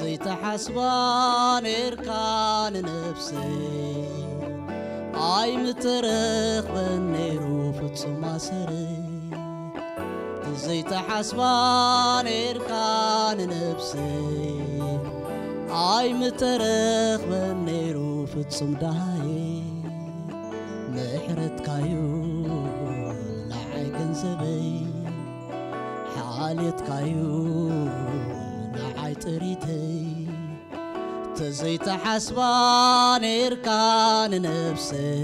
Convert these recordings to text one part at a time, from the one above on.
ዘይተሓስባ ኔርካ ንነፍሰይ ኣይምተረኽበን ነይሩ ፍጹም ኣሰረይ። ዘይተሓስባ ኔርካ ንነፍሰይ ኣይምተረኽበን ነይሩ ፍጹም ደሃየ። ምሕረትካዩ ንዓይ ገንዘበይ፣ ሓልየትካዩ ንዓይ ጥሪተይ። ተዘይተሓስባ ኔርካ ንነፍሰይ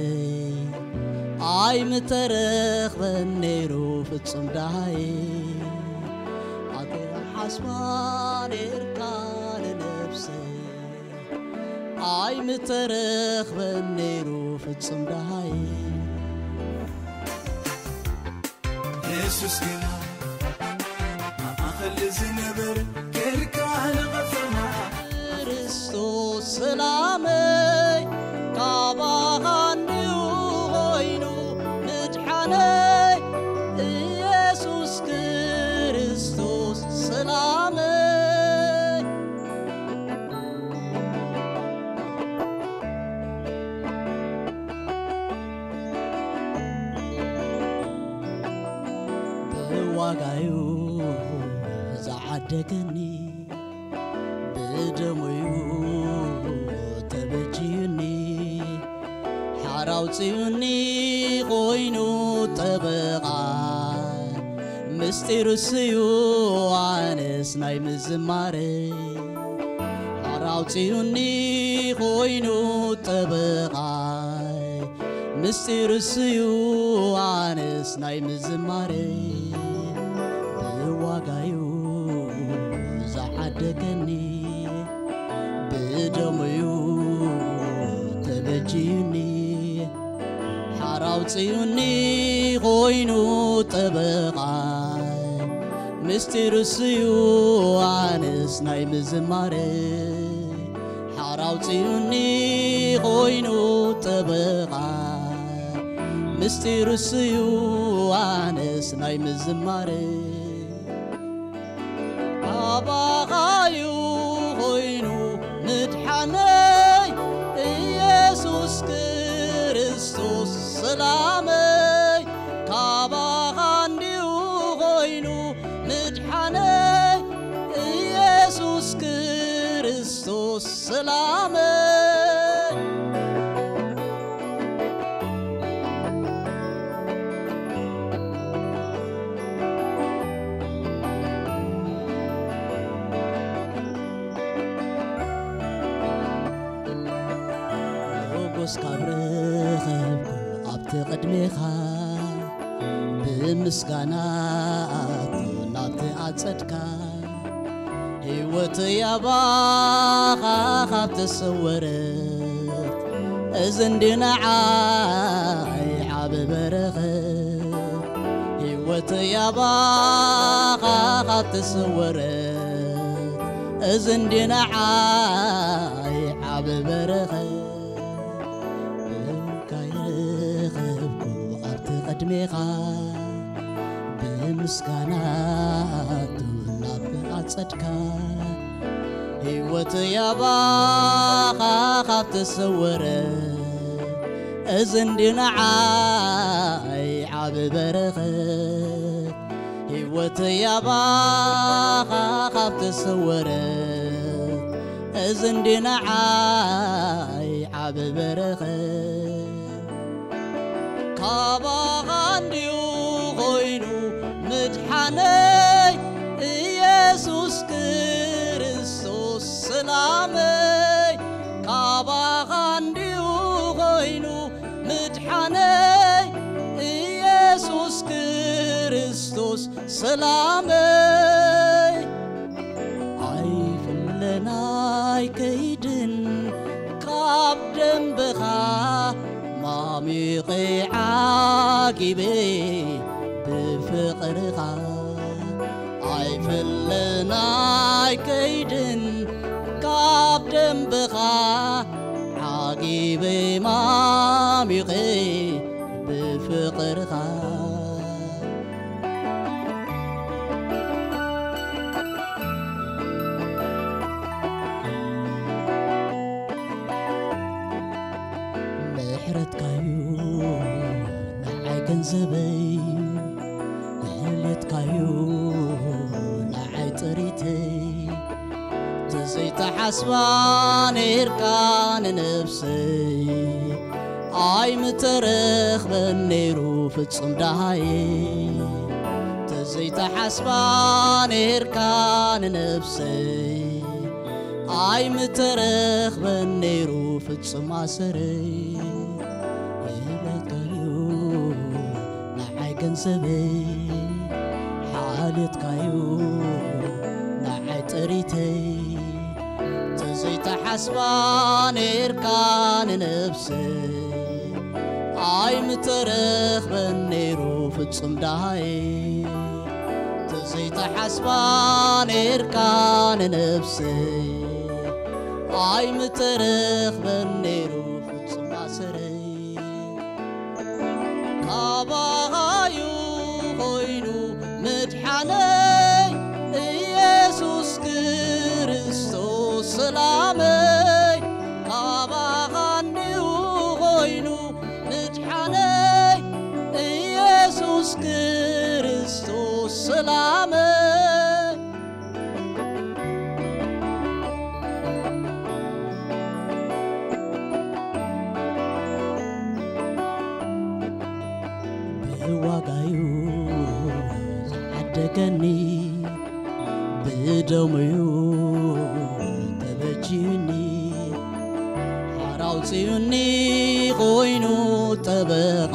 ኣይምተረኽበን ነይሩ ፍጹም ደሃየ። ኣገ ሓስባ ኔርካ ንነፍሰይ ኣይምተረኽበን ነይሩ ፍጹም ደሃየ። የሱስ ግና ማእኸል ዝነበር ጌርካ ንቐፈና። ክርስቶስ ሰላመይ ካባኻ እንድዩ ኾይኑ ምድሓነይ። ኢየሱስ ክርስቶስ ሰላመይ። ብዋጋዩ ዝዓደገኒ፣ ብደሙዩ ተበጅዩኒ፣ ሓራውፅዩኒ ኮይኑ ጠበቓ። ምስጢሩ ስዩ ኣነስ ናይ ምዝማረይ፣ ሓራውፅዩኒ ኮይኑ ጠበቓይ። ምስጢሩ ስዩ ኣነስ ናይ ምዝማረይ፣ ብዋጋዩ ዝዓደገኒ፣ ብደሙዩ ተበጅዩኒ፣ ሓራውፅዩኒ ኮይኑ ጠበቓይ። ምስጢሩ ስዩ ኣነስ ናይ ምዝማረይ፣ ሓራውፅዩኒ ኮይኑ ጠበቓይ። ምስጢሩ ስዩ ኣነስ ናይ ምዝማረይ፣ ካባኻዩ ኾይኑ ምድሓነይ። ኢየሱስ ክርስቶስ ሰላመይ፣ ካባኻ እንድዩ ኾይኑ ምድሓነይ። ኢየሱስ ክርስቶስ ሰላመይ። ሞጎስ ካብ ረኸብኩ ኣብቲ ቅድሜኻ፣ ብምስጋና ኣቱ ናብቲ ኣጸድካ። ህይወተይ ኣባኻ ካብ ተሰወረት፣ እዚ እንዲ ንዓይ ዓቢ በረኸት። ህይወተይ ኣባኻ ካብ ተሰወረት፣ እዚ እንዲ ንዓይ ዓቢ በረኸት። ብካ ይረኸብኩ ኣብቲ ቅድሜኻ፣ ብምስጋና ኣቱ ናብ ኣጸድካ። ህይወተይ ኣባኻ ካብ ተሰወረ፣ እዚ እንዲ ንዓይ ዓቢ በረኸት። ህይወተይ ኣባኻ ካብ ተሰወረ፣ እዚ እንዲ ንዓይ ዓቢ በረኸት። ካባኻ እንድዩ ኾይኑ ምድሓነይ፣ ኢየሱስ ክርስቶስ ሰላመይ። ካባኻ እንድዩ ኾይኑ ምድሓነይ፣ ኢየሱስ ክርስቶስ ሰላመይ። ኣይፍለናይ ከይድን ካብ ደንበኻ፣ ማሚቐ ዓጊበ ብፍቕርኻ። ኣይፍለናይ ከይድን ካብ ደንበኻ፣ ዓጊበ ማሚቐ ብፍቕርኻ። ገንዘበይ፣ እህልየትካዩ ንዓይ ጥሪተይ። ተዘይተሓስባ ኔርካ ንነፍሰይ፣ ኣይምተረኽበን ኔሩ ፍጹም ደሃየ። ተዘይተሓስባ ኔርካ ንነፍሰይ፣ ኣይምተረኽበን ኔሩ ፍጹም ኣሰረይ። እህለትካዩ ንዓይ ገንዘበይ፣ ሓልዮትካዩ ንዓይ ጥሪተይ። ተዘይተሓስባ ኔርካ ንነፍሰይ፣ ኣይምተረኽበን ኔሩ ፍጹም ደሃየ። ተዘይተሓስባ ኔርካ ንነፍሰይ፣ ኣይምተረኽበን ኔሩ ፍጹም ኣሰረይ። ካባኻዩ ኾይኑ ምድሓነይ፣ ኢየሱስ ክርስቶስ ሰላመይ። ካባኻ እንዲዩ ኾይኑ ምድሓነይ፣ ኢየሱስ ክርስቶስ ሰላመይ። ብዋጋዩ ዝዓደገኒ፣ ብደሙዩ ተበጅዩኒ፣ ሓራ ኣውጺኡኒ ኮይኑ ጠበቓ።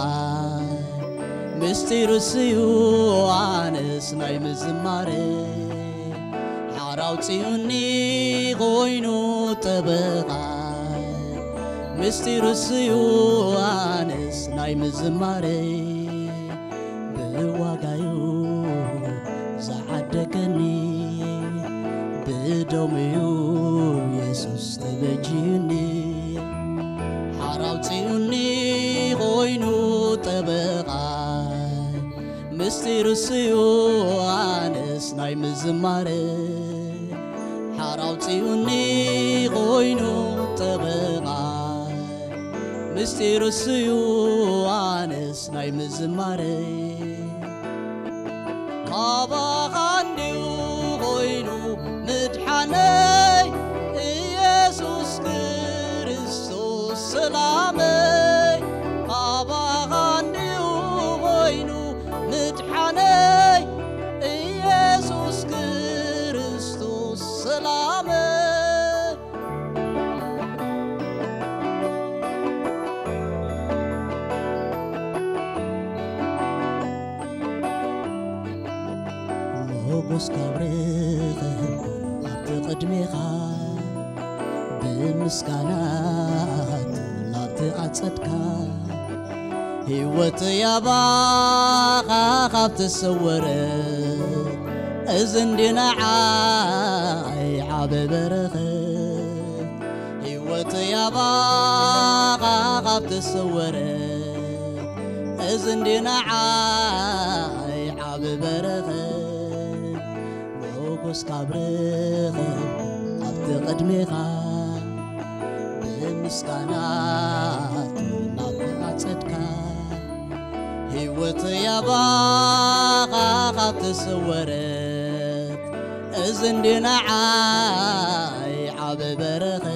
ምስጢሩ ስዩ ኣነስ ናይ ምዝማረ፣ ሓራ ኣውጺኡኒ ኮይኑ ጠበቓ። ምስጢሩ ስዩ ኣነስ ናይ ምዝማረ፣ ብዋጋዩ ዝዓደገኒ፣ ብደሙዩ የሱስ ተበጅዩኒ። ሓራ ኣውጺኡኒ ኮይኑ ጠበቓ። ምስጢሩ ስዩ ኣነስ ናይ ምዝማረ፣ ሓራ ኣውጺኡኒ ኮይኑ ጠበቓ። ምስጢሩ ስዩ ኣነስ ናይ ምዝማረ፣ ካባኻ እንዲዩ ኾይኑ ምድሓነይ፣ ኢየሱስ ክርስቶስ ሰላመይ። ካባኻ እንዲዩ ኾይኑ ምድሓነይ፣ ኢየሱስ ክርስቶስ ሰላመይ። ሞጎስ ካብ ረኸብኩ ኣብቲ ቅድሜኻ፣ ብምስጋና ናብቲ ኣጸድካ። ህይወት ያባኻ ካብ ተሰወረ፣ እዚ እንዲ ንዓይ ዓቢ በረኸት። ህይወት ያባኻ ካብ ተሰወረ፣ እዚ እንዲ ንዓይ ዓቢ በረኸት። ሞጎስ ካብ ረኸብኩ ኣብቲ ቅድሜኻ፣ ብምስጋና ናብቲ ኣጸድካ። ህይወት ያባኻ ካብ ተሰወረት፣ እዚ እንዲ ንዓይ ዓቢ በረኸት።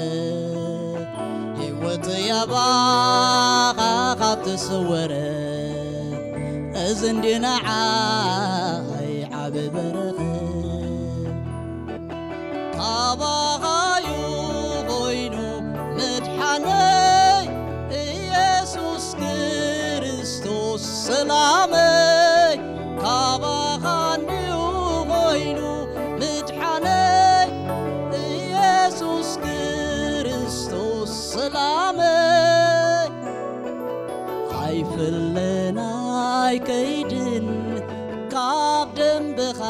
ህይወት ያባኻ ካብ ተሰወረት፣ እዚ እንዲ ንዓይ ዓቢ በረኸት። ካባኻዩ ኾይኑ ምድሓነይ፣ ኢየሱስ ክርስቶስ ሰላመይ። ካባኻ እንዲዩ ኾይኑ ምድሓነይ፣ ኢየሱስ ክርስቶስ ሰላመይ። ኣይፍለና ኣይከይድን ካብ ደንብኻ፣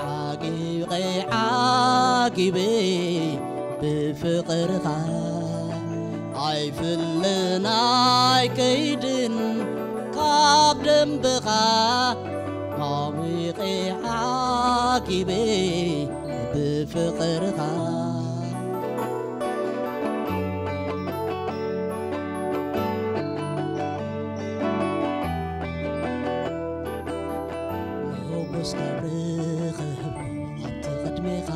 ዓጊበ ዓጊበ ብፍቕርኻ። ኣይፍለና ኣይከይድን ካብ ደንብኻ፣ ዓሚቐ ዓጊበ ብፍቕርኻ። ሞጎስ ካብ ረኸብኩ ኣብቲ ቅድሜኻ፣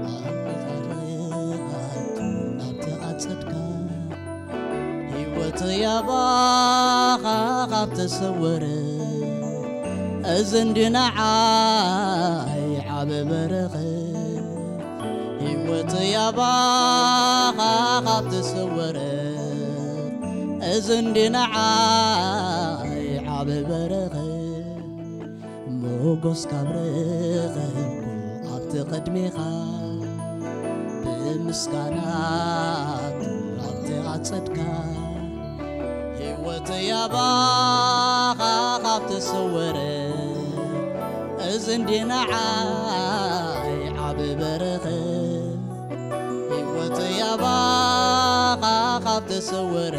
ኣንጻር ኣቱ ኣብቲ ኣጸድካ፣ ህይወት ያባኻ ካብ ተሰወረ፣ እዚ እንዲ ንዓይ ዓቢ በረኸት። ህይወት ያባኻ ካብ ተሰወረ፣ እዚ እንዲ ንዓይ ዓቢ በረኸት። ሞጎስ ካብ ረኸብኩ ኣብቲ ቅድሜኻ፣ ብምስጋና ኣብቲ ኣጸድካ፣ ህይወት ያባኻ ካብ ተሰወረ፣ እዚ እንዲ ንዓይ ዓቢ በረኸት። ህይወት ያባኻ ካብ ተሰወረ፣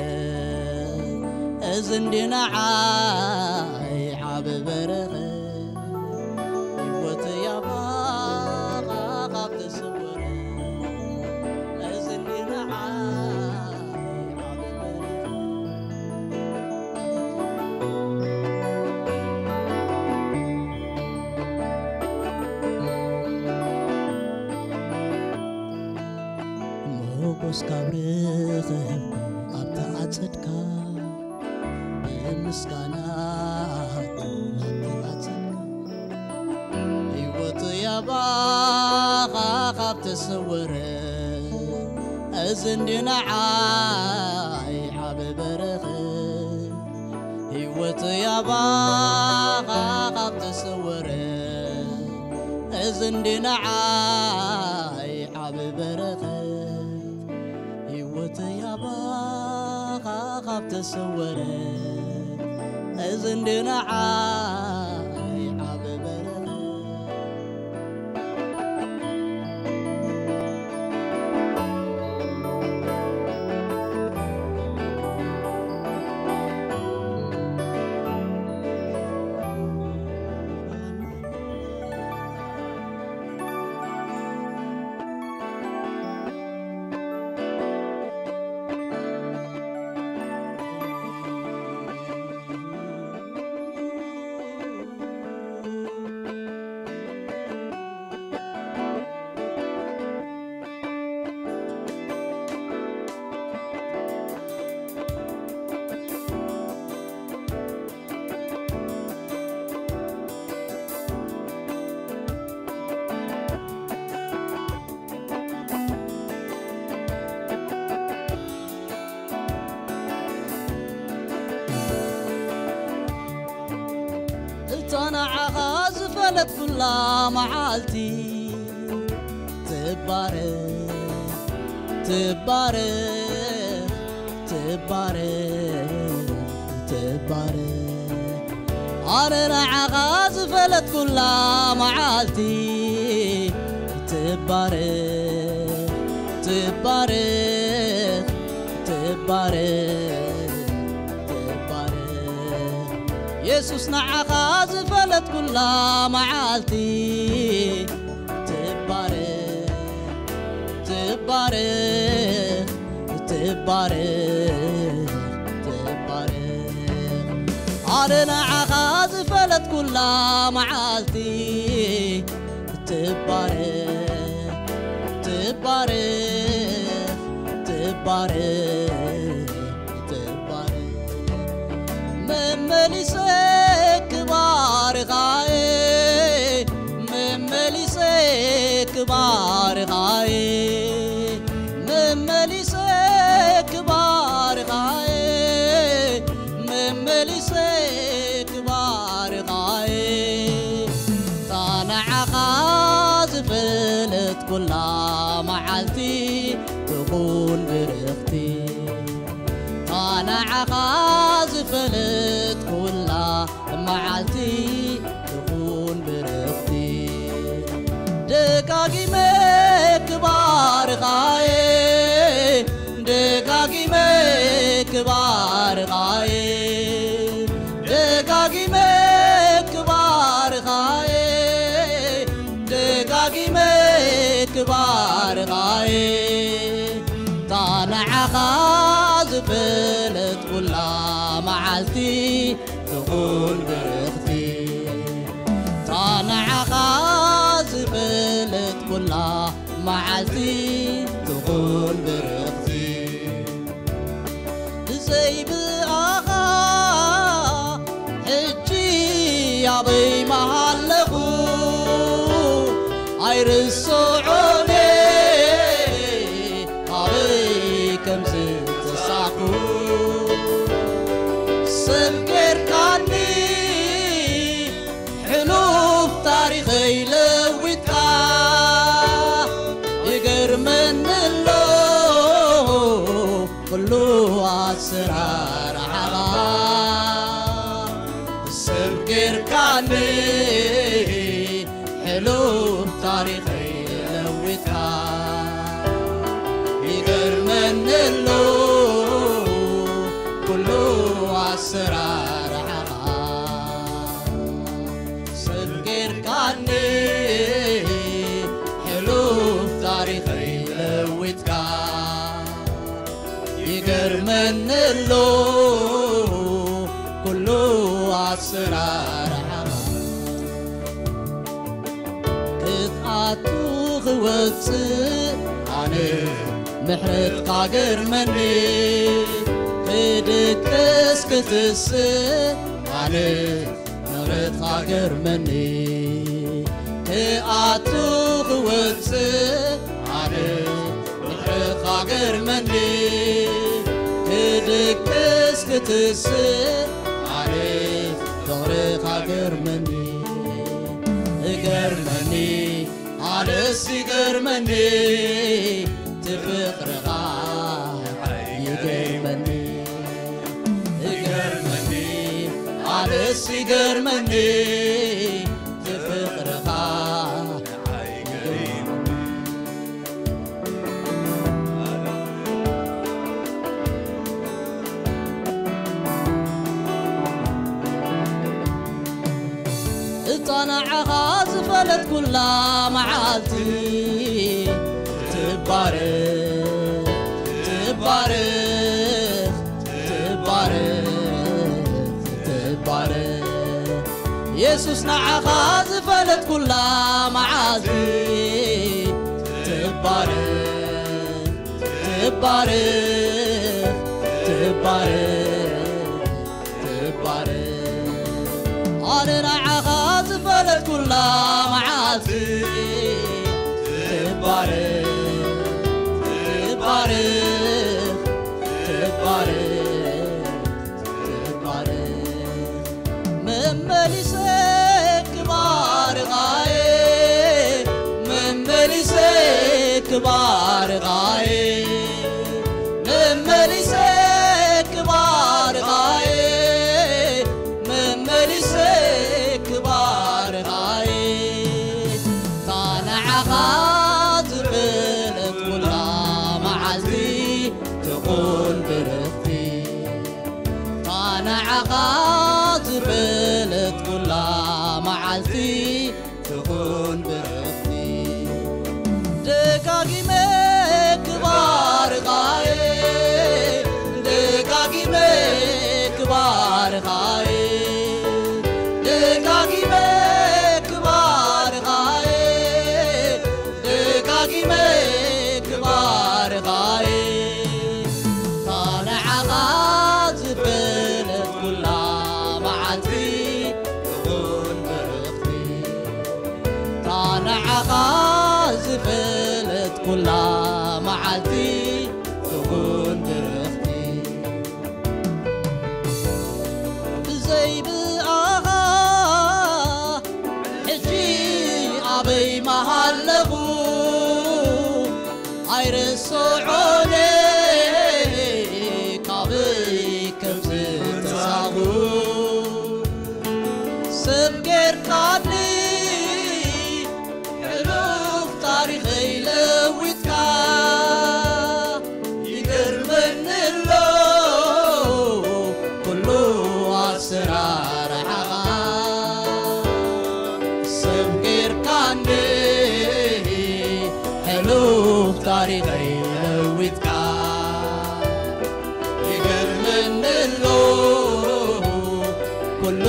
እዚ እንዲ ንዓይ ዓቢ በረኸት። ህይወት ያባኻ ካብ ተሰወረ፣ እዚ እንዲ ንዓይ ዓቢ በረኸት። ሞጎስ ካብ ረኸብኩ ኣብቲ ዓጸድካ፣ ብምስጋና ኣብቲ ዓጸድካ፣ ህይወት ያባኻ ካብ ተሰወረ፣ እዚ እንዲ ንዓይ ዓቢ በረኸት። ህይወት ያባኻ ካብ ተሰወረ፣ እዚ እንዲ ንዓይ ዓቢ በረኸት። ህይወት ያባኻ ካብ ተሰወረ፣ እዚ እንዲ ንዓይ ዓቢ በረኸት። እታ ንዓኻ ዝፈለጥኩላ መዓልቲ፣ ትባረኽ፣ ትባረኽ፣ ትባረኽ፣ ትባረኽ። ኣነ ንዓኻ ዝፈለጥኩላ መዓልቲ፣ ትባረኽ፣ ትባረኽ፣ ትባረኽ፣ ትባረኽ። የሱስ ንዓኻ ዝፈለጥኩላ መዓልቲ፣ ትባረኽ፣ ትባረኽ፣ ትባረኽ፣ ትባረኽ። ኣነ ንዓኻ ዝፈለጥኩላ መዓልቲ፣ ትባረኽ፣ ትባረኽ፣ ትባረኽ፣ ትባረኽ። መመሊሰ ክባርኻየ፣ መመሊሰ ክባርኻየ፣ መመሊሰ ክባርኻየ፣ መመሊሰ ክባርኻየ። እታ ንዓኻ ዝፈለጥኩላ መዓልቲ ትኹን ብርኽቲ። እታ ንዓኻ ዝፈለጥኩላ መዓልቲ ትኹን ብርኽቲ። ደጋጊመ ክባርኻየ፣ ደጋጊመ ክባርኻየ፣ ደጋጊመ ክባርኻየ፣ ደጋጊመ ክባርኻየ። እታ ንዓኻ ዝፈለጥኩላ መዓልቲ ትኹን ብርኽቲ። ንዓኻ ዝፈለጥኩላ መዓልቲ ትኹን ብርኽቲ። ብዘይ ብኣኻ ሕጂ ኣበይ ምሃለኹ ኣይርስዖን ኣበይ ከም ዝተሳዕኩ። ሰብ ጌርካኒ ሕሉፍ ታሪኸይ ለዊጥካ። ይገርመኒ ኣሎ ኩሉ ኣሰራርሓኻ። ሰብ ጌርካኒ ሕሉፍ ታሪኸይ ለዊጥካ። ይገርመኒ ኣሎ ኩሉ ኣሰራርሓኻ። ሰብ ጌርካኒ ሕሉፍ ታሪኸይ ለዊጥካ። ይገርመኒ ኣሎ ኩሉ ኣሰራርሓኻ። ክትኣቱ ክወፅእ ኣነ ምሕረትካ ገርመኒ። ክድቅስ ክትስእ ኣነ ምሕረትካ ገርመኒ። ክኣቱ ክወፅእ ኣነ ምሕረትካ ገርመኒ። ክድቅስ ክትስእ ኣነ ፍቕርኻ ገርመኒ። እገርመኒ ኣነስ ይገርመኒ ትፍቕርኻ ይገርመኒ። ይገርመኒ ኣነስ ይገርመኒ ትፍቕርኻ ይገርመኒ። እታ ንዓኻ ዝፈለጥኩላ መዓልቲ ትባረኽ ትባረኽ ትባረኽ ትባረኽ። የሱስ ንዓኻ ዝፈለጥኩላ መዓልቲ ትባረኽ ትባረኽ ትባረኽ ትባረኽ። ኣነ ንዓኻ ዝፈለጥኩላ መዓልቲ ትባረኽ ትባረኽ ትባረኽ ትባረኽ። መመሊሰ ክባርኻየ መመሊሰ ክባርኻየ መመሊሰ ክባርኻየ መመሊሰ ክባርኻየ። እታ ንዓኻ ዝፈለጥኩላ መዓልቲ ትኹን ብርኽቲ። እታ ንዓኻ ዝፈለጥኩላ መዓልቲ ትኹን ብርኽቲ። ደጋጊመ ክባርኻየ ደጋጊመ ክባርኻየ ደጋጊመ ክባርኻየ ደጋጊመ ክባርኻየ። እታ ንዓኻ ዝፈለጥኩላ መዓልቲ ትኹን ብርኽቲ። እታ ንዓኻ ዝፈለጥኩላ መዓልቲ ትኹን ብርኽቲ። ብዘይ ብኣኻ ሕጂ ኣበይ ምሃለኹ ኣይርስዖን ካበይ ከም ዝተሳእኩ። ሰብ ጌርካኒ ሕሉፍ ታሪኸይ ለዊጥካ። ይገርመኒ ኣሎ ኩሉ ኣሰራርሓኻ። ሰብ ጌርካኒ ሕሉፍ ታሪኸይ ለዊጥካ። ይገርመኒ ኣሎ ኩሉ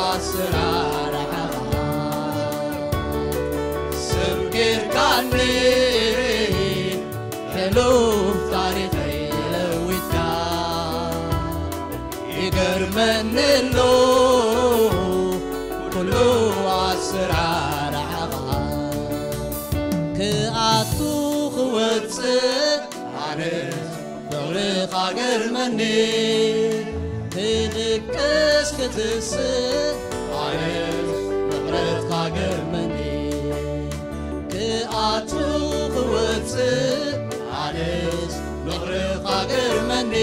ኣሰራርሓኻ። ኣኒ ሕሉፍ ታሪኸይ ለዊጥካ ይገርመኒ ኣሎ ኩሉ ኣሰራርሓኻ ክኣቱ ክወፅእ ኣነስ ፍቕርኻ ገርመኒ ክድቅስ ክትስእ ኣነስ ምሕረትካ ገርመኒ ክኣቱ ክወፅእ ኣነስ ፍቕርኻ ገርመኒ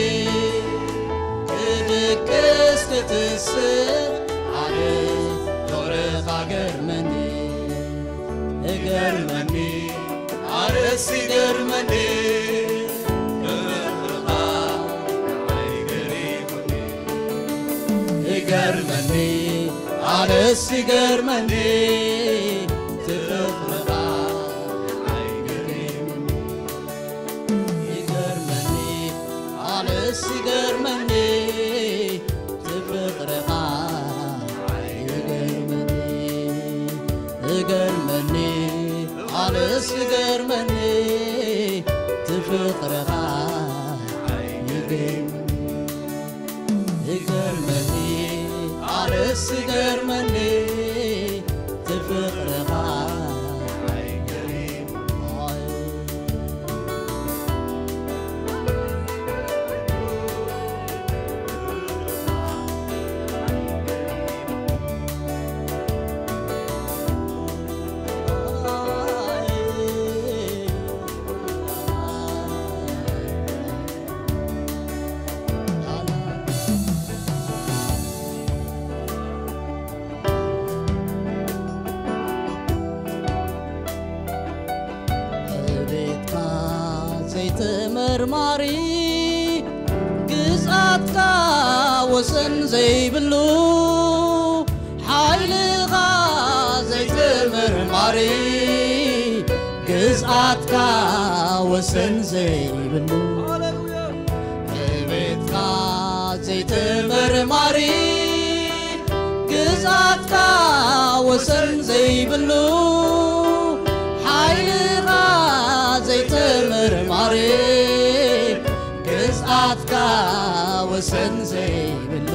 ክድቅስ ክትስእ ኣነስ ፍቕርኻ ገርመኒ እገርመኒ ኣነስ ይገርመኒ ፍቕርኻ ንዓይ ገሪሙኒ እገርመኒ ኣነስ ይገርመኒ ፍቕርኻ ንዓይ ገሪሙኒ ይገርመኒ ኣነስ ይገርመኒ ፍቕርኻ ይገርመኒ እገርመኒ ኣነስ ይገርመኒ ፍቕርኻ ይገርመኒ ይገርመኒ ኣነስ ይገርመኒ ፍቕርኻ ቤትካ ዘይተመርማሪ ግዝኣትካ ወሰን ዘይብሉ ሓይልኻ ዘይተመርማሪ ግዝኣትካ ወሰን ዘይብሉ ቤትካ ዘይተመርማሪ ግዝኣትካ ወሰን ዘይብሉ ሓይልኻ ዘይተመርማሪ ግዝኣትካ ወሰን ዘይብሉ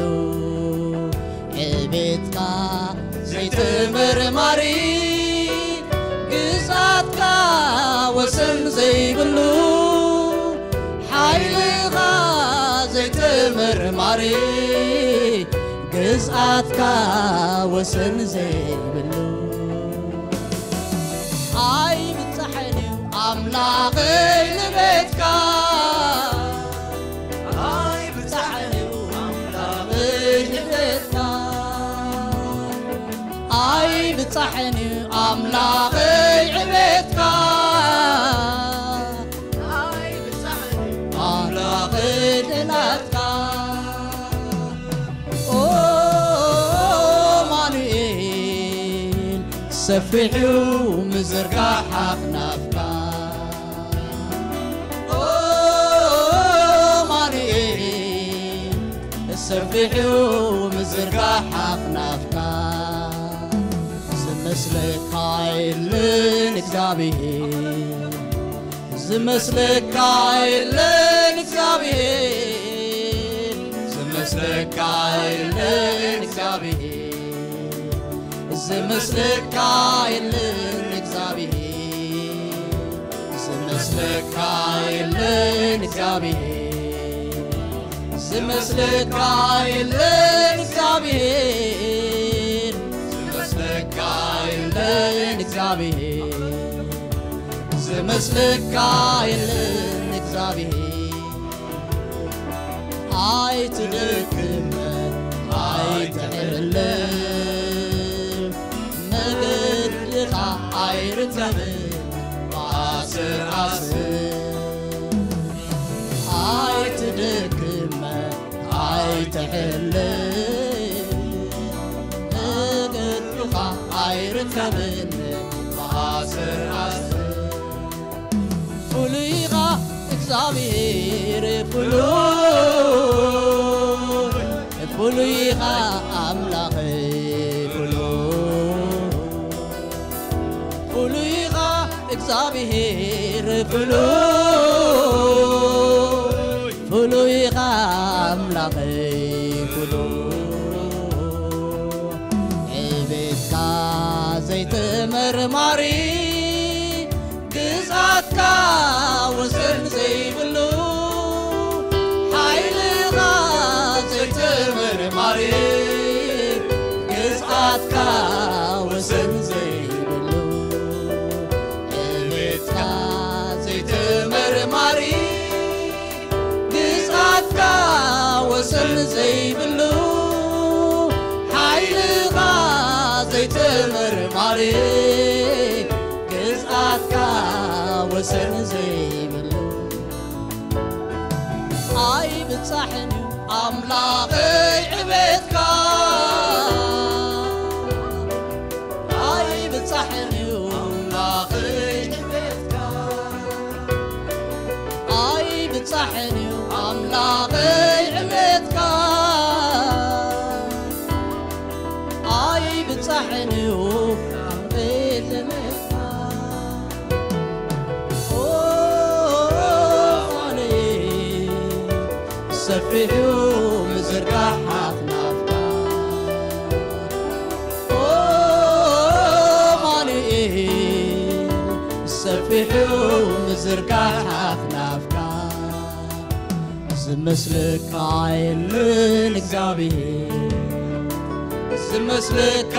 ዕቤትካ ዘይተመርማሪ ግዝኣትካ ወሰን ዘይብሉ ሓይልኻ ዘይተመርማሪ ግዝኣትካ ወሰን ዘይብሉ ኣይብጻሕን እዩ ኣምላኸይ ንቤትካ ኣይብጻሕን እዩ ኣምላኸይ ንቤትካ ኣይብጻሕን እዩ ኣምላኸይ ዕቤትካ ኣይብጻሕን እዩ ኣምላኸይ ድሕነትካ ኦ ኣማኑኤል ሰፊሑ ምዝርጋሕ ኣኽናፍካ ኦ ኣማኑኤል ሰፊሑ ምዝርጋሕ ኣኽናፍካ ዝመስለካ የለን እግዚኣብሔር ዝመስለካ የለን እግዚኣብሔር ዝመስለካ የለን እግዚኣብሔር ዝመስለካ የለን እግዚኣብሔር ዝመስለካ የለን እግዚኣብሔር ዝመስለካ የለን እግዚኣብሔር ዝመስለካ የለን እግዚኣብሔር ዝመስለካ የለን እግዚኣብሔር ኣይትደክም ኣይትዕልል መገድኻ ኣይርከብን ብኣስር ኣስር ኣይትደክም ኣይትዕልል መገድኻ ኣይርከብን ብኣስር ኣስር ፍሉይኻ እግዚኣብሔር ፍሉይ ፍሉይኻ ኣምላኸይ ፍሉይ ፍሉይኻ እግዚኣብሔር ፍሉይ፣ ፍሉይ ኢኻ ኣምላኸይ ፍሉይ። ዕቤትካ ዘይተመርማሪ፣ ግዝኣትካ ወሰን ዘይብሉ፣ ሓይልኻ ዘይተመርማሪ፣ ግዝኣትካ ወሰን ዘይብሉ፣ ዕቤትካ ዘይተመርማሪ፣ ግዝኣትካ ወሰን ዘይብሉ፣ ሓይልኻ ዘይተመርማሪ፣ ግዝኣትካ ወሰን ዘይብሉ። ኣይብጻሕን እዩ ኣምላኸይ ዕቤትካ፣ ኣይብጻሕን እዩ ኣምላኸይ ዕቤትካ፣ ኣይብጻሕን እዩ ኣምላኸይ ዕቤትካ፣ ኣይብጻሕን እዩ ኣምላኸይ ዕቤትካ። ኦ፣ ኣማኑኤል፣ ሰፊሑ ምዝርጋሕ ኣኽናፍካ። ኦ፣ ኣማኑኤል፣ ሰፊሑ ምዝርጋሕ ኣኽናፍካ። ዝመስለካ የለን እግዚኣብሔር፣ ዝመስለካ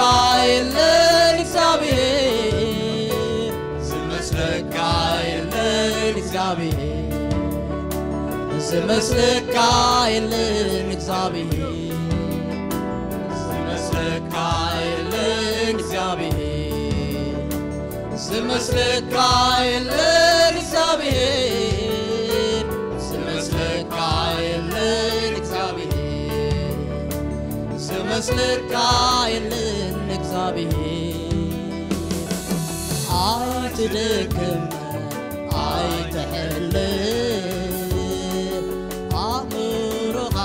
የለን እግዚኣብሔር፣ ዝመስለካ የለን እግዚኣብሔር፣ ዝመስለካ የለን እግዚኣብሔር፣ ዝመስለካ የለን እግዚኣብሔር። ዝመስለካ የለን እግዚኣብሔር፣ ዝመስለካ የለን እግዚኣብሔር፣ ዝመስለካ የለን እግዚኣብሔር። ኣይትደክም ኣይትሕልን፣ ኣእምሮኻ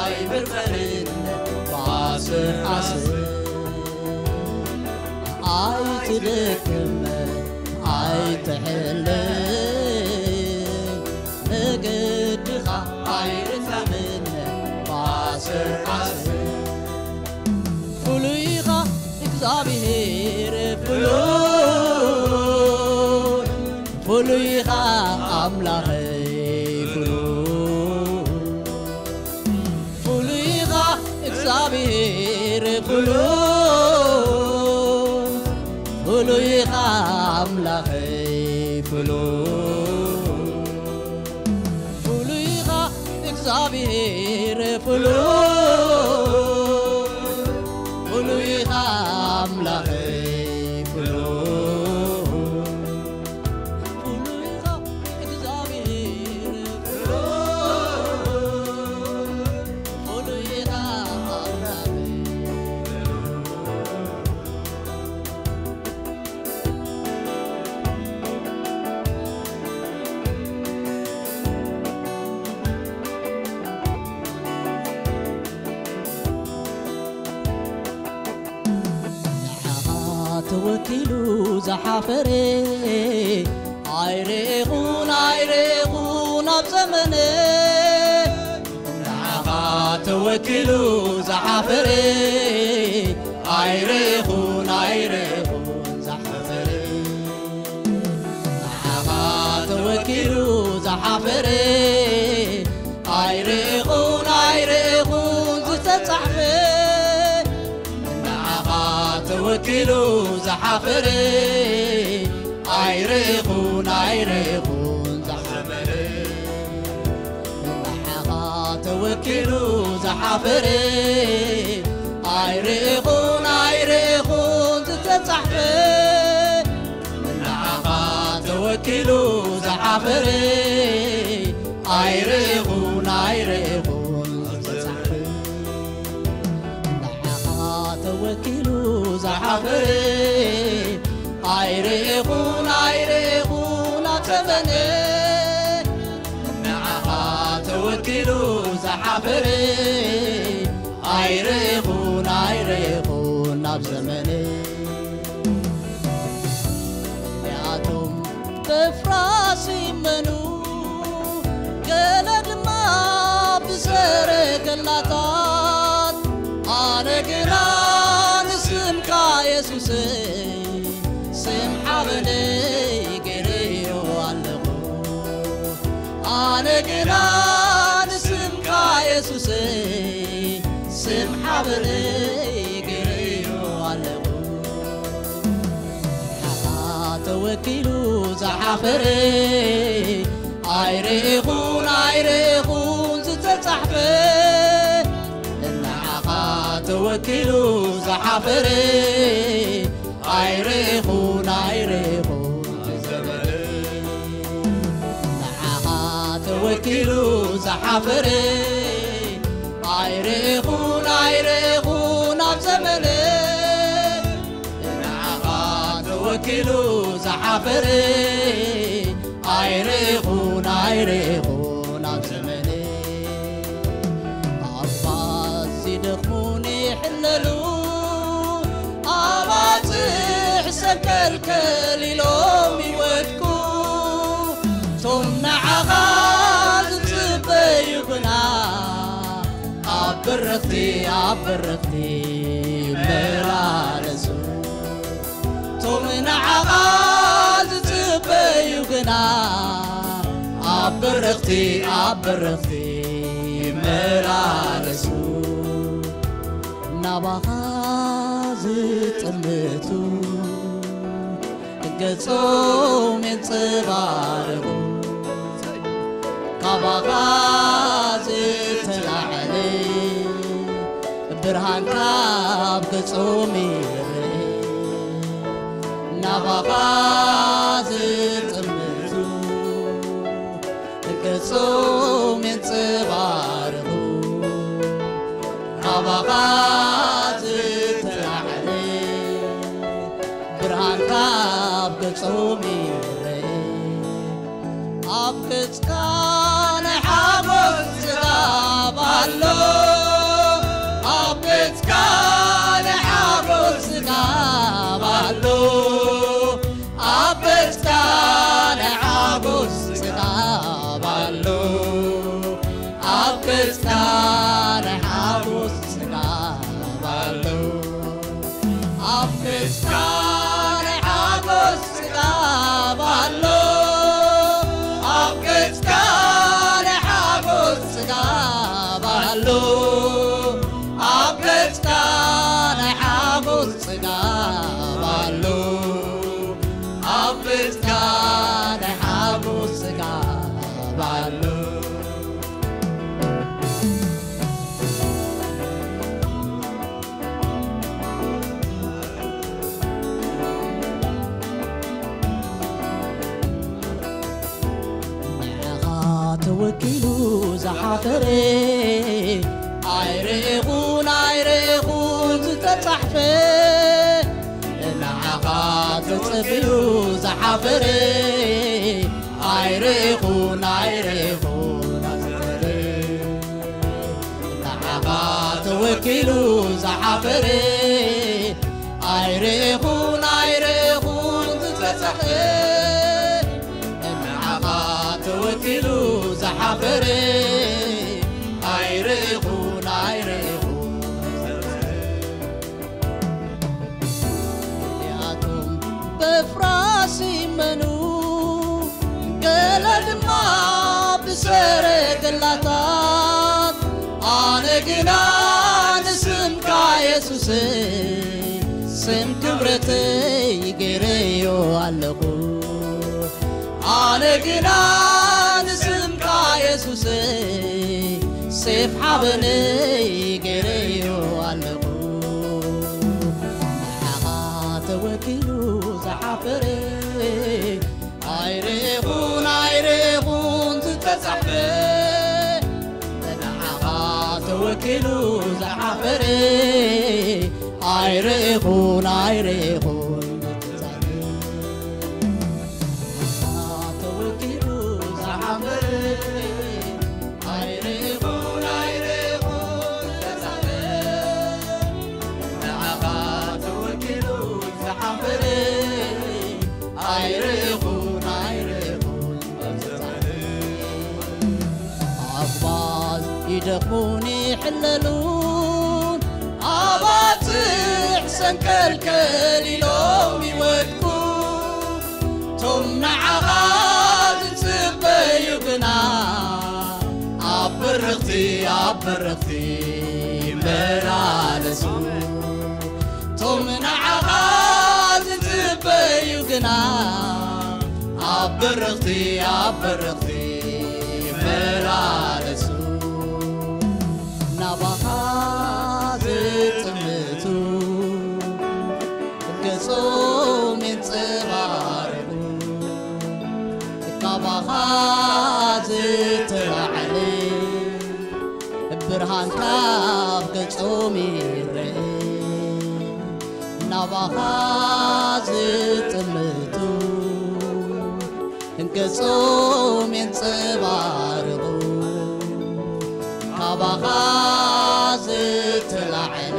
ኣይብርበርን ብኣስር ኣስር። ኣይትደክም ኣይትሕልን፣ መገድኻ ኣይርዘምን ብኣስር ኣስር። ፍሉይ ኢኻ እግዚኣብሔር ፍሉይ፣ ፍሉይ ኢኻ ኣምላኸይ ፍሉይ። ፍሉይ ኢኻ እግዚኣብሔር ፍሉይ፣ ፍሉይ ኢኻ ኣምላኸይ ፍሉይ። ፍሉይ ኢኻ እግዚኣብሔር ፍሉይ፣ ፍሉይ ኢኻ ኣምላኸይ ፍሉይ። ፍሉይ ኢኻ እግዚኣብሔር ፍሉይ፣ ፍሉይ ኢኻ ኣምላኸይ። ንዓኻ ተወኪሉ ዝሓፈረ ኣይረኤኹን ኣይረኤኹን ኣብ ዘመነ። ንዓኻ ተወኪሉ ዝሓፈረ ኣይረኤኹን ኣይረኤኹን ዝሓፈረ። ንዓኻ ተወኪሉ ዝሓፈረ ኣይረኤኹን ኣይረኤኹን ዝተጻሕፈ። ንዓኻ ተወኪሉ ዝሓፈረ ኣይረኤኹን ኣይረኤኹን ዝሓፈረ። ንዓኻ ተወኪሉ ዝሓፈረ ኣይረኤኹን ኣይረኤኹን ዝተጻሕፈ። ንዓኻ ተወኪሉ ዝሓፈረ ኣይረኤኹን ኣይረኤኹን ዝተጻሕፈ። ንዓኻ ተወኪሉ ዝሓፈረ ኣይረኤኹን ኣይረኤኹን ኣብ ዘመነ። ንዓኻ ተወኪሉ ዝሓፈረ ኣይረኤኹን ኣይረኤኹን ኣብ ዘመነ። እዚኣቶም ስም ሓበነይ ገይረዮ ኣለኹ። ኣነ ግና ንስምካ የሱሰይ፣ ስም ሓበነይ ገይረዮ ኣለኹ። ንዓኻ ተወኪሉ ዝሓፈረ፣ ኣይርኢኹን ኣይርኢኹን ዝተጻሕፈ። ንዓኻ ተወኪሉ ዝሓፈረ፣ ኣይርኢኹን ኣይርኢኹን። ንዓኻ ተወኪሉ ዝሓፈረ፣ ኣይርኢኹን ኣይርኢኹን ኣብ ዘመነ። ንዓኻ ተወኪሉ ዝሓፈረ፣ ኣይርኢኹን ኣይርኢኹን ኣብ ዘመነ። ኣባት ሲደኽሙን ይሕለሉ፣ ኣባጽሕ ሰንከልከል ኢሎም ይወድቁ። ቶም ንዓኻ ዝጽበዩ ግና፣ ኣብ ብርኽቲ፣ ኣብ ብርኽቲ ይመላለሱ። ቶም ንዓኻ ዝጽበዩ ግና፣ ኣብ ብርኽቲ፣ ኣብ ብርኽቲ ይመላለሱ። ናባኻ ዝጥምቱ ገጾም የንጸባርቑ። ካባኻ ዝተላዕለ ብርሃን ካብ ገጾም ይርእ። ናባኻ ዝጥምቱ ገጾም የንጸባርቑ። ካባኻ ዝተላዕለ ብርሃን ካብ ገጾም ይርእ። ኣብ ገጽካ ናይ ሓጎስ ጽጋብ ኣሎ። ኣብ ገጽካ ናይ ሓጎስ ጽጋብ ኣሎ። ኣብ ገጽካ ናይ ሓጎስ ጽጋብ ኣሎ። ኣብ ገጽካ ናይ ሓጎስ ጽጋብ ኣሎ። ኣብ ገጽካ ናይ ሓጎስ ጽጋብ ኣሎ። ኣብ ገጽካ ናይ ሓጎስ ጽጋብ ኣሎ። ኣብ ገጽካ ናይ ሓጎስ ጽጋብ ኣሎ። ኣብ ገጽካ ናይ ሓጎስ ጽጋብ ኣሎ። ንዓኻ ተወኪሉ ዝሓፈረ፣ ኣይርኢኹን ኣይርኢኹን ዝተጻሕፈ። ንዓኻ ተጸብዩ ዝሓፈረ፣ ኣይርኢኹን ኣይርኢኹን ዝተጻሕፈ። ንዓኻ ተወኪሉ ዝሓፈረ፣ ኣይርኢኹን ኣይርኢኹን ዝተጻሕፈ። ንዓኻ ተወኪሉ ዝሓፈረ፣ ኣይርኢኹን ኣይርኢኹን። ገሊኣቶም በፍራስ ይመኑ፣ ገለ ድማ ብሰረገላታት። ኣነ ግና ንስምካ የሱሰይ፣ ስም ክብረተይ ገይረዮ ኣለኹ። ኣነ ግና ንስምካ የሱሰይ፣ ሴፍ ሓበነይ ገይረዮ ኣለኹ። ንዓኻ ተወኪሉ ዝሓፈረ፣ ኣይርኢኹን ኣይርኢኹን ዝተጻሕፈ። ንዓኻ ተወኪሉ ዝሓፈረ፣ ኣይርኢኹን ኣይርኢኹን ዝተጻሕፈ። ንዓኻ ተወኪሉ ዝሓፈረ፣ ኣይርኢኹን ኣይርኢኹን ዝተጻሕፈ። ንዓኻ ተወኪሉ ዝሓፈረ፣ ኣይርኢኹን ኣይርኢኹን ኣብ ዘመነ። ኣባዝ ይደኽሙን ይሕለሉን፣ ኣባጽሕ ሰንከልከል ኢሎም ይወድቁ። ንዓኻ ዝጽበዩ ግና ኣብ ብርኽቲ፣ ኣብ ብርኽቲ ይመላለሱ። ቶም ንዓኻ ዝጽበዩ ግና ኣብ ብርኽቲ፣ ኣብ ብርኽቲ ይመላለሱ። ናባኻ ዝጥምቱ ገጾም የንጸባርቑ። ካባኻ ዝተላዕለ ብርሃን ካብ ገጾም ይረአ። ናባኻ ዝጥምቱ ገጾም የንጸባርቑ። ካባኻ ዝተላዕለ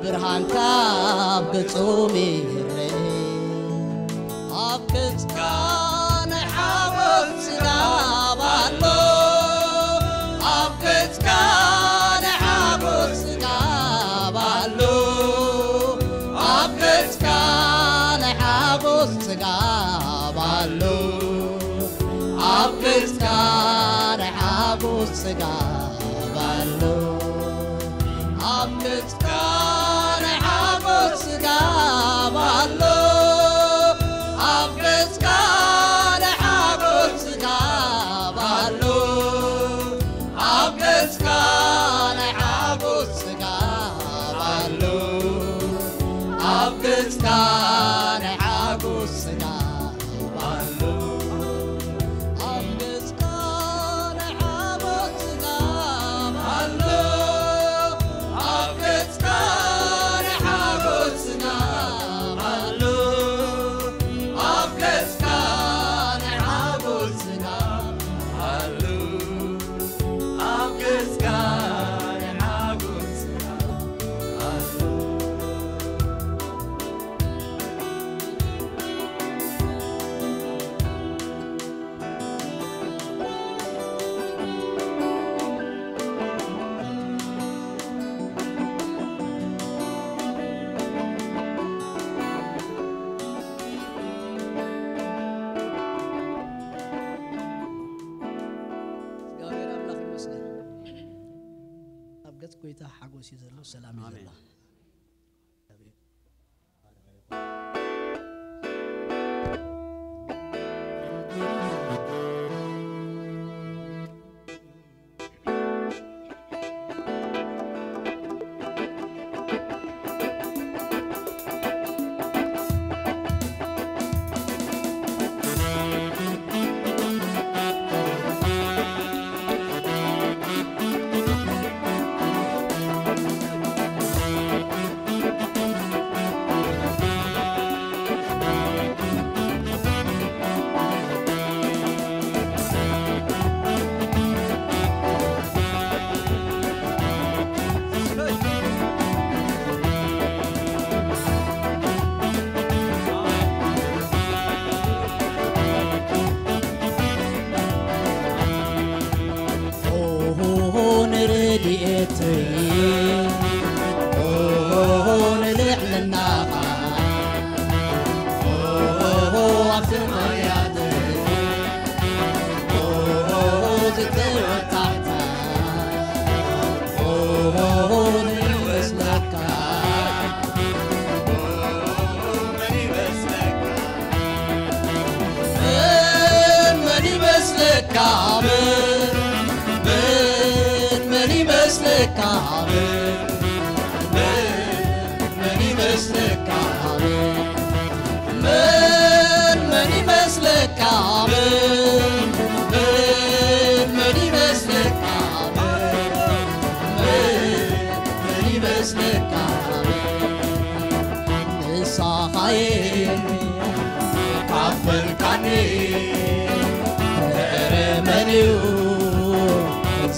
ብርሃን ካብ ገጾም ይረአ። ኣብ ገጽካ ናይ ሓጎስ ጽጋብ ኣሎ። ኣብ ገጽካ ናይ ሓጎስ ጽጋብ ኣሎ። ኣብ ገጽካ ናይ ሓጎስ ጽጋብ ኣሎ። ኣብ ገጽካ ናይ ሓጎስ ጽጋብ ኣሎ። ኣብ ገጽካ ናይ ሓጎስ ጽጋብ ኣሎ። ኣብ ገጽካ ናይ ሓጎስ ጽጋብ ኣሎ። ኣብ ገጽካ ናይ ሓጎስ ጽጋብ ኣሎ። ኣብ ገጽካ ናይ ሓጎስ ጽጋብ ኣሎ። ኣብ ገጽካ ናይ ሓጎስ ጽጋብ ኣሎ። ኣብ ገጽካ ናይ ሓጎስ ጽጋብ ኣሎ። ኣብ ገጽካ ናይ ሓጎስ ጽጋብ ኣሎ። ኣብ ገጽካ ናይ ሓጎስ ጽጋብ ኣሎ። እግዚኣብሔር ኣምላኽ ይመስገን። ኣብ ገጽ ጎይታ ሓጎስ እዩ ዘሎ፣ ሰላም እዩ ዘሎ። ኣሜን። ኦሆ ንረድኤተይ፣ ኦሆ ንልዕልናኻ፣ ኦሆ ኣብ ሰማያት፣ ኦሆ ዝተወጣሕታ፣ ኦሆ ንመስለካ። መን መን ይመስለካ? መን መን ይመስለካ? መን መን ይመስለካ? መን መን ይመስለካ? መን መን ይመስለካ? መን መን ይመስለካ? ንስኻ'የ ካፈልካኒ፣ ኧረ መን እዩ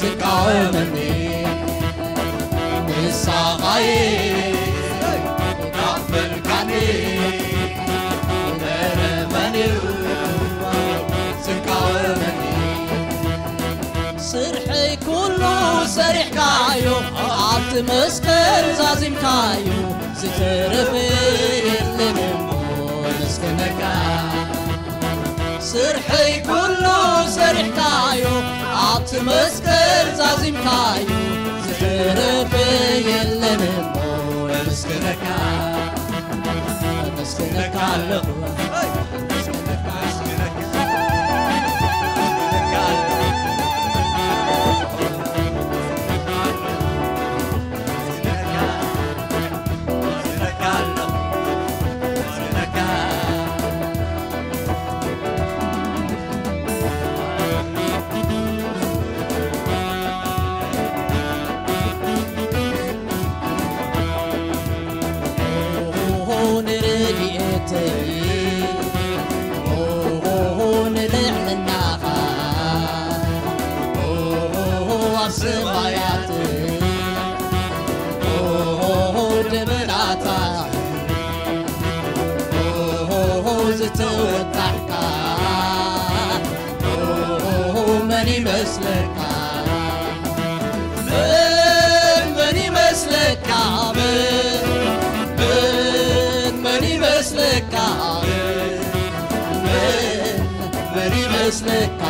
ዝቃወመኒ? ንስኻ'የ ካፈልካኒ፣ ኧረ መን እዩ ዝቃወመኒ? ስርሐይ ኩሉ ሰሪሕካዮ፣ ኣብቲ መስቀል ዛዚምካዮ፣ ዝተረፈ የለን እሞ መስቀል ነካ ስርሐይ ኩሉ ሰሪሕካዮ፣ ኣብቲ መስቀል ዛዚምካዮ፣ ዝተረፈ የለን እሞ የመስግነካ፣ የመስግነካ ኣለኹ። ንረድኤተይ ንልዕልናኻ ኣብ ሰማያት ደበናታት ዝተወጣሕካ መን ይመስለካ? መን፣ መን ይመስለካ? መን፣ መን፣ መን ይመስለካ? መን፣ መን ይመስለካ?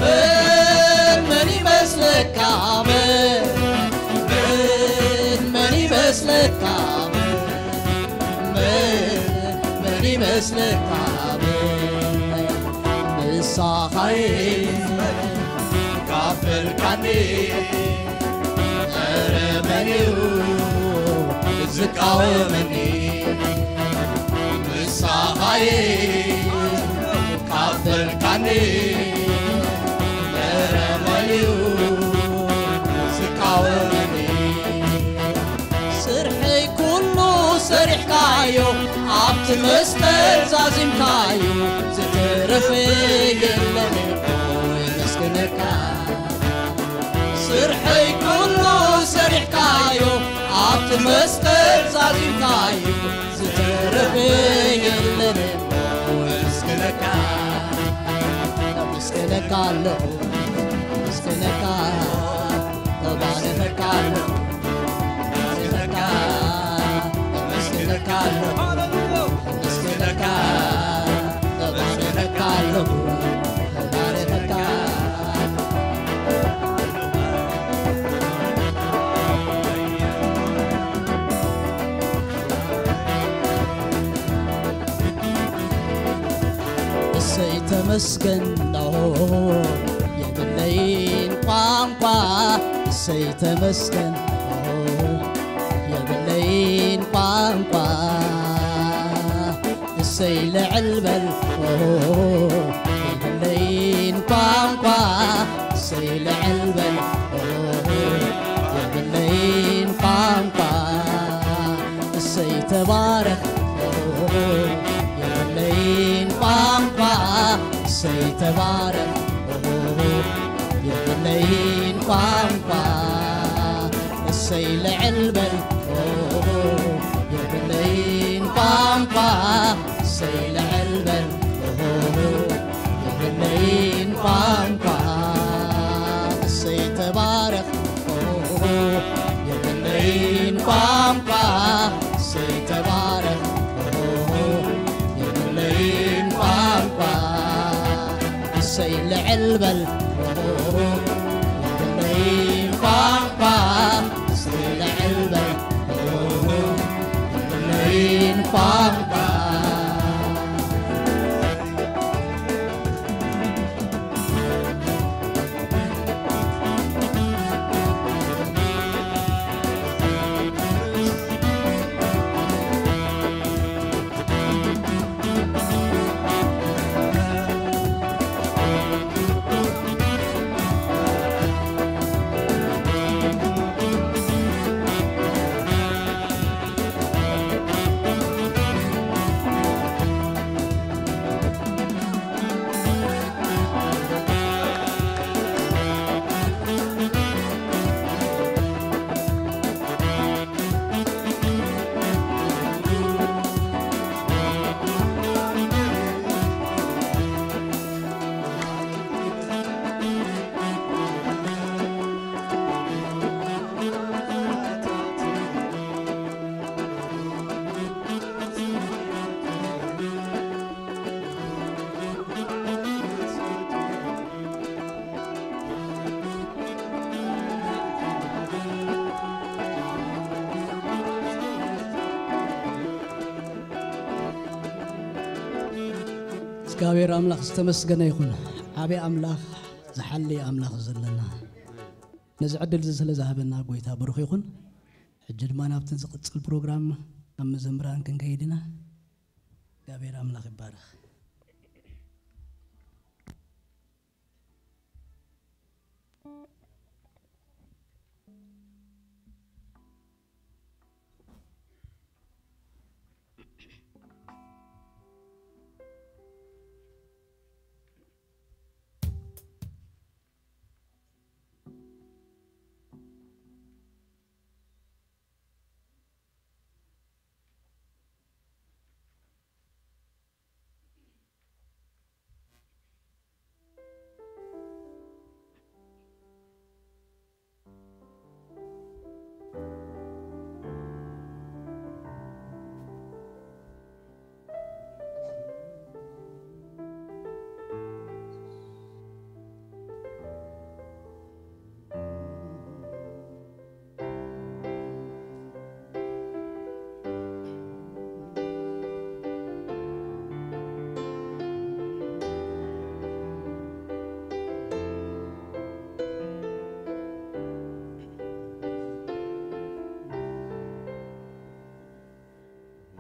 መን፣ መን ይመስለካ? መን፣ መን፣ መን ይመስለካ? መን፣ መን ይመስለካ? መን፣ ንስኻ'የ ካፈልካኒ፣ ኧረ መን እዩ ዝቃወመኒ? ንስኻ'የ ካፈልካኒ፣ ኧረ መን እዩ ዝቃወመኒ? ስርሐይ ኩሉ ሰሪሕካዮ፣ ኣብቲ መስቀል ዛዚምካዮ፣ ዝተረፈ የለን እኮ የመስግነካ። ስርሐይ ኩሉ ሰሪሕካዮ፣ ኣብቲ መስቀል ዛዚምካዮ፣ ዝተረፈ የለን እሞ የመስግነካ። የመስግነካ ኣለኹ፣ የመስግነካ፣ እባርኸካ ኣለኹ፣ እባርኸካ፣ የመስግነካ ኣለኹ፣ የመስግነካ፣ እባርኸካ ኣለኹ፣ እባርኸካ። እሰይ ተመስገን ነው የብለይን ቋንቋ፣ እሰይ ተመስገን ነው የብለይን ቋንቋ፣ እሰይ ልዕል በል የብለይን ቋንቋ፣ እሰይ ልዕል በል የብለይን ቋንቋ፣ እሰይ ተባረኽ የብለይን ቋንቋ፣ እሰይ ተባረኽ የብለይን ቋንቋ፣ እሰይ ልዕል በል የብለይን ቋንቋ፣ እሰይ ልዕል በል የብለይን ቋንቋ፣ እሰይ ተባረኽ የብለይን ቋንቋ፣ እሰይ ተባረኽ የብለይን ቋንቋ፣ እሰይ ልዕል በል የብለይን ቋንቋ፣ እሰይ ልዕል በል የብለይን ቋንቋ። እግዚኣብሔር ኣምላኽ ዝተመስገነ ይኹን። ዓቢ ኣምላኽ፣ ዝሓሊ ኣምላኽ ዘለና። ነዚ ዕድል እዚ ስለ ዝሃበና ጎይታ ብሩኽ ይኹን። ሕጂ ድማ ናብቲ ዝቕጽል ፕሮግራም ኣብ መዘምራን ክንከይድ ኢና። እግዚኣብሔር ኣምላኽ ይባረኽ።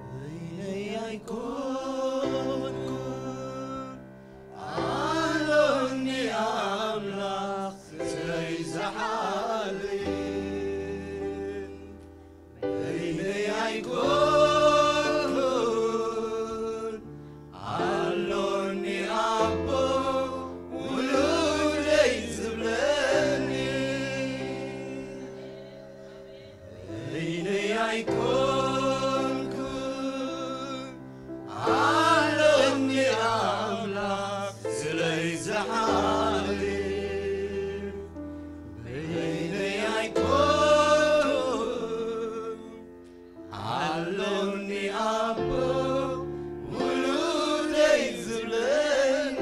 በይነይ ኣይኮንኩን ኣሎኒ ኣምላኽ ስለይ ዝሓልፍ። በይነይ ኣይኮንኩን ኣሎኒ ኣቦ ውሉደይ ዝብለኒ። በይነይ ኣይኮንኩን ኣሎኒ ኣምላኽ ስለይ ዝሓልፍ። በይነይ ኣይኮንኩን ኣሎኒ ኣቦ ውሉደይ ዝብለኒ።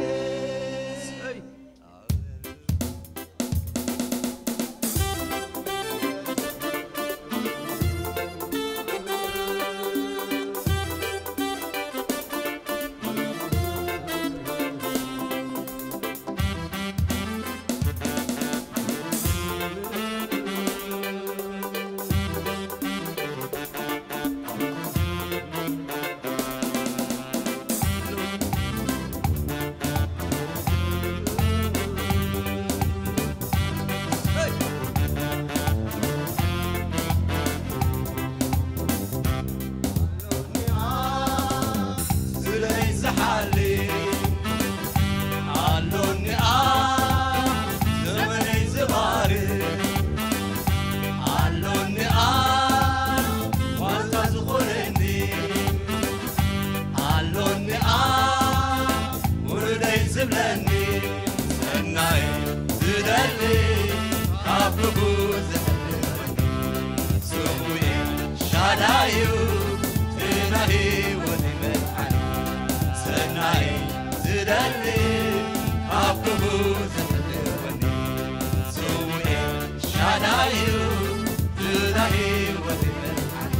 ስለይ ዝሓሊ ኣሎኒ ኣብ ዘመነይ ዝባርኽ ኣሎኒ ኣብ ዋልታ ዝኾነኒ ኣሎኒ ኣብ ውሉደይ ዝብለኒ ሰናይ ዝደሊ ካብ ክፉ ዝሕልወኒ ስውእ ሻዳዩ እቲ ናይ ህይወት መድሓኒ ሰናይ ዝደሊ ካብ ክፉ ዝሕልወኒ ስውእ ሻዳዩ እቲ ናይ ህይወት መድሓኒ።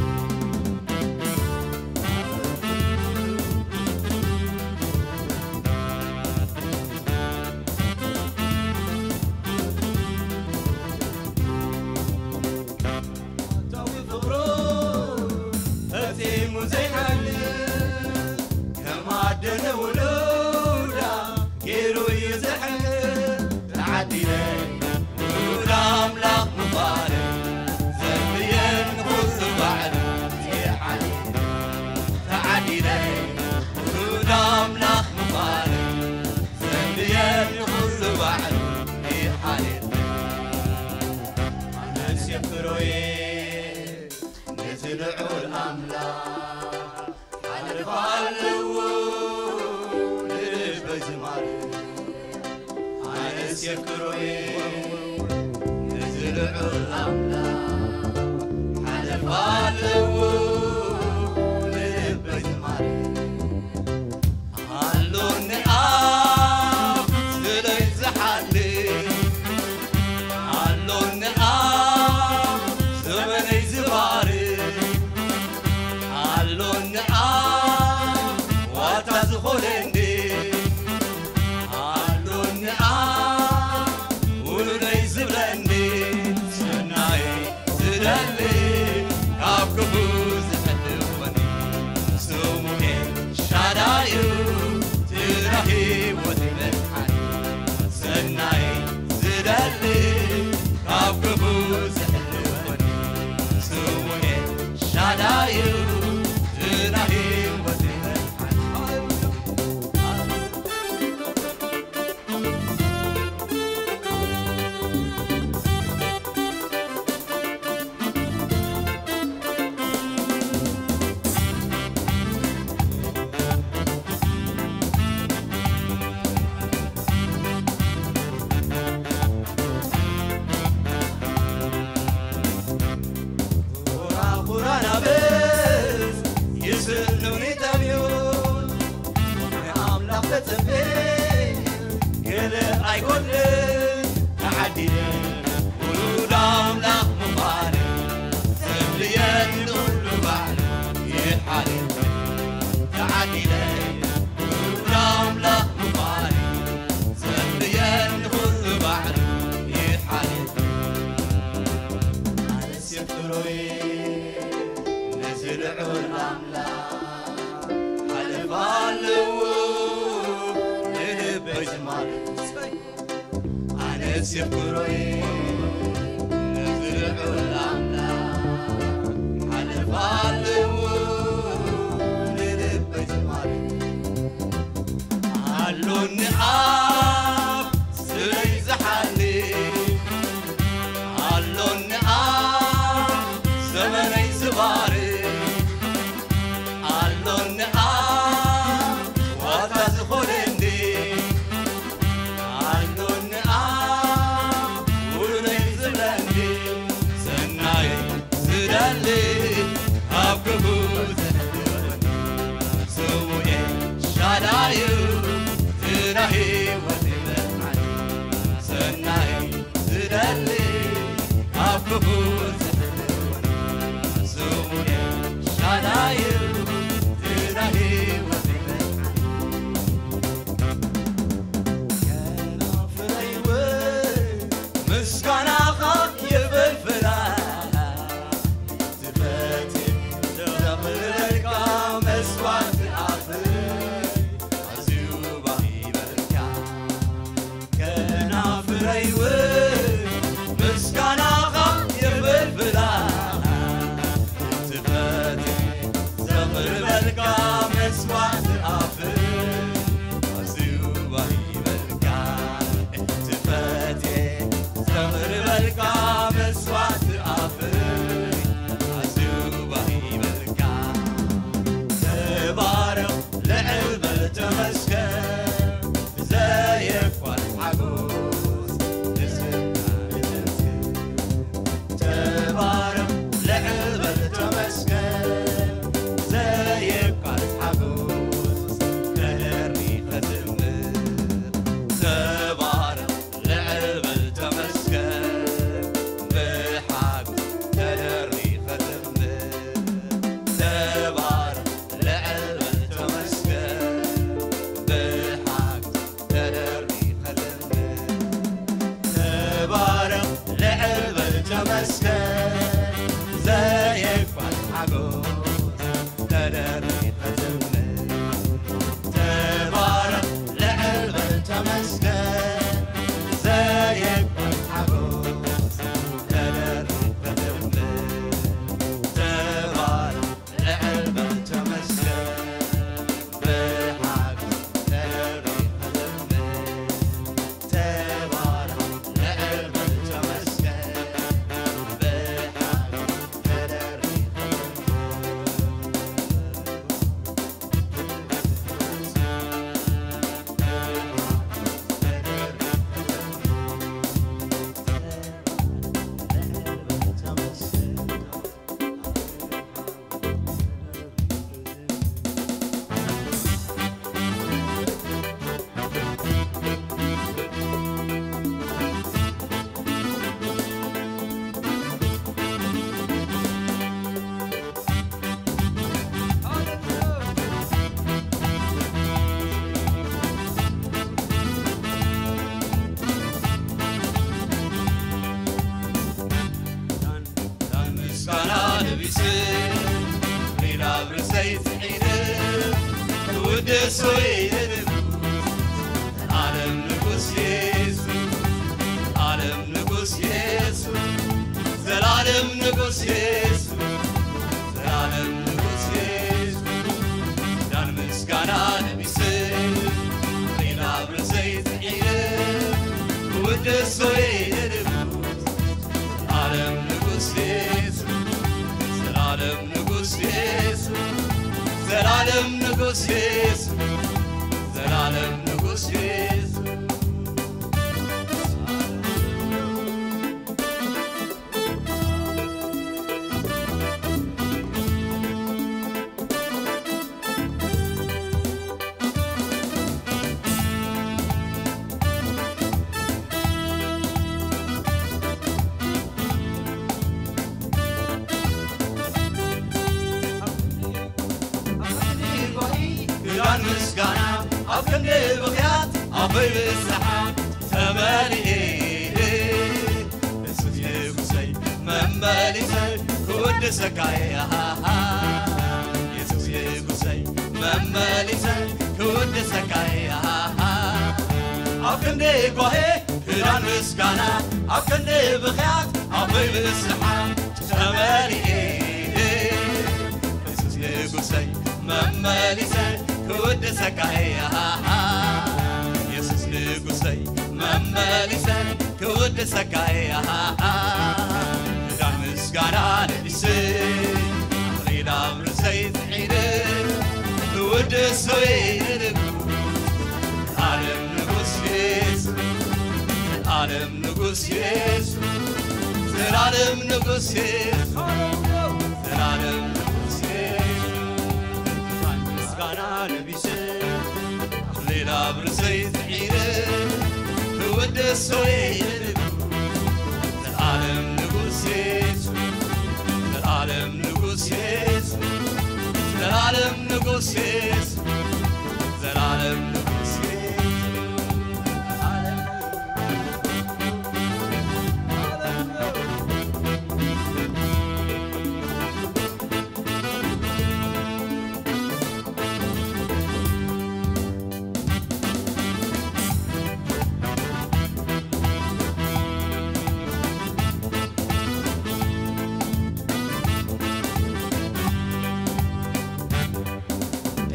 ኣታዊ ፍቕሩ ፈጺሙ ዘይሓልፍ፣ ከም ኣደ ንውሉዳ ገይሩ እዩ ዘሕልፍ። ተዓዲለ ውሉድ ኣምላኽ ምዃነይ፣ ዘድልየኒ ኩሉ ባዕሉ ይሓልፍ። ተዓዲለ ውሉድ ኣምላኽ ምዃነይ፣ ዘድልየኒ ኩሉ ባዕሉ ይሓልፍ። ኣነስ የፍቅሮዬ ነቲ ልዑል ኣምላኽ ሓለፋ ኣለዎ ልበይ ዝማርኽ። ኣነስ የፍቅሮዬ ነቲ ልዑል ኣምላኽ ሓለፋ ኣለዎ ልበይ ዝማርኽ። ኣሎኒ ኣብ ስለይ ዝሓልፍ፣ ኣሎኒ ኣብ ዘመነይ ዝባርኽ፣ ኣሎኒ ኣብ ዋልታ ዝኾነኒ፣ ገለ ኣይጎድልን ተዓዲለ ውሉድ ኣምላኽ ምዃን ዘድልየኒ ኩሉ ባዕሉ ይሓልፍ። ተዓዲለ ውሉድ ኣምላኽ ምዃን ዘድልየኒ ኩሉ ባዕሉ ይሓልፍ። ኣነስ የፍቅሮይ ነዚ ልዑል ኣምላኽ ሓለፋ ኣለዎ ንልበይ ዝማርኽ። ኣነስ የፍቅሮይ ነዚ ልዑል ኣምላኽ ሓለፋ ኣለዎ ንልበይ ዝማርኽ። ኣሎኒ ኣብ ስለይ ዝሓልፍ ኣሎኒ ኣብ ዘመነይ ዝባርኽ ኣሎኒ ኣብ ዋታ ዝኾነኒ ኣሎኒ ኣብ ውሉደይ ዝብለኒ ሰናይ ዝደሊ ኣብ ክፉ ዝሕልወኒ ስሙ ኤልሻዳዩ እቲ ናይ ህይወት መድሓኒ ሰናይ ዝደሊ ኣብ ክፉ ዝሕልወኒ ስሙ ኤልሻዳዩ እቲ ናይ ህይወት መድሓኒ ከናፍረይ እውን ምስጋናኻ ይብል ፍላላ ዝፈትየ ዘቕርበልካ መስዋዕቲ ኣፍረይ ኣዝዩ ባህ ይበልካ ከናፍረይ እውን ምስጋናኻ ይብል ፍላላ ዝፈትየ ዘቕርበልካ መስዋዕቲ ኣፍረይ ኣዝዩ ባህ ይበልካ እቲ ፈትየ ዘቕርበልካ መስዋዕቲ ኣፍረይ ኣዝዩ ባህ ይበልካ ተባረኽ ልዕል በል ተመስገን ብዘየቋርጽ ሓጎስ ንስምካ ንዘምር ተባረኽ ልዕል በል ተመስገን ብዘየቋርጽ ሓጎስ ተደሪ ኸዝምር ተባረኽ ልዕል በል ተመስገን ብሓጎስ ተደሪ ኸዝምር ተባረኽ ልዕል በል ተመስገን ብሓጎስ ተደሪ ኸዝምር ተባረኽ ልዕል በል ተመስገን ዘየቋርጽ ሓጎስ ተደሪ ኸዝምር ተባረኽ ልዕል በል ተመስገን ዘየቋርጽ ሓጎስ ተደሪ ኸዝምር ተባረኽ ልዕል በል ተመስገን ብሓጎስ ተደሪ ኸዝምር ተባረኽ ልዕል በል ተመስገን ብሓጎስ ተደሪ ኸዝምር ምስጋና ለቢሰ ሌላ ብርሰይ ስዒረ ክውደሶ ኢለ ንጉስ ዓለም ንጉስ የሱስ ዓለም ንጉስ የሱስ ዘላለም ንጉስ የሱስ ዘላለም ንጉስ የሱስ ዳን ምስጋና ለቢሰ ሌላ ብርሰይ ስዒረ ክውደሶ ኢለ ንጉስ ዓለም ንጉስ የሱስ ዘላለም ንጉስ የሱስ ዘላለም ንጉስ የሱስ ዘላለም ንጉስ የሱስ ምስጋና ኣብ ክንዲ ብኽያት ኣቦይ ብስሓ ተመሊኤ። የሱስ ንጉሰይ መመሊሰ ክውድሰካ እየ። የሱስ ንጉሰይ መመሊሰ ክውድሰካ እየ። ኣብ ክንዲ ጓሄ ክዳን ምስጋና ኣብ ክንዲ ብኽያት ኣቦይ ብስሓ ተመሊኤ። የሱስ ንጉሰይ መመሊሰ ክውድሰካ እየ። የሱስ ንጉሰይ መመሊሰ ክውድሰካ እየ። ክዳን ምስጋና ለቢሰ ኣኽሊል ኣብ ርእሰይ ጽዒነ ክውድሶ እየ ንጉስ ዘልኣለም ንጉስ የሱስ ዘልኣለም ንጉስ የሱስ ዘልኣለም ንጉስ የሱስ ዘልኣለም ንጉስ የሱስ ምስጋና ለቢሰ ኣኽሊል ኣብ ርእሰይ ጽዒነ ክውድሶ እየ ንጉስ ዘልኣለም ንጉስ የሱስ ዘልኣለም ንጉስ የሱስ ዘልኣለም ንጉስ የሱስ ዘልኣለም ንጉስ የሱስ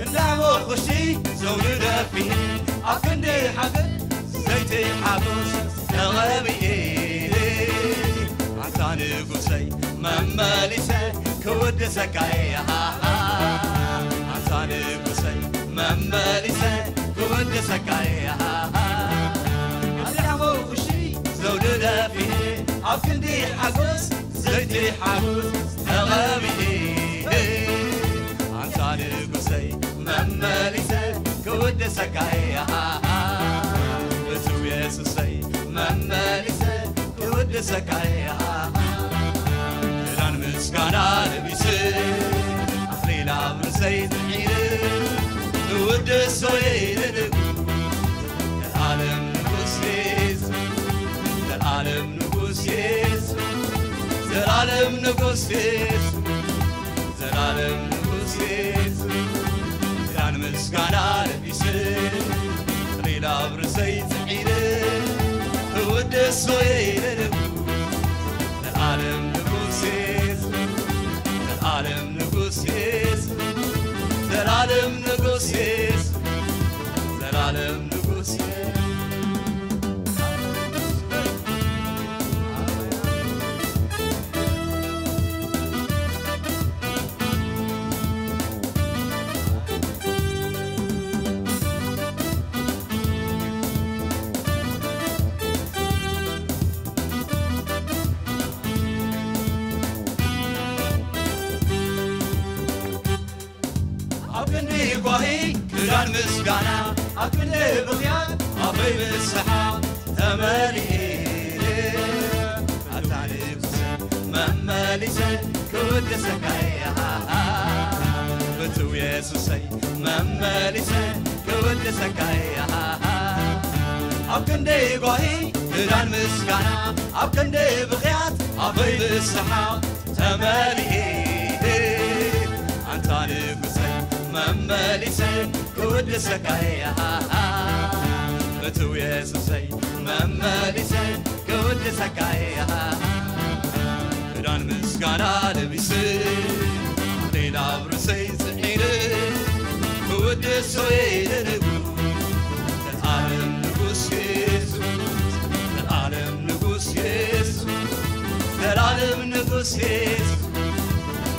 እንዳሞ ቁሽቲ ዘውዲ ደፊኤ ኣብ ክንዲ ሓገዝ ዘይቲ ሓጎስ ተቐቢኤ ኣንታ ንጉሰይ መመሊሰ ክውድሰካ እየ። ኣንታ ንጉሰይ መመሊሰ ክውድሰካ እየ። እንዳሞ ቁሽቲ ዘውዲ ደፊኤ ኣብ ክንዲ ሓጎስ ዘይቲ ሓጎስ ተቐቢኤ ኣንታ ንጉሰይ መመሊሰ ክውድሰካ እየ። ብስም የሱሰይ መመሊሰ ክውድሰካ እየ። ክዳን ምስጋና ለቢሰ ኣኽሊል ኣብ ርእሰይ ጽዒነ ክውድሶ እየ ንጉስ ዘልኣለም ንጉስ የሱስ ዘልኣለም ንጉስ የሱስ ዘልኣለም ንጉስ የሱስ ዘልኣለም ንጉስ የሱስ ክዳን ምስጋና ለቢሰ ኣኽሊል ኣብ ርእሰይ ጽዒነ ክውድሶ እየ ንጉስ ዘልኣለም ንጉስ የሱስ ዘልኣለም ንጉስ የሱስ ዘልኣለም ንጉስ የሱስ ዘልኣለም ንጉስ የሱስ ኣብ ክንዲ ጓሂ ክዳን ምስጋና ኣብ ክንዲ ብኽያት ኣፈይ ብስሓ ተመሊኤ ኣታ ንጉሰ መመሊሰ ክውድሰካ እየ ብትው የሱሰይ መመሊሰ ክውድሰካ እየ ኣብ ክንዲ ጓሂ ክዳን ምስጋና ኣብ ክንዲ ብኽያት ኣፈይ ብስሓ ተመሊኤ ኣንታ ንጉሰይ መመሊሰ ክውድሰካ እየ ብትው የሱሰይ መመሊሰ ክውድሰካ እየ ክዳን ምስጋና ለቢሰ ኣኽሊል ኣብ ርእሰይ ጽዒነ ክውድሶ እየ ንጉስ ዘልኣለም ንጉስ የሱስ ዘልኣለም ንጉስ የሱስ ዘልኣለም ንጉስ የሱስ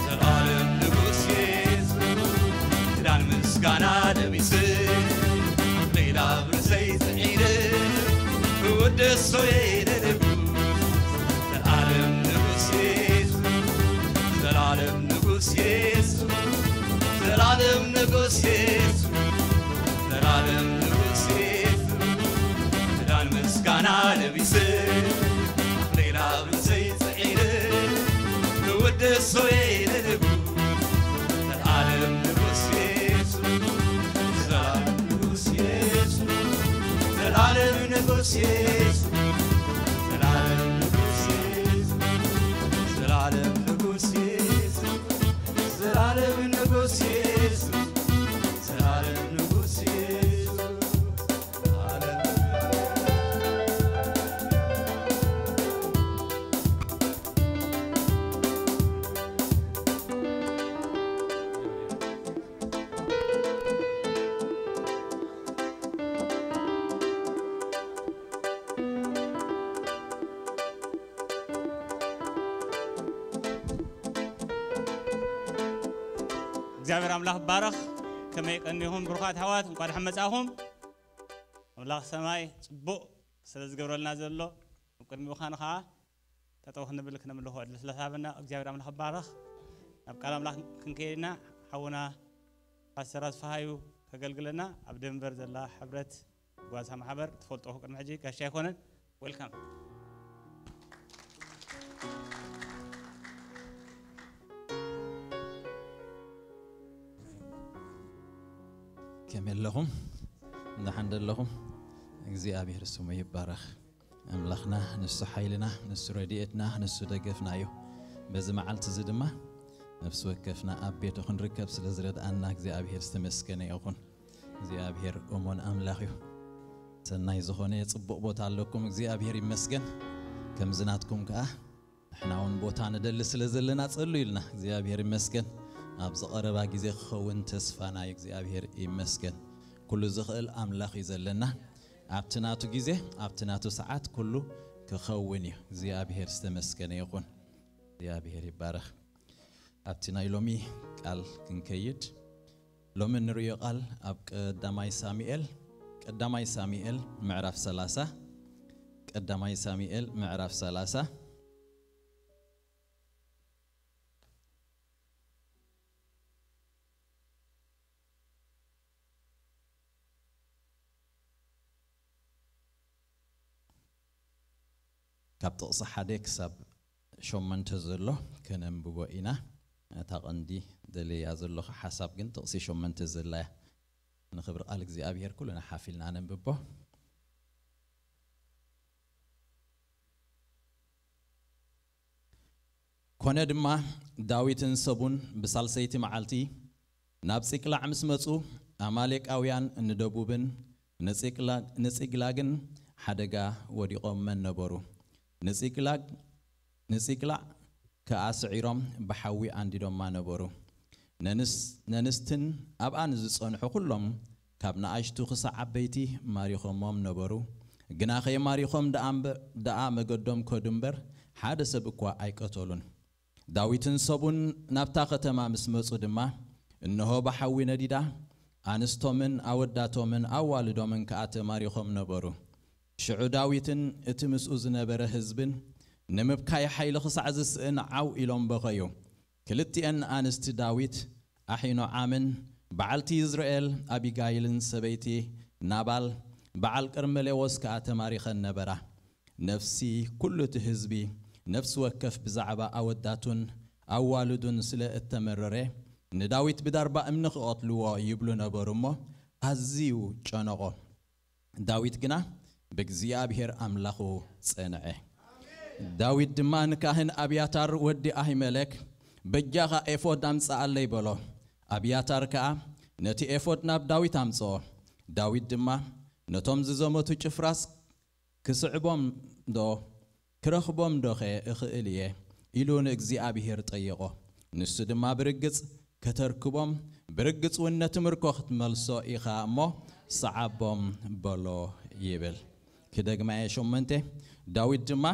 ዘልኣለም ንጉስ የሱስ ክዳን ምስጋና ለቢሰ ኣኽሊል ኣብ ርእሰይ ጽዒነ ክውድሶ እየ ንጉስ ዘልኣለም ንጉስ የሱስ ዘልኣለም ንጉስ የሱስ ዘልኣለም ንጉስ የሱስ ዘልኣለም ንጉስ የሱስ ክዳን ምስጋና ለቢሰ ኣኽሊል ኣብ ርእሰይ ጽዒነ ክውድሶ እየ ንጉስ ዘልኣለም ንጉስ የሱስ ዘላለም ንጉስ ኢየሱስ፣ ዘላለም ንጉስ ኢየሱስ፣ ዘላለም ንጉስ ኢየሱስ፣ ዘላለም ንጉስ ኢየሱስ። እግዚኣብሔር ኣምላኽ ባረኽ። ከመይ ቀኒኹም ብሩኻት ኣሕዋት፣ እንኳን ደሓን መጻእኹም። ኣምላኽ ሰማይ ጽቡቕ ስለ ዝገብረልና ዘሎ፣ ኣብ ቅድሚኡ ኻን ኸዓ ጠጠው ክንብል ክነምልኾ ዕድል ስለ ዝሃበና እግዚኣብሔር ኣምላኽ ባረኽ። ናብ ቃል ኣምላኽ ክንከይድ ኢና። ሓውና ፓስተር ኣስፍሃዩ ከገልግለና ኣብ ደንቨር ዘላ ሕብረት ጓሳ ማሕበር ትፈልጦ ቅድሚ ሕጂ ጋሻ ኣይኮነን። ዌልካም። ከመይ ኣለኹም? ደሓን ዶ ኣለኹም? እግዚኣብሔር ስሙ ይባረኽ። ኣምላኽና ንሱ ሓይልና፣ ንሱ ረድኤትና፣ ንሱ ደገፍና እዩ። በዚ መዓልቲ እዚ ድማ ነፍሲ ወከፍና ኣብ ቤቱ ክንርከብ ስለ ዝረድኣና እግዚኣብሔር ዝተመስገነ ይኹን። እግዚኣብሔር እሙን ኣምላኽ እዩ። ሰናይ ዝኾነ ጽቡቕ ቦታ ኣለኩም። እግዚኣብሔር ይመስገን። ከምዚ ናትኩም ከኣ ንሕና እውን ቦታ ንደሊ ስለ ዘለና ጸሉ ኢልና እግዚኣብሔር ይመስገን። ኣብዚ ቀረባ ግዜ ክኸውን ተስፋና እዩ። እግዚኣብሔር ይመስገን። ኩሉ ዝኽእል ኣምላኽ እዩ ዘለና። ኣብቲ ናቱ ግዜ፣ ኣብቲ ናቱ ሰዓት ኩሉ ክኸውን እዩ። እግዚኣብሔር ዝተመስገነ ይኹን። እግዚኣብሔር ይባረኽ። ኣብቲ ናይ ሎሚ ቃል ክንከይድ፣ ሎሚ እንርእዮ ቃል ኣብ ቀዳማይ ሳሙኤል፣ ቀዳማይ ሳሙኤል ምዕራፍ ሰላሳ፣ ቀዳማይ ሳሙኤል ምዕራፍ ሰላሳ፣ ካብ ጥቕሲ ሓደ ክሳብ ሸሞንተ ዘሎ ከነንብቦ ኢና። እታ ቀንዲ ደልያ ዘለኹ ሓሳብ ግን ጥቕሲ ሸሞንተ ዘላ እያ። ንኽብሪ ቃል እግዚኣብሔር ኩልና ሓፍ ኢልና ነንብቦ። ኮነ ድማ፣ ዳዊትን ሰቡን ብሳልሰይቲ መዓልቲ ናብ ጺቅላዕ ምስ መጹ፣ ኣማሌቃውያን ንደቡብን ንጺቅላ-፣ ንጺግላግን ሓደጋ ወዲቖመን ነበሩ። ንጺቅላግ-፣ ንጺቅላዕ ከኣ ስዒሮም ብሓዊ ኣንዲዶማ ነበሩ። ነንስ-፣ ነንስትን ኣብኣ ንዝጸንሑ ኩሎም፣ ካብ ንኣሽቱ ክሳዕ ዓበይቲ ማሪኾሞም ነበሩ። ግናኸ ማሪኾም ደኣ እምበ-፣ ደኣ መገዶም ከዱ እምበር፣ ሓደ ሰብ እኳ ኣይቀተሉን። ዳዊትን ሰቡን ናብታ ከተማ ምስ መጹ ድማ፣ እንሆ ብሓዊ ነዲዳ፣ ኣንስቶምን ኣወዳቶምን ኣዋልዶምን ከኣ ተማሪኾም ነበሩ። ሽዑ ዳዊትን እቲ ምስኡ ዝነበረ ህዝብን ንምብካይ ሓይሊ ክሳዕ ዝስእን ዓው ኢሎም በኸዩ። ክልቲኤን ኣንስቲ ዳዊት፣ ኣሒኖዓምን በዓልቲ ይዝርኤል ኣቢጋይልን ሰበይቲ ናባል በዓል ቀርሜሌዎስ ከኣ ተማሪኸን ነበራ። ነፍሲ ኩሉ እቲ ህዝቢ፣ ነፍሲ ወከፍ ብዛዕባ ኣወዳቱን ኣዋልዱን ስለ እተመረረ፣ ንዳዊት ብዳርባ እምኒ ክቐትልዎ ይብሉ ነበሩ እሞ፣ ኣዝዩ ጨነቖ። ዳዊት ግና ብእግዚኣብሔር ኣምላኹ ጸንዐ። ዳዊት ድማ ንካህን ኣብያታር ወዲ ኣሂመለክ፣ "በጃኻ ኤፎድ ኣምጽኣለይ" በሎ። ኣብያታር ከኣ ነቲ ኤፎድ ናብ ዳዊት ኣምጽኦ። ዳዊት ድማ፣ "ነቶም ዝዘመቱ ጭፍራስ ክስዕቦም ዶ ክረኽቦም ዶኸ እኽእል እየ?" ኢሉ ንእግዚኣብሔር ጠየቖ። ንሱ ድማ፣ "ብርግጽ ከተርክቦም፣ ብርግጽ እውን ነቲ ምርኮ ክትመልሶ ኢኻ እሞ፣ ሰዓቦም" በሎ ይብል። ክደግማ እየ፣ ሸሞንተ። ዳዊት ድማ፣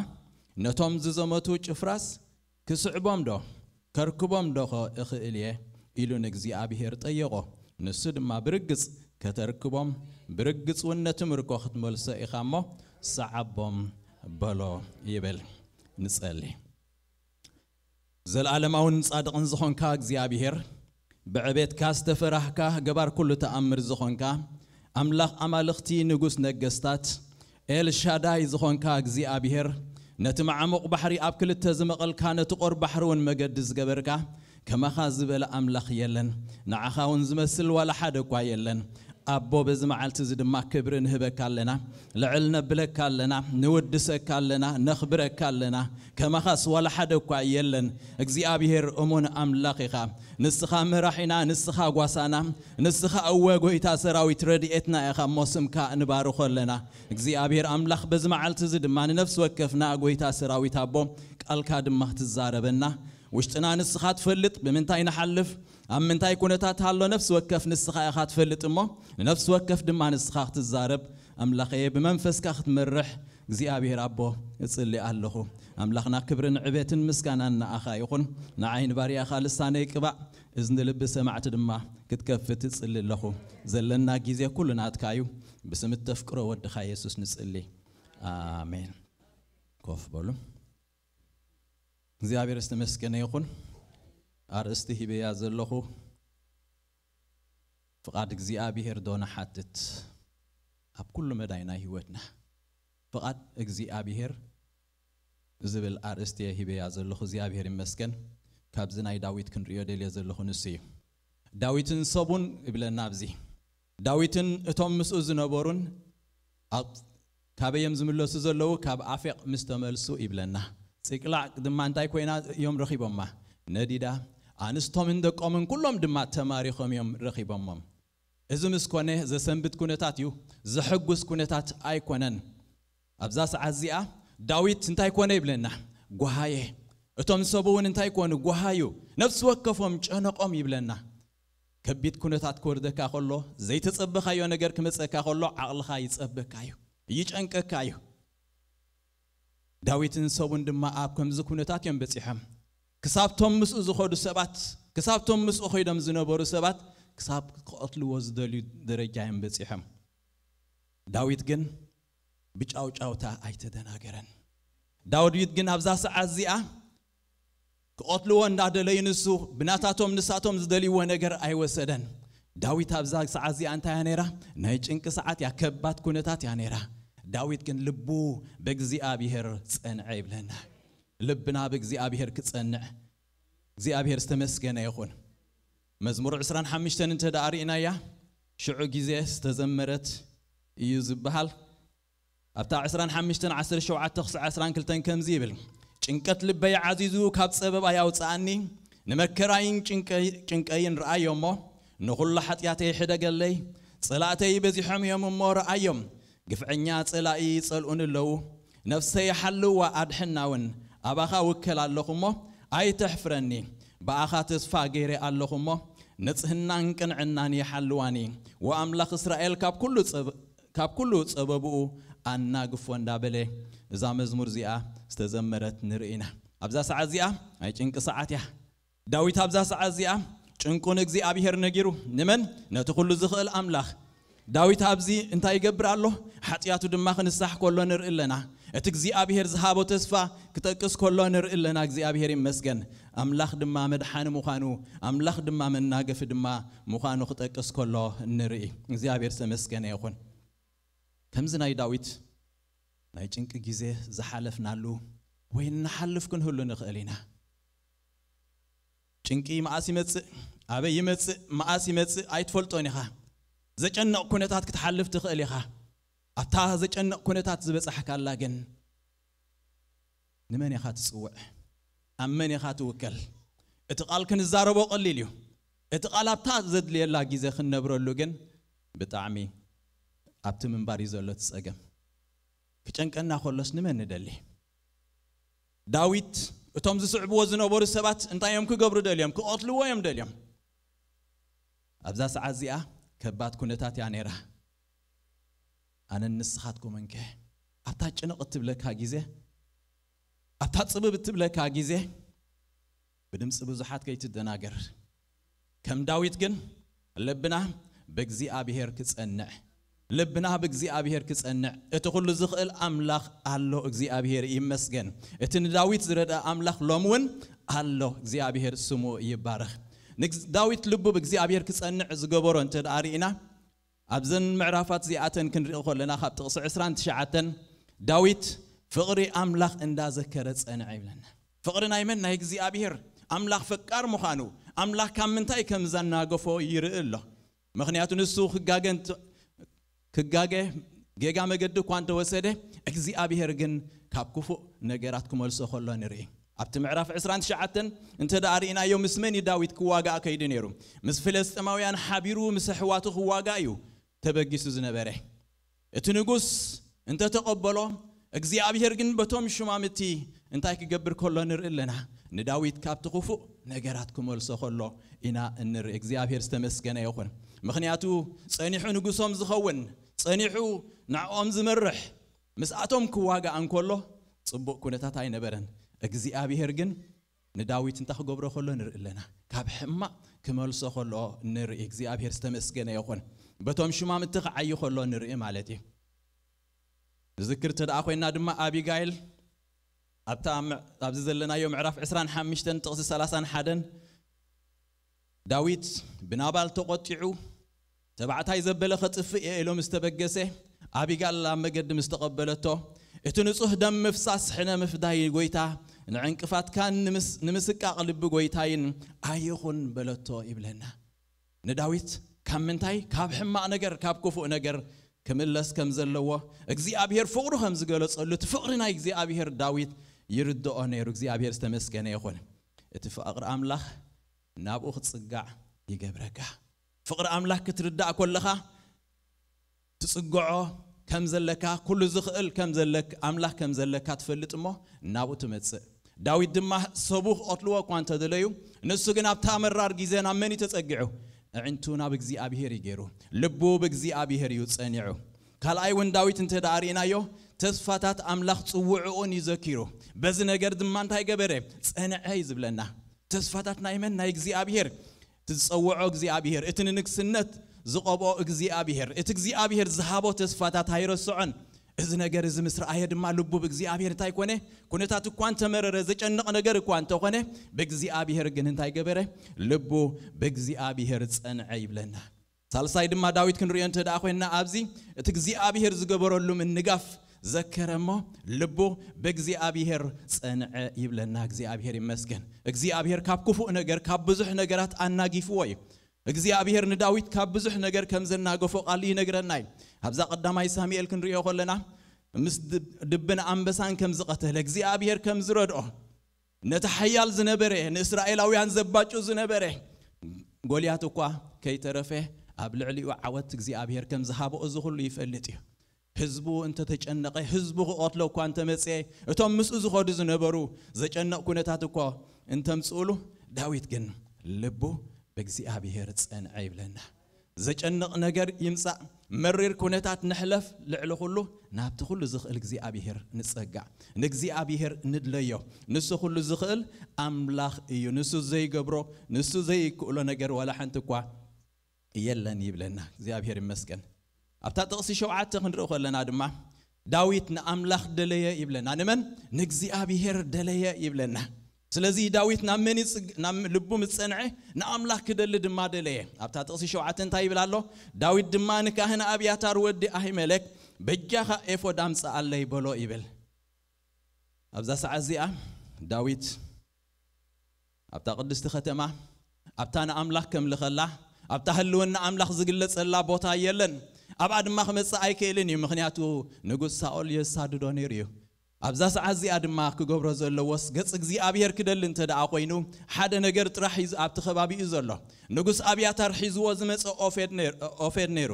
"ነቶም ዝዘመቱ ጭፍራስ ክስዕቦም ዶ ከርክቦም ዶኸ እኽእል እየ?" ኢሉ ንእግዚኣብሔር ጠየቖ። ንሱ ድማ፣ "ብርግጽ ከተርክቦም፣ ብርግጽ እውን ነቲ ምርኮ ክትመልሶ ኢኻ እሞ፣ ሰዓቦም" በሎ ይብል። ንጸሊ። ዘለኣለማውን ጻድቕን ዝኾንካ እግዚኣብሔር፣ ብዕቤትካ ዝተፈራህካ፣ ገባር ኩሉ ተኣምር ዝኾንካ፣ ኣምላኽ ኣማልኽቲ፣ ንጉስ ነገስታት፣ ኤልሻዳይ ዝኾንካ እግዚኣብሔር፣ ነቲ መዓሙቕ ባሕሪ ኣብ ክልተ ዝመቐልካ፣ ነቲ ቖር ባሕሪ እውን መገዲ ዝገበርካ፣ ከማኻ ዝበለ ኣምላኽ የለን። ንዓኻ እውን ዝመስል ዋላ ሓደ እኳ የለን። ኣቦ፣ በዚ መዓልቲ እዚ ድማ ክብሪ ንህበካ ኣለና፣ ልዕል ነብለካ ኣለና፣ ንውድሰካ ኣለና፣ ነኽብረካ ኣለና። ከማኻስ ዋላ ሓደ እኳ የለን። እግዚኣብሔር እሙን ኣምላኽ ኢኻ። ንስኻ መራሒና፣ ንስኻ ጓሳና፣ ንስኻ እወ ጎይታ ሰራዊት ረድኤትና ኢኻ እሞ ስምካ ንባርኾ ኣለና። እግዚኣብሔር ኣምላኽ በዚ መዓልቲ እዚ ድማ ንነፍሲ ወከፍና ጎይታ ሰራዊት ኣቦ ቃልካ ድማ ክትዛረበና ውሽጥና ንስኻ ትፈልጥ ብምንታይ ንሓልፍ ኣብ ምንታይ ኩነታት ሃሎ ነፍሲ ወከፍ ንስኻ ኢኻ ትፈልጥ እሞ ንነፍሲ ወከፍ ድማ ንስኻ ክትዛረብ ኣምላኸየ ብመንፈስካ ክትመርሕ እግዚኣብሔር ኣቦ እጽሊ ኣለኹ። ኣምላኽና ክብርን ዕቤትን ምስጋናን ንኣኻ ይኹን። ንዓይ ንባርያኻ ልሳነይ ቅባእ እዝኒ ልቢ ሰማዕቲ ድማ ክትከፍት እጽሊ ኣለኹ። ዘለና ግዜ ኩሉ ናትካ እዩ። ብስም እተፍቅሮ ወድኻ የሱስ ንጽሊ። ኣሜን። ኮፍ በሉ። እግዚኣብሔር ዝተመስገነ ይኹን። ኣርእስቲ ሂበያ ዘለኹ ፍቓድ እግዚኣብሔር ዶ ንሓትት? ኣብ ኩሉ መዳይ ናይ ህይወትና ፍቓድ እግዚኣብሔር ዝብል ኣርእስቲ እየ ሂበያ ዘለኹ። እግዚኣብሔር ይመስገን። ካብዚ ናይ ዳዊት ክንርእዮ ደልየ ዘለኹ ንሱ እዩ። ዳዊትን ሰቡን ይብለና ኣብዚ። ዳዊትን እቶም ምስኡ ዝነበሩን ኣብ ካበይ እዮም ዝምለሱ ዘለዉ? ካብ ኣፌቕ ምስ ተመልሱ ይብለና። ጽቅላግ ድማ እንታይ ኮይና እዮም ረኺቦማ? ነዲዳ። ኣንስቶምን ደቆምን ኩሎም ድማ ተማሪኾም እዮም ረኺቦሞም። እዚ ምስ ኮነ ዘሰንብት ኩነታት እዩ፣ ዘሐጉስ ኩነታት ኣይኮነን። ኣብዛ ሰዓት እዚኣ ዳዊት እንታይ ኮነ ይብለና? ጓሃየ። እቶም ሰቡ እውን እንታይ ኮኑ? ጓሃዩ። ነፍሲ ወከፎም ጨነቆም ይብለና። ከቢድ ኩነታት ክወርደካ ከሎ፣ ዘይተጸበኻዮ ነገር ክመጸካ ከሎ ዓቕልኻ ይጸበካ እዩ፣ ይጨንቀካ እዩ። ዳዊትን ሰቡን ድማ ኣብ ከምዚ ኩነታት እዮም በጺሖም። ክሳብቶም ምስኡ ዝኸዱ ሰባት፣ ክሳብቶም ምስኡ ኸይዶም ዝነበሩ ሰባት ክሳብ ክቐትልዎ ዝደልዩ ደረጃ እዮም በጺሖም። ዳዊት ግን ብጫውጫውታ ኣይተደናገረን። ዳዊት ግን ኣብዛ ሰዓት እዚኣ ክቐትልዎ እንዳደለዩ ንሱ ብናታቶም ንሳቶም ዝደልይዎ ነገር ኣይወሰደን። ዳዊት ኣብዛ ሰዓት እዚኣ እንታይ እያ ነይራ? ናይ ጭንቂ ሰዓት እያ፣ ከባድ ኩነታት እያ ነይራ። ዳዊት ግን ልቡ በእግዚኣብሔር ጸንዐ ይብለና። ልብና ብእግዚኣብሔር ክጸንዕ እግዚኣብሔር ዝተመስገነ ይኹን። መዝሙር ዕስራን ሓሙሽተን እንተ ደኣ ርኢናያ ሽዑ ግዜ ዝተዘመረት እዩ ዝበሃል። ኣብታ ዕስራን ሓሙሽተን ዓሰርተ ሸውዓተ ክሳዕ ዕስራን ክልተን ከምዚ ይብል፣ ጭንቀት ልበይ ዓዚዙ ካብ ጸበባ ያውፅኣኒ፣ ንመከራይን ጭንቀይን ረኣዮ እሞ፣ ንኹሉ ሓጢኣተይ ሕደገለይ። ጸላእተይ በዚሖም እዮም እሞ ረኣዮም፣ ግፍዐኛ ጸላኢ ይጸልኡኒ ኣለዉ። ነፍሰይ ሓልዋ ኣድሕና እውን፣ ኣባኻ ውከል ኣለኹ እሞ ኣይተሕፍረኒ። ብኣኻ ተስፋ ገይረ ኣለኹ እሞ፣ ንጽህናን ቅንዕናን ይሓልዋኒ። ወኣምላኽ እስራኤል ካብ ኩሉ ጸብ-፣ ካብ ኩሉ ጸበብኡ ኣናግፎ እንዳበለ እዛ መዝሙር እዚኣ ዝተዘመረት ንርኢ ኢና። ኣብዛ ሰዓት እዚኣ ናይ ጭንቂ ሰዓት እያ። ዳዊት ኣብዛ ሰዓት እዚኣ ጭንቁ ንእግዚኣብሔር ነጊሩ። ንመን? ነቲ ኩሉ ዝኽእል ኣምላኽ። ዳዊት ኣብዚ እንታይ ይገብር ኣሎ? ሓጢኣቱ ድማ ክንሳሕ ከሎ ንርኢ ኣለና። እቲ እግዚኣብሔር ዝሃቦ ተስፋ ክጠቅስ ከሎ ንርኢ ኣለና። እግዚኣብሔር ይመስገን። ኣምላኽ ድማ መድሓኒ ምዃኑ፣ ኣምላኽ ድማ መናገፊ ድማ ምዃኑ ክጠቅስ ከሎ ንርኢ። እግዚኣብሔር ዝተመስገነ ይኹን። ከምዚ ናይ ዳዊት ናይ ጭንቂ ግዜ ዝሓለፍናሉ ወይ እንሓልፍ ክንህሉ ንኽእል ኢና። ጭንቂ መኣስ ይመጽእ፣ ኣበይ ይመጽእ፣ መኣስ ይመጽእ ኣይትፈልጦን ኢኻ። ዘጨንቕ ኩነታት ክትሓልፍ ትኽእል ኢኻ። ኣብታ ዘጨንቕ ኩነታት ዝበጻሕካላ ግን ንመን ኢኻ ትጽውዕ? ኣብ መን ኢኻ ትውከል? እቲ ቃል ክንዛረቦ ቀሊል እዩ። እቲ ቃል ኣብታ ዘድልየላ ግዜ ክንነብረሉ ግን ብጣዕሚ ኣብቲ ምንባር እዩ ዘሎ እቲ ጸገም። ክጨንቀና ከሎስ ንመን ንደሊ? ዳዊት እቶም ዝስዕብዎ ዝነበሩ ሰባት እንታይ እዮም ክገብሩ ደልዮም? ክቐትልዎ እዮም ደልዮም። ኣብዛ ሰዓት እዚኣ ከባድ ኩነታት እያ ነይራ። ኣነን ንስኻትኩምን ከ ኣብታ ጭንቕ እትብለካ ግዜ፣ ኣብታ ጽብብ እትብለካ ግዜ ብድምፂ ብዙሓት ከይትደናገር። ከም ዳዊት ግን ልብና ብእግዚኣብሔር ክጸንዕ፣ ልብና ብእግዚኣብሔር ክጸንዕ። እቲ ኩሉ ዝኽእል ኣምላኽ ኣሎ፣ እግዚኣብሔር ይመስገን። እቲ ንዳዊት ዝረድኣ ኣምላኽ ሎም እውን ኣሎ፣ እግዚኣብሔር ስሙ ይባረኽ። ንግዝ-፣ ዳዊት ልቡ ብእግዚኣብሔር ክጸንዕ ዝገበሮ እንተ ደኣ ርኢና፣ ኣብዘን ምዕራፋት እዚኣተን ክንርኢ ከለና ካብ ጥቕሲ ዕስራን ትሽዓተን ዳዊት ፍቕሪ ኣምላኽ እንዳዘከረ ጸንዐ ይብለና። ፍቕሪ ናይ መን? ናይ እግዚኣብሔር። ኣምላኽ ፈቃር ምዃኑ፣ ኣምላኽ ካብ ምንታይ ከም ዘናገፎ ይርኢ ኣሎ። ምኽንያቱ ንሱ ክጋገ እንት- ክጋገ ጌጋ መገዲ እኳ እንተወሰደ እግዚኣብሔር ግን ካብ ክፉእ ነገራት ክመልሶ ከሎ ንርኢ። ኣብቲ ምዕራፍ ዕስራን ትሽዓተን እንተ ደኣ ርኢናዮ ምስ መን እዩ ዳዊት ክዋጋእ ከይዱ ነይሩ? ምስ ፍልስጥማውያን ሓቢሩ ምስ ኣሕዋቱ ክዋጋእ እዩ ተበጊሱ ዝነበረ። እቲ ንጉስ እንተተቐበሎ እግዚኣብሔር ግን በቶም ሹማምቲ እንታይ ክገብር ከሎ ንርኢ ኣለና? ንዳዊት ካብቲ ክፉእ ነገራት ክመልሶ ከሎ ኢና እንርኢ። እግዚኣብሔር ዝተመስገነ ይኹን። ምኽንያቱ ጸኒሑ ንጉሶም ዝኸውን፣ ጸኒሑ ንዕኦም ዝመርሕ ምስኣቶም ክዋጋእ እንከሎ ጽቡቕ ኩነታት ኣይነበረን። እግዚኣብሔር ግን ንዳዊት እንታይ ክገብሮ ከሎ ንርኢ ኣለና? ካብ ሕማቕ ክመልሶ ከሎ ንርኢ። እግዚኣብሔር ዝተመስገነ ይኹን። በቶም ሹማምቲ ክዓዩ ከሎ ንርኢ ማለት እዩ። ንዝክር እንተ ደኣ ኮይና ድማ ኣቢጋይል ኣብታ ምዕ- ኣብዚ ዘለናዮ ምዕራፍ ዕስራን ሓሙሽተን ጥቕሲ ሰላሳን ሓደን ዳዊት ብናባል ተቖጢዑ ተባዕታይ ዘበለ ከጥፍእ እየ ኢሉ ምስ ተበገሰ ኣቢጋል ኣብ መገዲ ምስ ተቐበለቶ እቲ ንጹህ ደም ምፍሳስ ሕነ ምፍዳይ ጎይታ ንዕንቅፋትካን ንምስ- ንምስቃቕ ልቢ ጎይታይን ኣይኹን በለቶ ይብለና። ንዳዊት ካብ ምንታይ ካብ ሕማቕ ነገር ካብ ክፉእ ነገር ክምለስ ከም ዘለዎ እግዚኣብሔር ፍቕሩ ከም ዝገለጸሉ እቲ ፍቕሪ ናይ እግዚኣብሔር ዳዊት ይርድኦ ነይሩ። እግዚኣብሔር ዝተመስገነ ይኹን። እቲ ፍቕሪ ኣምላኽ ናብኡ ክትጽጋዕ ይገብረካ። ፍቕሪ ኣምላኽ ክትርዳእ ከለኻ ትጽግዖ ከም ዘለካ ኩሉ ዝኽእል ከም ዘለክ ኣምላኽ ከም ዘለካ ትፈልጥ እሞ ናብኡ ትመጽእ። ዳዊት ድማ ሰቡ ክቐትልዎ እኳ እንተደለዩ ንሱ ግን ኣብታ መራር ግዜ ናብ መን እዩ ተጸጊዑ? ኣዒንቱ ናብ እግዚኣብሔር እዩ ገይሩ። ልቡ ብእግዚኣብሔር እዩ ጸኒዑ። ካልኣይ እውን ዳዊት እንተ ደኣ ርኢናዮ ተስፋታት ኣምላኽ ጽውዕኡን እዩ ዘኪሩ። በዚ ነገር ድማ እንታይ ገበረ? ጸንዐ እዩ ዝብለና። ተስፋታት ናይ መን? ናይ እግዚኣብሔር። እቲ ዝጸውዖ እግዚኣብሔር፣ እቲ ንንግስነት ዝቐብኦ እግዚኣብሔር፣ እቲ እግዚኣብሔር ዝሃቦ ተስፋታት ኣይረስዖን። እዚ ነገር እዚ ምስ ረኣየ ድማ ልቡ ብእግዚኣብሔር እንታይ ኮነ? ኩነታት እኳ እንተመረረ፣ ዘጨንቕ ነገር እኳ እንተኾነ፣ ብእግዚኣብሔር ግን እንታይ ገበረ? ልቡ ብእግዚኣብሔር ጸንዐ ይብለና። ሳልሳይ ድማ ዳዊት ክንሪኦ እንተ ደኣ ኮይንና ኣብዚ እቲ እግዚኣብሔር ዝገበረሉ ምንጋፍ ዘከረ እሞ ልቡ ብእግዚኣብሔር ጸንዐ ይብለና። እግዚኣብሔር ይመስገን። እግዚኣብሔር ካብ ክፉእ ነገር ካብ ብዙሕ ነገራት ኣናጊፍዎ እዩ። እግዚኣብሔር ንዳዊት ካብ ብዙሕ ነገር ከም ዘናገፎ ቃል ይነግረና እዩ። ኣብዛ ቀዳማይ ሳሙኤል ክንሪኦ ከለና ምስ ድብ- ድብን ኣንበሳን ከም ዝቐተለ እግዚኣብሔር ከም ዝረድኦ ነቲ ሓያል ዝነበረ ንእስራኤላውያን ዘባጩ ዝነበረ ጎልያት እኳ ከይተረፈ ኣብ ልዕሊኡ ዓወት እግዚኣብሔር ከም ዝሃቦ እዚ ኩሉ ይፈልጥ እዩ። ህዝቡ እንተተጨነቐ ህዝቡ ክቐትሎ እኳ እንተመፅአ እቶም ምስኡ ዝኸዱ ዝነበሩ ዘጨነቕ ኩነታት እኮ እንተምፅኡሉ ዳዊት ግን ልቡ ብእግዚኣብሔር ጸንዐ ይብለና። ዘጨንቕ ነገር ይምጻእ መሪር ኩነታት ንሕለፍ ልዕሊ ኩሉ ናብቲ ኩሉ ዝኽእል እግዚኣብሔር ንጸጋዕ ንእግዚኣብሔር ንድለዮ። ንሱ ኩሉ ዝኽእል ኣምላኽ እዩ። ንሱ ዘይገብሮ ንሱ ዘይክእሎ ነገር ዋላ ሓንቲ እኳ የለን ይብለና። እግዚኣብሔር ይመስገን። ኣብታ ጥቕሲ ሸውዓተ ክንርኢ ከለና ድማ ዳዊት ንኣምላኽ ደለየ ይብለና። ንመን? ንእግዚኣብሔር ደለየ ይብለና። ስለዚ ዳዊት ናብ መን ይጽግ- ናብ ልቡ ምስ ጸንዐ ንኣምላኽ ክደሊ ድማ ደለየ። ኣብታ ጥቕሲ ሸውዓተ እንታይ ይብል ኣሎ? ዳዊት ድማ ንካህን ኣብያታር ወዲ ኣሂመለክ በጃኻ ኤፎድ ኣምጽኣለይ በሎ ይብል። ኣብዛ ሰዓት እዚኣ ዳዊት ኣብታ ቅድስቲ ከተማ ኣብታ ንኣምላኽ ከምልኸላ ኣብታ ህልውና ኣምላኽ ዝግለጸላ ቦታ የለን። ኣብኣ ድማ ክመጽእ ኣይክእልን እዩ፣ ምኽንያቱ ንጉስ ሳኦል የሳድዶ ነይሩ እዩ። ኣብዛ ሰዓት እዚኣ ድማ ክገብሮ ዘለዎስ ገጽ እግዚኣብሔር ክደሊ እንተ ደኣ ኮይኑ ሓደ ነገር ጥራሕ እዩ ኣብቲ ከባቢኡ ዘሎ። ንጉስ ኣብያታር ሒዝዎ ዝመጸ ኦፌድ ነይሩ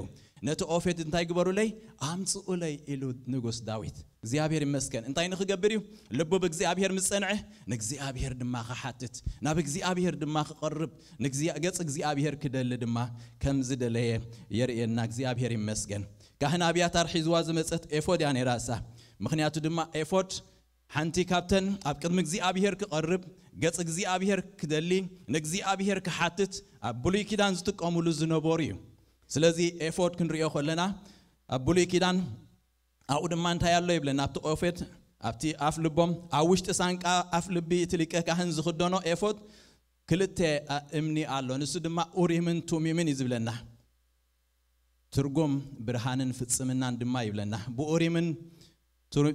ነቲ ኦፌድ እንታይ ግበሩለይ ኣምጽኡለይ ኢሉ ንጉስ ዳዊት እግዚኣብሔር ይመስገን እንታይ ንክገብር እዩ ልቡ ብእግዚኣብሔር ምጸንዐ ንእግዚኣብሔር ድማ ክሓትት ናብ እግዚኣብሔር ድማ ክቐርብ ንግዚ- ገጽ እግዚኣብሔር ክደሊ ድማ ከም ዝደለየ የርእየና እግዚኣብሔር ይመስገን። ካህን ኣብያታር ሒዝዋ ዝመጸት ኤፎድ እያ ነይራ እሳ። ምኽንያቱ ድማ ኤፎድ ሓንቲ ካብተን ኣብ ቅድሚ እግዚኣብሔር ክቐርብ ገጽ እግዚኣብሔር ክደሊ ንእግዚኣብሔር ክሓትት ኣብ ብሉይ ኪዳን ዝጥቀሙሉ ዝነበሩ እዩ። ስለዚ ኤፎድ ክንሪኦ ከለና ኣብ ብሉይ ኪዳን ኣብኡ ድማ እንታይ ኣሎ ይብለና ኣብቲ ኦፌድ ኣብቲ ኣፍ ልቦም ኣብ ውሽጢ ሳንቃ ኣፍ ልቢ እቲ ሊቀ ካህን ዝኽደኖ ኤፎድ ክልተ እምኒ ኣሎ። ንሱ ድማ ኡሪምን ቱሚምን እዩ ዝብለና። ትርጉም ብርሃንን ፍጽምናን ድማ ይብለና። ብኡሪምን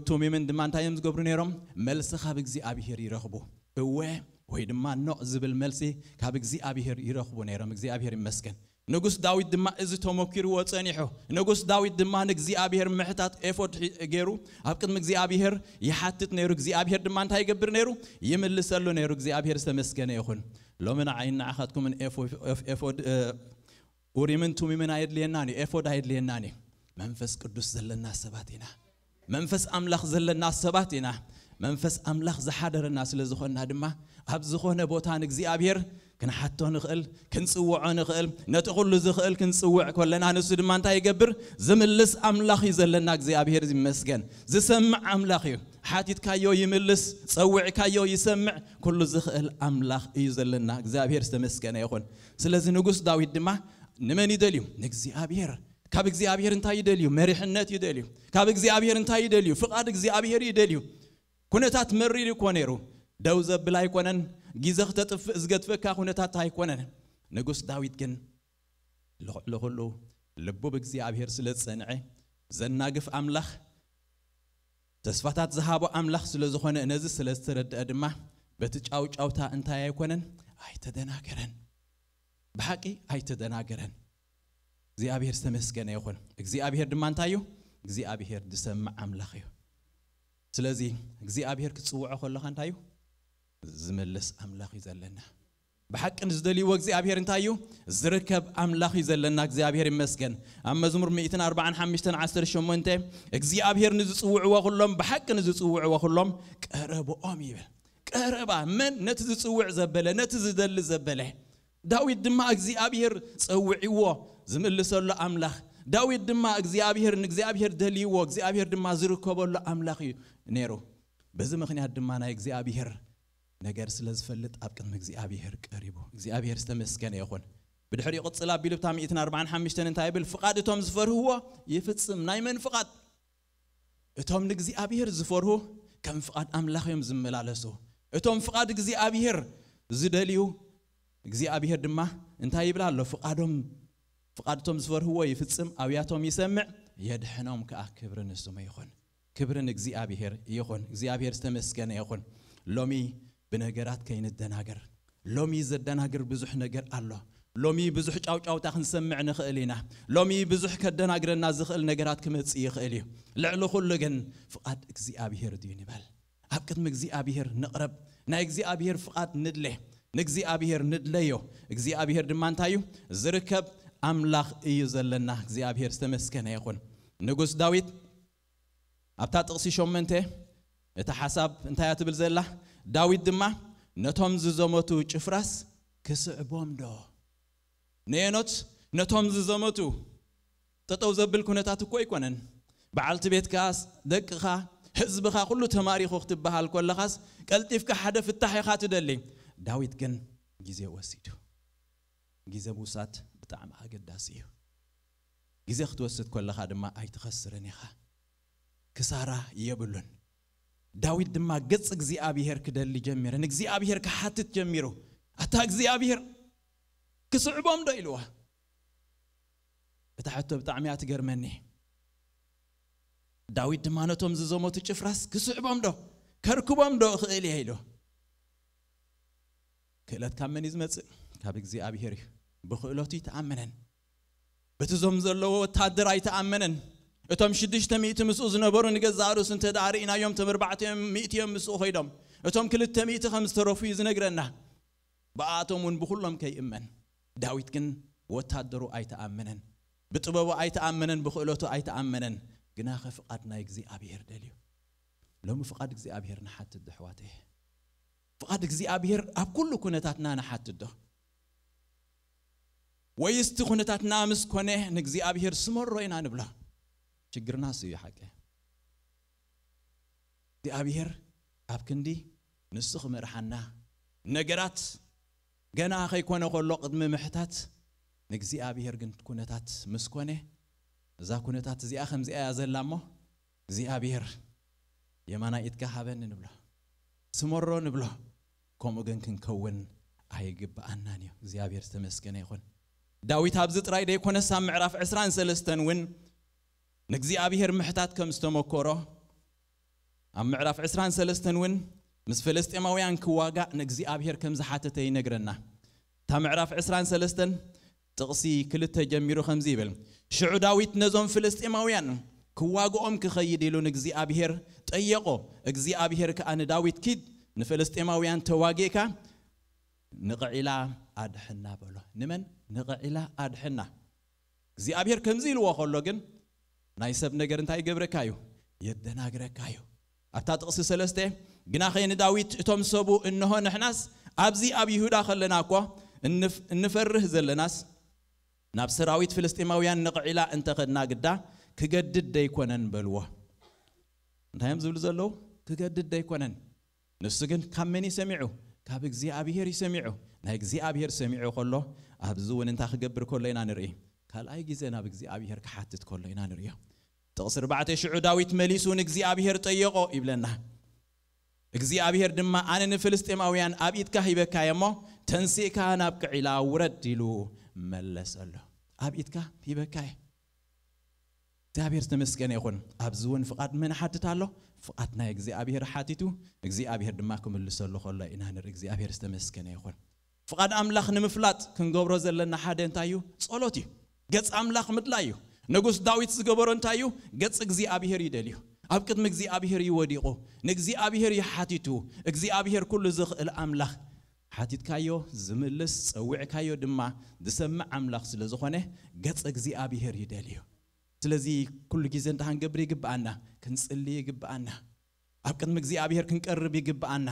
ቱሚምን ድማ እንታይ እዮም ዝገብሩ ነይሮም? መልሲ ካብ እግዚኣብሄር ይረኽቡ። እወ ወይ ድማ ኖእ ዝብል መልሲ ካብ እግዚኣብሄር ይረኽቡ ነይሮም። እግዚኣብሄር ይመስገን። ንጉስ ዳዊት ድማ እዚ ተመኪርዎ ጸኒሑ። ንጉስ ዳዊት ድማ ንእግዚኣብሔር ምሕታት ኤፎድ ሒ- ገይሩ ኣብ ቅድሚ እግዚኣብሔር ይሓትት ነይሩ። እግዚኣብሔር ድማ እንታይ ይገብር ነይሩ? ይምልሰሉ ነይሩ። እግዚኣብሔር ዝተመስገነ ይኹን። ሎሚ ንዓይን ንዓኻትኩምን ኤፎ- ኤፍ- ኤፎድ እ፣ ኡሪምን ቱሚምን ኣየድልየናን እዩ። ኤፎድ ኣየድልየናን እዩ። መንፈስ ቅዱስ ዘለና ሰባት ኢና። መንፈስ ኣምላኽ ዘለና ሰባት ኢና። መንፈስ ኣምላኽ ዝሓደረና ስለ ዝኾንና ድማ ኣብ ዝኾነ ቦታ ንእግዚኣብሔር ክንሓቶ ንኽእል፣ ክንጽውዖ ንኽእል፣ ነቲ ኩሉ ዝኽእል ክንጽውዕ ከለና ንሱ ድማ እንታይ ይገብር? ዝምልስ ኣምላኽ እዩ ዘለና። እግዚኣብሔር ይመስገን። ዝሰምዕ ኣምላኽ እዩ። ሓቲትካዮ ይምልስ፣ ጸውዕካዮ ይሰምዕ፣ ኩሉ ዝኽእል ኣምላኽ እዩ ዘለና። እግዚኣብሔር ዝተመስገነ ይኹን። ስለዚ ንጉስ ዳዊት ድማ ንመን ይደልዩ? ንእግዚኣብሔር። ካብ እግዚኣብሔር እንታይ ይደልዩ? መሪሕነት ይደልዩ። ካብ እግዚኣብሔር እንታይ ይደልዩ? ፍቓድ እግዚኣብሔር ይደልዩ። ኩነታት መሪር እኮ ነይሩ። ደው ዘብል ኣይኮነን። ግዜ ክተጥፍእ ዝገድፈካ ኩነታት ኣይኮነን። ንጉስ ዳዊት ግን ልኽዕ ልኹሉ ልቡ ብእግዚኣብሔር ስለ ዝጸንዐ፣ ዘናግፍ ኣምላኽ፣ ተስፋታት ዝሃቦ ኣምላኽ ስለ ዝኾነ፣ ነዚ ስለ ዝተረድአ ድማ በቲ ጫውጫውታ እንታይ ኣይኮነን? ኣይተደናገረን። ብሓቂ ኣይተደናገረን። እግዚኣብሔር ዝተመስገነ ይኹን። እግዚኣብሔር ድማ እንታይ እዩ? እግዚኣብሔር ዝሰምዕ ኣምላኽ እዩ። ስለዚ እግዚኣብሔር ክትጽውዖ ከለኻ እንታይ እዩ? ዝምልስ ኣምላኽ እዩ ዘለና። ብሓቂ ንዝደልይዎ እግዚኣብሔር እንታይ እዩ? ዝርከብ ኣምላኽ እዩ ዘለና። እግዚኣብሔር ይመስገን። ኣብ መዝሙር ሚእትን ኣርባዓን ሓሙሽተን ዓሰርተ ሸሞንተ እግዚኣብሔር ንዝጽውዕዎ ኩሎም፣ ብሓቂ ንዝጽውዕዎ ኩሎም ቀረብኦም ይብል። ቀረባ መን? ነቲ ዝጽውዕ ዘበለ፣ ነቲ ዝደሊ ዘበለ። ዳዊት ድማ እግዚኣብሔር ጸውዕዎ ዝምልሰሉ ኣምላኽ። ዳዊት ድማ እግዚኣብሔር ንእግዚኣብሔር ደልይዎ፣ እግዚኣብሔር ድማ ዝርከበሉ ኣምላኽ እዩ ነይሩ። በዚ ምኽንያት ድማ ናይ እግዚኣብሔር ነገር ስለ ዝፈልጥ ኣብ ቅድሚ እግዚኣብሔር ቀሪቡ። እግዚኣብሔር ዝተመስገነ ይኹን። ብድሕሪኡ ቅጽል ኣቢሉ ብታ ሚእትን ኣርባዓን ሓሙሽተን እንታይ ይብል? ፍቓድ እቶም ዝፈርህዎ ይፍጽም። ናይ መን ፍቓድ? እቶም ንእግዚኣብሔር ዝፈርሁ ከም ፍቓድ ኣምላኽ እዮም ዝመላለሱ። እቶም ፍቓድ እግዚኣብሔር ዝደልዩ እግዚኣብሔር ድማ እንታይ ይብል ኣሎ? ፍቓዶም ፍቓድ እቶም ዝፈርህዎ ይፍጽም፣ ኣብያቶም ይሰምዕ፣ የድሕኖም ከኣ። ክብሪ ንስሙ ይኹን። ክብሪ ንእግዚኣብሔር ይኹን። እግዚኣብሔር ዝተመስገነ ይኹን። ሎሚ ብነገራት ከይንደናገር። ሎሚ ዘደናግር ብዙሕ ነገር ኣሎ። ሎሚ ብዙሕ ጫውጫውታ ክንሰምዕ ንኽእል ኢና። ሎሚ ብዙሕ ከደናግረና ዝኽእል ነገራት ክመጽእ ይኽእል እዩ። ልዕሊ ኩሉ ግን ፍቓድ እግዚኣብሔር ድዩ ንበል። ኣብ ቅድሚ እግዚኣብሔር ንቕረብ። ናይ እግዚኣብሔር ፍቓድ ንድለ። ንእግዚኣብሔር ንድለዮ። እግዚኣብሔር ድማ እንታይ እዩ? ዝርከብ ኣምላኽ እዩ ዘለና። እግዚኣብሔር ዝተመስገነ ይኹን። ንጉስ ዳዊት ኣብታ ጥቕሲ ሸሞንተ እታ ሓሳብ እንታይ እያ ትብል ዘላ? ዳዊት ድማ ነቶም ዝዘመቱ ጭፍራስ ክስዕቦም ዶ? ነየኖት ነቶም ዝዘመቱ ጠጠው ዘብል ኩነታት እኮ ኣይኮነን። በዓልቲ ቤትካስ፣ ደቅኻ፣ ህዝብኻ ኩሉ ተማሪኹ ክትበሃል ከለኻስ ቀልጢፍካ ሓደ ፍታሕ ኢኻ ትደሊ። ዳዊት ግን ግዜ ወሲዱ። ግዜ ምውሳድ ብጣዕሚ ኣገዳሲ እዩ። ግዜ ክትወስድ ከለኻ ድማ ኣይትኸስርን ኢኻ። ክሳራ የብሉን። ዳዊት ድማ ገጽ እግዚኣብሔር ክደሊ ጀሚረ፣ ንእግዚኣብሔር ክሓትት ጀሚሩ። ኣታ እግዚኣብሔር ክስዕቦም ዶ ኢልዋ? እታ ሕቶ ብጣዕሚ እያ ትገርመኒ። ዳዊት ድማ ነቶም ዝዘመቱ ጭፍራስ ክስዕቦም ዶ ከርክቦም ዶ እኽእል እየ ኢሉ። ክእለት ካብ መን እዩ ዝመጽእ? ካብ እግዚኣብሔር እዩ። ብክእለቱ ይተኣመነን። በቲ ዞም ዘለዎ ወታደር ኣይተኣመነን። እቶም ሽዱሽተ ሚእቲ ምስኡ ዝነበሩ ንገዛእ ርእሱ እንተ ደኣ ርኢናዮም፣ እቶም ኣርባዕተ ሚእቲ እዮም ምስኡ ኸይዶም። እቶም ክልተ ሚእቲ ከም ዝተረፉ እዩ ዝነግረና። ብኣቶም እውን ብኹሎም ከይእመን። ዳዊት ግን ወታደሩ ኣይተኣመነን። ብጥበቡ ኣይተኣመነን፣ ብክእለቱ ኣይተኣመነን። ግናኸ ፍቓድ ናይ እግዚኣብሔር ደልዩ። ሎሚ ፍቓድ እግዚኣብሔር ንሓትት ዶ ኣሕዋተየ? ፍቓድ እግዚኣብሔር ኣብ ኩሉ ኩነታትና ንሓትት ዶ? ወይስ እቲ ኩነታትና ምስ ኮነ ንእግዚኣብሔር ስመሮ ኢና ንብሎ? ሽግርና እሱ እዩ ሓቂ። እግዚኣብሔር ኣብ ክንዲ ንሱ ክመርሓና፣ ነገራት ገና ከይኮነ ከሎ ቅድሚ ምሕታት ንእግዚኣብሔር ግን ኩነታት ምስ ኮነ፣ እዛ ኩነታት እዚኣ ከምዚኣ እያ ዘላ እሞ እግዚኣብሔር የማናይ ኢድካ ሃበኒ ንብሎ፣ ስመሮ ንብሎ። ከምኡ ግን ክንከውን ኣይግብኣናን እዩ። እግዚኣብሔር ዝተመስገነ ይኹን። ዳዊት ኣብዚ ጥራይ ደይኮነስ ኣብ ምዕራፍ ዕስራን ሰለስተን እውን ንእግዚኣብሔር ምሕታት ከም ዝተመኮሮ፣ ኣብ ምዕራፍ ዕስራን ሰለስተን እውን ምስ ፍልስጤማውያን ክዋጋእ ንእግዚኣብሔር ከም ዝሓተተ ይነግረና። እታ ምዕራፍ ዕስራን ሰለስተን ጥቕሲ ክልተ ጀሚሩ ከምዚ ይብል፣ ሽዑ ዳዊት ነዞም ፍልስጤማውያን ክዋግኦም ክኸይድ ኢሉ ንእግዚኣብሔር ጠየቖ። እግዚኣብሔር ከኣ ንዳዊት፣ "ኪድ፣ ንፍልስጤማውያን ተዋጊእካ ንቕዒላ ኣድሕና" በሎ። ንመን? ንቕዒላ ኣድሕና። እግዚኣብሔር ከምዚ ኢልዎ ከሎ ግን ናይ ሰብ ነገር እንታይ ይገብረካ እዩ? የደናግረካ እዩ። ኣብታ ጥቕሲ ሰለስተ፣ "ግናኸ ንዳዊት እቶም ሰቡ፣ እንሆ ንሕናስ ኣብዚ ኣብ ይሁዳ ከለና እኳ እንፍ-፣ እንፈርህ ዘለናስ፣ ናብ ሰራዊት ፍልስጤማውያን ንቕዒላ እንተኸድና ግዳ ክገድድ ደይኮነን" በልዎ። እንታይ እዮም ዝብሉ ዘለዉ? ክገድድ ደይኮነን። ንሱ ግን ካብ መን እዩ ሰሚዑ? ካብ እግዚኣብሔር እዩ ሰሚዑ። ናይ እግዚኣብሔር ሰሚዑ ከሎ፣ ኣብዚ እውን እንታይ ክገብር ከሎ ኢና ንርኢ? ካልኣይ ግዜ ናብ እግዚኣብሔር ክሓትት ከሎ ኢና ንርእዮ። ጥቕሲ ኣርባዕተ፣ "ሽዑ ዳዊት መሊሱ ንእግዚኣብሔር ጠየቖ" ይብለና። እግዚኣብሔር ድማ፣ "ኣነ ንፍልስጤማውያን ኣብ ኢድካ ሂበካየ እሞ፣ ተንሲእካ ናብ ቅዒላ ውረድ" ኢሉ መለሰሉ። ኣብ ኢድካ ሂበካየ። እግዚኣብሔር ዝተመስገነ ይኹን። ኣብዚ እውን ፍቓድ መን ሓትት ኣሎ? ፍቓድ ናይ እግዚኣብሔር ሓቲቱ፣ እግዚኣብሔር ድማ ክምልሰሉ ከሎ ኢና ንርኢ። እግዚኣብሔር ዝተመስገነ ይኹን። ፍቓድ ኣምላኽ ንምፍላጥ ክንገብሮ ዘለና ሓደ እንታይ እዩ? ጸሎት እዩ። ገጽ ኣምላኽ ምድላይ እዩ። ንጉስ ዳዊት ዝገበሮ እንታይ እዩ? ገጽ እግዚኣብሔር እዩ ደልዩ። ኣብ ቅድሚ እግዚኣብሔር እዩ ወዲቑ። ንእግዚኣብሔር እዩ ሓቲቱ። እግዚኣብሔር ኩሉ ዝኽእል ኣምላኽ፣ ሓቲትካዮ ዝምልስ፣ ጸዊዕካዮ ድማ ዝሰምዕ ኣምላኽ ስለ ዝኾነ፣ ገጽ እግዚኣብሔር እዩ ደልዩ። ስለዚ ኩሉ ግዜ እንታይ ክንገብር ይግብኣና? ክንጽሊ ይግብኣና። ኣብ ቅድሚ እግዚኣብሔር ክንቀርብ ይግብኣና።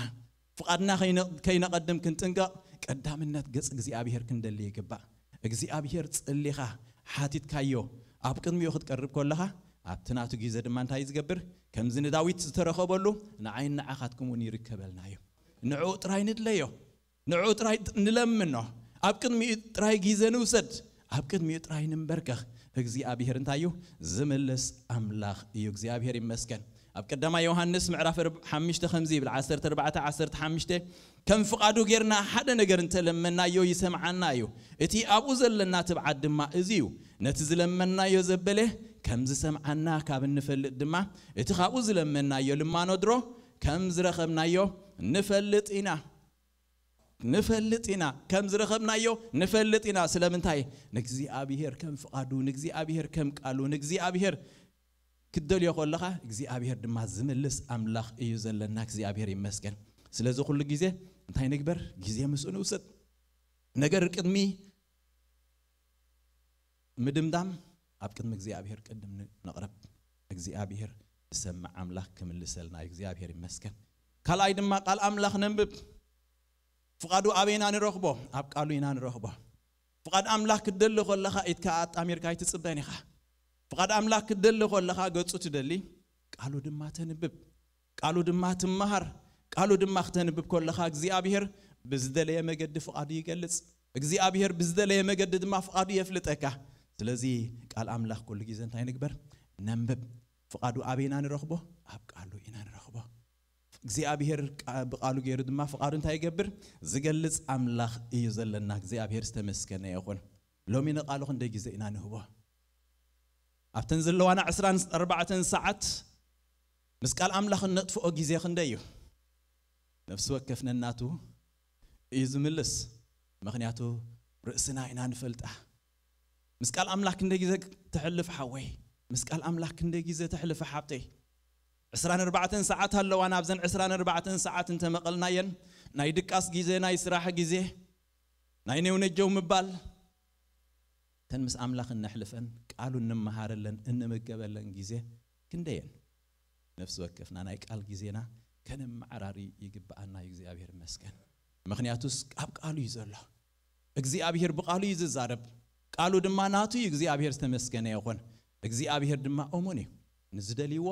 ፍቓድና ከይነ-፣ ከይነቐድም ክንጥንቀቕ፣ ቀዳምነት ገጽ እግዚኣብሔር ክንደሊ ይግባእ። እግዚኣብሔር ጽሊኻ፣ ሓቲትካዮ፣ ኣብ ቅድሚኡ ክትቀርብ ከለኻ፣ ኣብቲ ናቱ ግዜ ድማ እንታይ እዩ ዝገብር? ከምዚ ንዳዊት ዝተረኸበሉ፣ ንዓይን ንዓኻትኩም እውን ይርከበልና እዩ። ንዕኡ ጥራይ ንድለዮ። ንዕኡ ጥራይ ንለምኖ። ኣብ ቅድሚኡ ጥራይ ግዜ ንውሰድ። ኣብ ቅድሚኡ ጥራይ ንንበርከኽ። እግዚኣብሔር እንታይ እዩ? ዝምልስ ኣምላኽ እዩ። እግዚኣብሔር ይመስገን። ኣብ ቀዳማይ ዮሃንስ ምዕራፍ ኣርብ-፣ ሓሙሽተ ከምዚ ይብል፣ ዓሰርተ ኣርባዕተ፣ ዓሰርተ ሓሙሽተ፣ "ከም ፍቓዱ ጌርና ሓደ ነገር እንተለመናዮ ይሰምዓና እዩ። እቲ ኣብኡ ዘለና ትብዓት ድማ እዚ እዩ። ነቲ ዝለመናዮ ዘበለ ከም ዝሰምዓና ካብ እንፈልጥ ድማ፣ እቲ ካብኡ ዝለመናዮ ልማኖ ድሮ ከም ዝረኸብናዮ ንፈልጥ ኢና።" ንፈልጥ ኢና፣ ከም ዝረኸብናዮ ንፈልጥ ኢና። ስለምንታይ? ንእግዚኣብሔር ከም ፍቓዱ፣ ንእግዚኣብሔር ከም ቃሉ፣ ንእግዚኣብሔር ክትደልዮ ከለኻ እግዚኣብሔር ድማ ዝምልስ ኣምላኽ እዩ ዘለና። እግዚኣብሔር ይመስገን። ስለዚ ኩሉ ግዜ እንታይ ንግበር? ግዜ ምስኡ ንውሰድ። ነገር ቅድሚ ምድምዳም ኣብ ቅድሚ እግዚኣብሔር ቅድም ን-፣ ንቕረብ። እግዚኣብሔር ዝሰምዕ ኣምላኽ ክምልሰልና እዩ። እግዚኣብሔር ይመስገን። ካልኣይ ድማ ቃል ኣምላኽ ነንብብ። ፍቓዱ ኣበይ ኢና ንረኽቦ? ኣብ ቃሉ ኢና ንረኽቦ። ፍቓድ ኣምላኽ ክትደሊ ከለኻ ኢድካ ኣጣሚርካ ኣይትጽበን ኢኻ። ፍቓድ ኣምላኽ ክትደሊ ከለኻ ገጹ ትደሊ፣ ቃሉ ድማ ተንብብ። ቃሉ ድማ ትመሃር። ቃሉ ድማ ክተንብብ ከለኻ እግዚኣብሔር ብዝደለየ መገዲ ፍቓዱ ይገልጽ። እግዚኣብሔር ብዝደለየ መገዲ ድማ ፍቓዱ የፍልጠካ። ስለዚ ቃል ኣምላኽ ኩሉ ግዜ እንታይ ንግበር? ነንብብ። ፍቓዱ ኣበይ ኢና ንረኽቦ? ኣብ ቃሉ ኢና ንረኽቦ። እግዚኣብሔር ቃ-፣ ብቃሉ ገይሩ ድማ ፍቓዱ እንታይ ይገብር? ዝገልጽ ኣምላኽ እዩ ዘለና። እግዚኣብሔር ዝተመስገነ ይኹን። ሎሚ ንቃሉ ክንደይ ግዜ ኢና ንህቦ? ኣብተን ዘለዋና ዕስራን ኣርባዕተን ሰዓት ምስ ቃል ኣምላኽ እነጥፍኦ ግዜ ክንደይ እዩ? ነፍሲ ወከፍ ነናቱ እዩ ዝምልስ። ምኽንያቱ ርእስና ኢና ንፈልጣ። ምስ ቃል ኣምላኽ ክንደይ ግዜ ተሕልፍ ሓወይ? ምስ ቃል ኣምላኽ ክንደይ ግዜ ተሕልፈ ሓብተይ? ዕስራን ኣርባዕተን ሰዓት ኣለዋ። ናብዘን ዕስራን ኣርባዕተን ሰዓት እንተመቐልናየን፣ ናይ ድቃስ ግዜ፣ ናይ ስራሕ ግዜ፣ ናይ ኔው ነጀው ምባል፣ እተን ምስ ኣምላኽ እነሕልፈን፣ ቃሉ እንመሃረለን፣ እንምገበለን ግዜ ክንደየን? ነፍሲ ወከፍና ናይ ቃል ግዜና ከነመዓራሪ ይግብኣና እዩ። እግዚኣብሔር ይመስገን። ምኽንያቱስ ኣብ ቃሉ እዩ ዘሎ። እግዚኣብሔር ብቃሉ እዩ ዝዛረብ። ቃሉ ድማ ናቱ እዩ። እግዚኣብሔር ዝተመስገነ ይኹን። እግዚኣብሔር ድማ እሙን እዩ። ንዝደልይዎ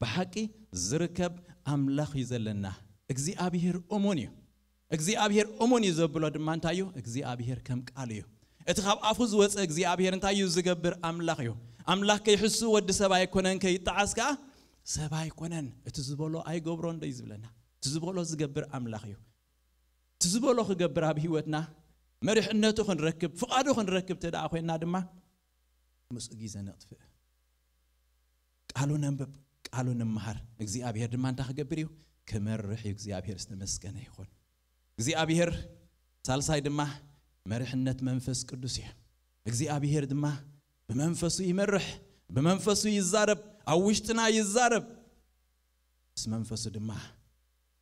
ብሓቂ ዝርከብ ኣምላኽ እዩ ዘለና። እግዚኣብሔር እሙን እዩ። እግዚኣብሔር እሙን እዩ ዘብሎ ድማ እንታይ እዩ? እግዚኣብሔር ከም ቃሉ እዩ። እቲ ካብ ኣፉ ዝወፀ እግዚኣብሔር እንታይ እዩ ዝገብር? ኣምላኽ እዩ። ኣምላኽ ከይሕሱ ወዲ ሰብ ኣይኮነን፣ ከይጠዓስ ከኣ ሰብ ኣይኮነን። እቲ ዝበሎ ኣይገብሮን ዶ እዩ ዝብለና? እቲ ዝበሎ ዝገብር ኣምላኽ እዩ። እቲ ዝበሎ ክገብር ኣብ ህይወትና መሪሕነቱ ክንረክብ፣ ፍቓዱ ክንረክብ ተደኣ ኮይንና ድማ ምስኡ ግዜ ነጥፍእ። ቃሉ ነንብብ፣ ቃሉ ንምሃር። እግዚኣብሔር ድማ እንታይ ክገብር እዩ? ክመርሕ እዩ። እግዚኣብሔር ዝተመስገነ ይኹን። እግዚኣብሔር ሳልሳይ ድማ መሪሕነት መንፈስ ቅዱስ እዩ። እግዚኣብሔር ድማ ብመንፈሱ ይመርሕ፣ ብመንፈሱ ይዛረብ፣ ኣብ ውሽጥና ይዛረብ። ምስ መንፈሱ ድማ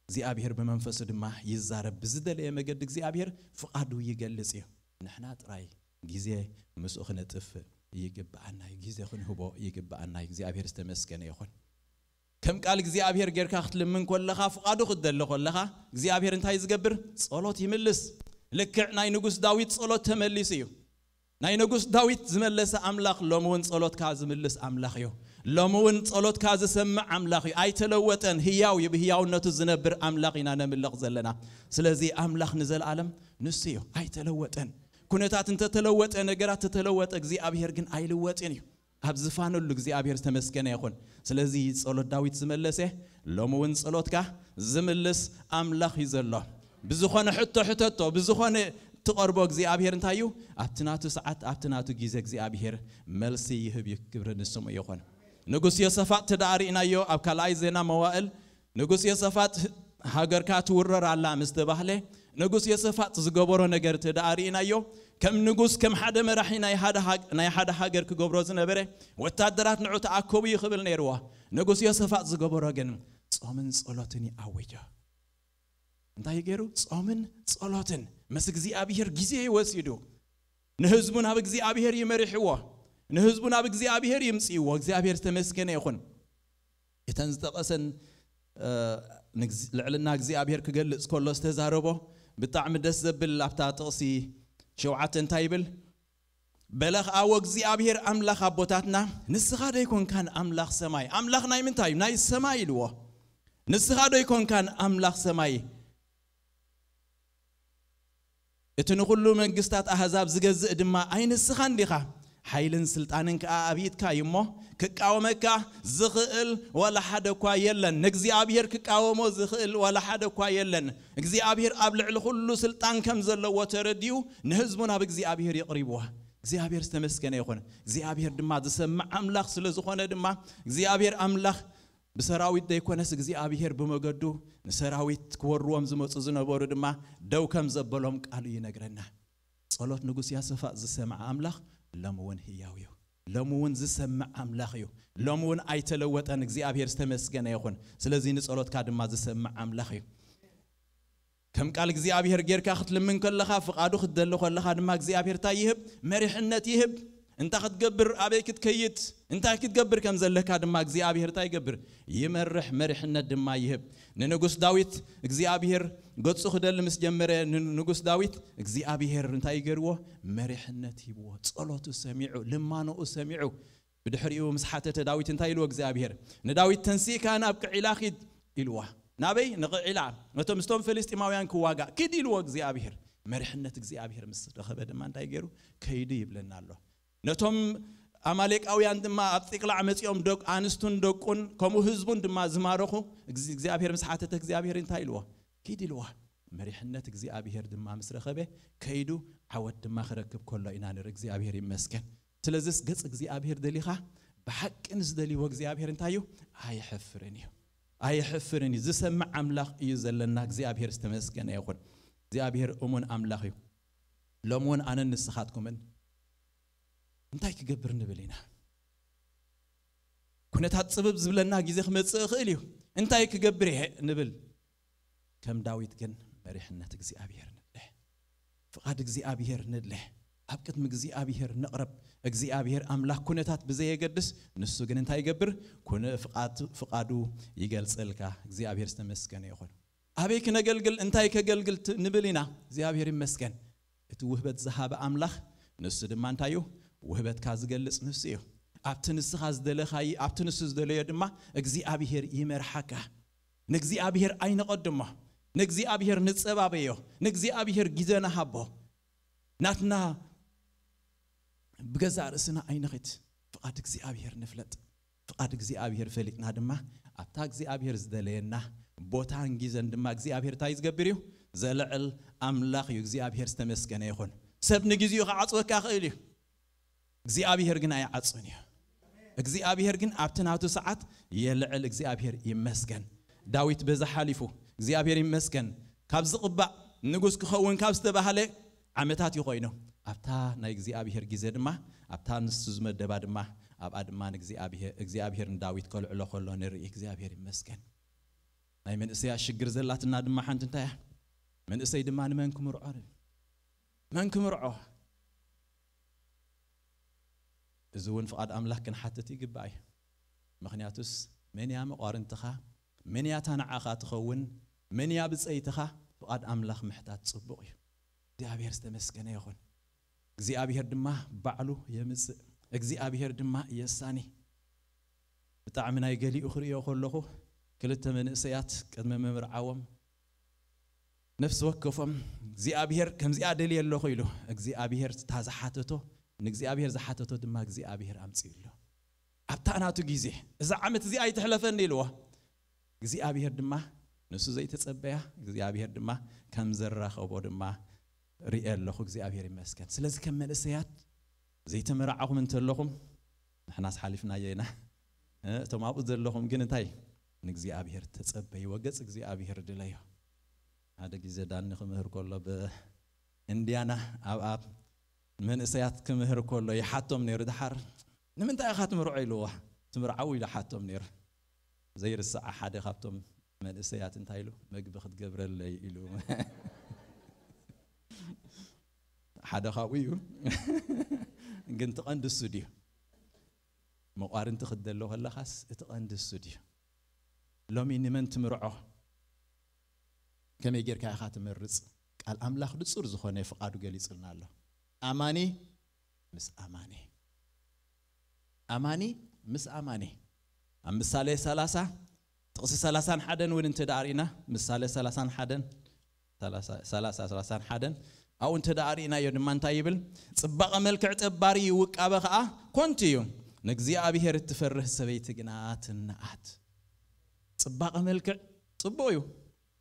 እግዚኣብሔር ብመንፈሱ ድማ ይዛረብ። ብዝደለየ መገዲ እግዚኣብሔር ፍቓዱ ይገልጽ እዩ። ንሕና ጥራይ ግዜ ምስኡ ክነጥፍእ ይግብኣና እዩ። ግዜ ክንህቦ ይግብኣና እዩ። እግዚኣብሔር ዝተመስገነ ይኹን። ከም ቃል እግዚኣብሔር ጌርካ ክትልምን ከለኻ፣ ፍቓዱ ክትደሊ ከለኻ፣ እግዚኣብሔር እንታይ ዝገብር? ጸሎት ይምልስ። ልክዕ ናይ ንጉስ ዳዊት ጸሎት ተመሊሱ እዩ። ናይ ንጉስ ዳዊት ዝመለሰ ኣምላኽ ሎሚ እውን ጸሎትካ ዝምልስ ኣምላኽ እዩ። ሎሚ እውን ጸሎትካ ዝሰምዕ ኣምላኽ እዩ። ኣይተለወጠን፣ ህያው እዩ። ብህያውነቱ ዝነብር ኣምላኽ ኢና ነምልኽ ዘለና። ስለዚ ኣምላኽ ንዘለኣለም ንሱ እዩ፣ ኣይተለወጠን። ኩነታት እንተተለወጠ፣ ነገራት ተተለወጠ፣ እግዚኣብሔር ግን ኣይልወጥን እዩ። ኣብ ዝፋነሉ እግዚኣብሔር ዝተመስገነ ይኹን። ስለዚ ጸሎት ዳዊት ዝመለሰ፣ ሎሚ እውን ጸሎትካ ዝምልስ ኣምላኽ እዩ ዘሎ። ብዝኾነ ሕቶ ሕተቶ፣ ብዝኾነ ትቐርቦ እግዚኣብሔር እንታይ እዩ? ኣብቲ ናቱ ሰዓት፣ ኣብቲ ናቱ ግዜ እግዚኣብሔር መልሲ ይህብ እዩ። ክብሪ ንስሙ ይኹን። ንጉስ ዮሰፋጥ ተደኣ ርኢናዮ ኣብ ካልኣይ ዜና መዋእል። ንጉስ ዮሰፋጥ ሃገርካ ትውረር ኣላ ምስ ተባህለ፣ ንጉስ ዮሰፋጥ ዝገበሮ ነገር ተደኣ ርኢናዮ። ከም ንጉስ፣ ከም ሓደ መራሒ ናይ ሓደ ሃግ-፣ ናይ ሓደ ሃገር ክገብሮ ዝነበረ፣ ወታደራት ንዑ ተኣከቡ እዩ ክብል ነይርዎ። ንጉስ ዮሰፋጥ ዝገበሮ ግን ጾምን ጸሎትን ይኣወጀ። እንታይ ገይሩ? ጾምን ጸሎትን ምስ እግዚኣብሔር ግዜ ወሲዱ ንህዝቡ ናብ እግዚኣብሔር ይመርሕዎ፣ ንህዝቡ ናብ እግዚኣብሔር ይምጽእዎ። እግዚኣብሔር ዝተመስገነ ይኹን። እተን ዝጠቐሰን፣ እ፣ ንግዚ-፣ ልዕልና እግዚኣብሔር ክገልጽ ከሎ ዝተዛረቦ ብጣዕሚ ደስ ዘብል፣ ኣብታ ጥቕሲ ሸውዓተ እንታይ ይብል? በለ ኸኣ፣ "ወእግዚኣብሔር ኣምላኽ ኣቦታትና፣ ንስኻ ዶ ኣይኮንካን ኣምላኽ ሰማይ?" ኣምላኽ ናይ ምንታይ? ናይ ሰማይ ኢልዎ። "ንስኻ ዶ ኣይኮንካን ኣምላኽ ሰማይ? እቲ ንኹሉ መንግስታት ኣህዛብ ዝገዝእ ድማ ኣይንስኻን ዲኻ? ሓይልን ስልጣንን ከኣ ኣብ ኢድካ እዩ እሞ፣ ክቃወመካ ዝኽእል ዋላ ሓደ እኳ የለን። ንእግዚኣብሔር ክቃወሞ ዝኽእል ዋላ ሓደ እኳ የለን። እግዚኣብሔር ኣብ ልዕሊ ኩሉ ስልጣን ከም ዘለዎ ተረዲኡ፣ ንህዝቡ ናብ እግዚኣብሔር የቕሪብዎ።" እግዚኣብሔር ዝተመስገነ ይኹን። እግዚኣብሔር ድማ ዝሰምዕ ኣምላኽ ስለ ዝኾነ ድማ፣ እግዚኣብሔር ኣምላኽ ብሰራዊት ዘይኮነስ እግዚኣብሔር ብመገዱ ንሰራዊት ክወርዎም ዝመጹ ዝነበሩ ድማ ደው ከም ዘበሎም ቃሉ ይነግረና። ጸሎት ንጉስ ዮሰፋጥ ዝሰምዐ ኣምላኽ ሎሚ እውን ህያው እዩ። ሎሚ እውን ዝሰምዕ ኣምላኽ እዩ። ሎሚ እውን ኣይተለወጠን። እግዚኣብሔር ዝተመስገነ ይኹን። ስለዚ ንጸሎትካ ድማ ዝሰምዕ ኣምላኽ እዩ። ከም ቃል እግዚኣብሔር ጌርካ ክትልምን ከለኻ፣ ፍቓዱ ክትደሊ ከለኻ ድማ እግዚኣብሔር እንታይ ይህብ? መሪሕነት ይህብ። እንታይ ክትገብር፣ ኣበይ ክትከይድ፣ እንታይ ክትገብር ከም ዘለካ ድማ እግዚኣብሔር እንታይ ይገብር? ይመርሕ፣ መሪሕነት ድማ ይህብ። ንንጉስ ዳዊት እግዚኣብሔር ገጹ ክደሊ ምስ ጀመረ፣ ንንጉስ ዳዊት እግዚኣብሔር እንታይ ይገርዎ? መሪሕነት ሂብዎ። ጸሎቱ ሰሚዑ፣ ልማኖኡ ሰሚዑ። ብድሕሪኡ ምስ ሓተተ ዳዊት እንታይ ኢልዎ እግዚኣብሔር? ንዳዊት፣ "ተንሲእካ ናብ ቅዒላ ኪድ" ኢልዋ። ናበይ? ንቅዒላ። ነቶም ምስቶም ፍልስጢማውያን ክዋጋእ ኪድ ኢልዎ እግዚኣብሔር። መሪሕነት እግዚኣብሔር ምስ ረኸበ ድማ እንታይ ገይሩ? ከይዱ ይብለና ኣሎ። ነቶም ኣማሌቃውያን ድማ ኣብ ጺቅላዕ መጺኦም፣ ደቅ-፣ ኣንስቱን ደቁን ከምኡ ህዝቡን ድማ ዝማረኹ፣ እግዚ-፣ እግዚኣብሔር ምስ ሓተተ እግዚኣብሔር እንታይ ኢልዎ? ኪድ ኢልዋ። መሪሕነት እግዚኣብሔር ድማ ምስ ረኸበ ከይዱ ዓወት ድማ ክረክብ ከሎ ኢና ንርኢ። እግዚኣብሔር ይመስገን። ስለዚስ ገጽ እግዚኣብሔር ደሊኻ፣ ብሓቂ ንዝደልይዎ እግዚኣብሔር እንታይ እዩ? ኣየሕፍርን እዩ። ኣየሕፍርን እዩ። ዝሰምዕ ኣምላኽ እዩ ዘለና። እግዚኣብሔር ዝተመስገነ ይኹን። እግዚኣብሔር እሙን ኣምላኽ እዩ። ሎሚ እውን ኣነን ንስኻትኩምን እንታይ ክገብር ንብል ኢና? ኩነታት ጽብብ ዝብለና ግዜ ክመጽእ ይኽእል እዩ። እንታይ ክገብር እየ ንብል። ከም ዳዊት ግን መሪሕነት እግዚኣብሔር ንድለ። ፍቓድ እግዚኣብሔር ንድለ። ኣብ ቅድሚ እግዚኣብሔር ንቕረብ። እግዚኣብሔር ኣምላኽ ኩነታት ብዘየገድስ፣ ንሱ ግን እንታይ ይገብር? ኩነ-፣ ፍቓድ-፣ ፍቓዱ ይገልጸልካ። እግዚኣብሔር ዝተመስገነ ይኹን። ኣበይ ክነገልግል፣ እንታይ ከገልግል ት-፣ ንብል ኢና። እግዚኣብሔር ይመስገን። እቲ ውህበት ዝሃበ ኣምላኽ ንሱ ድማ እንታይ እዩ? ውህበትካ ዝገልጽ ንሱ እዩ። ኣብቲ ንስኻ ዝደለኻይ-፣ ኣብቲ ንሱ ዝደለዮ ድማ እግዚኣብሔር ይመርሓካ። ንእግዚኣብሔር ኣይንቐድሞ። ንእግዚኣብሔር ንጸባበዮ። ንእግዚኣብሔር ግዜ ንሃቦ። ናትና ብገዛእ ርእስና ኣይንኺድ። ፍቓድ እግዚኣብሔር ንፍለጥ። ፍቓድ እግዚኣብሔር ፈሊጥና ድማ ኣብታ እግዚኣብሔር ዝደለየና ቦታን ግዘን ድማ እግዚኣብሔር እንታይ ዝገብር እዩ? ዘልዕል ኣምላኽ እዩ። እግዚኣብሔር ዝተመስገነ ይኹን። ሰብ ንግዜኡ ክዓጽወካ ይኽእል እዩ። እግዚኣብሔር ግን ኣይዓጽን እዩ። እግዚኣብሔር ግን ኣብቲ ናቱ ሰዓት የልዕል። እግዚኣብሔር ይመስገን። ዳዊት በዚ ሓሊፉ፣ እግዚኣብሔር ይመስገን፣ ካብ ዝቕባእ ንጉስ ክኸውን ካብ ዝተባህለ ዓመታት እዩ ኮይኑ። ኣብታ ናይ እግዚኣብሔር ግዜ ድማ፣ ኣብታ ንሱ ዝመደባ ድማ፣ ኣብኣ ድማ ንእግዚኣብሔር እግዚኣብሔር ንዳዊት ከልዕሎ ከሎ ንርኢ። እግዚኣብሔር ይመስገን። ናይ መንእሰያ ሽግር ዘላትና ድማ ሓንቲ እንታይ እያ? መንእሰይ ድማ ንመን ክምርዖ? መን ክምርዖ? እዚ እውን ፍቓድ ኣምላኽ ክንሓትት ይግባእ እዩ። ምኽንያቱስ መን እያ መቋርንትኻ? መን እያ እታ ንዓኻ ትኸውን? መን እያ ብጸይትኻ? ፍቓድ ኣምላኽ ምሕታት ጽቡቕ እዩ። እግዚኣብሔር ዝተመስገነ ይኹን። እግዚኣብሔር ድማ ባዕሉ የምጽእ፣ እግዚኣብሔር ድማ የሳኒ። ብጣዕሚ ናይ ገሊኡ ክርእዮ ከለኹ፣ ክልተ መንእሰያት ቅድሚ ምምርዓዎም ነፍሲ ወከፎም እግዚኣብሔር ከምዚኣ ደልየ ኣለኹ ኢሉ እግዚኣብሔር እታ ዝሓተቶ ንእግዚኣብሔር ዝሓተቶ ድማ እግዚኣብሔር ኣምፅኡ ኣሎ። ኣብታ ናቱ ግዜ እዛ ዓመት እዚኣ ኣይትሕለፈኒ ኢልዎ። እግዚኣብሔር ድማ ንሱ ዘይተጸበያ እግዚኣብሔር ድማ ከም ዘራኸቦ ድማ ርእየ ኣለኹ። እግዚኣብሔር ይመስገን። ስለዚ ከም መንእሰያት ዘይተመራዓኹም እንተለኹም ንሕናስ ሓሊፍናዮ ኢና። እቶም ኣብኡ ዘለኹም ግን እንታይ ንእግዚኣብሔር ተጸበይዎ፣ ገጽ እግዚኣብሔር ድለዮ። ሓደ ግዜ ዳኒ ክምህር ከሎ ብእንዲያና ኣብ ኣብ መንእሰያት ክምህር ከሎ ይሓቶም ነይሩ። ድሓር ንምንታይ ኢኻ ትምርዖ ኢልዎ። ትምርዓው ኢሉ ሓቶም ነይሩ። ዘይርሳዕ ሓደ ካብቶም መንእሰያት እንታይ ኢሉ? መግቢ ክትገብረለይ ኢሉ። ሓደ ካብኡ እዩ። ግን ትቐንዲ እሱ ድዩ? መቋርንቲ ክትደሎ ከለኻስ እቲ ቀንዲ እሱ ድዩ? ሎሚ ንመን ትምርዖ? ከመይ ጌርካ ኢኻ ትመርጽ? ቃል ኣምላኽ ንጹር ዝኾነ ፍቓዱ ገሊጽልና ኣሎ። ኣማኒ ምስ ኣማኒ፣ ኣማኒ ምስ ኣማኒ። ኣብ ምሳሌ ሰላሳ ጥቕሲ ሰላሳን ሓደን እውን እንተ ደኣ ርኢና፣ ምሳሌ ሰላሳን ሓደን፣ ሰላሳ፣ ሰላሳ፣ ሰላሳን ሓደን ኣብኡ እንተ ደኣ ርኢናዮ ድማ እንታይ ይብል? ጽባቐ መልክዕ ጠባሪ እዩ፣ ውቃበ ኸኣ ኮንቲ እዩ፣ ንእግዚኣብሔር እትፈርህ ሰበይቲ ግና ትንኣት። ጽባቐ መልክዕ ጽቡቕ እዩ፣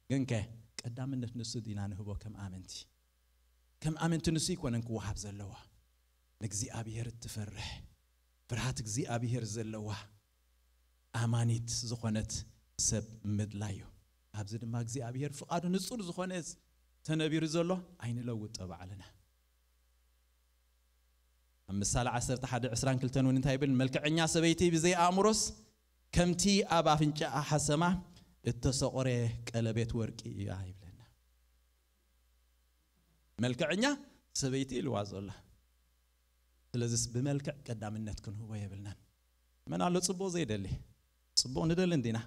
ግንከ ቀዳምነት ንሱ ዲና ንህቦ? ከም ኣመንቲ፣ ከም ኣመንቲ ንሱ ኣይኮነን ክወሃብ ዘለዋ። ንእግዚኣብሔር እትፈርህ፣ ፍርሃት እግዚኣብሔር ዘለዋ ኣማኒት ዝኾነት ሰብ ምድላይ እዩ። ኣብዚ ድማ እግዚኣብሔር ፍቓዱ ንጹር ዝኾነ ተነቢሩ ዘሎ፣ ኣይንለውጦ ባዕልና። ኣብ ምሳሌ ዓሰርተ ሓደ ዕስራን ክልተን እውን እንታይ ይብል? መልክዐኛ ሰበይቲ ብዘይ ኣእምሮስ ከምቲ ኣብ ኣፍንጫኣ ሓሰማ እተሰቖረ ቀለቤት ወርቂ እያ ይብለና። መልክዐኛ ሰበይቲ ኢልዋ ዘሎ። ስለዚስ ብመልክዕ ቀዳምነት ክንህቦ የብልናን። መን ኣሎ ጽቡቕ ዘይደሊ? ጽቡቕ ንደሊ እንዲና፣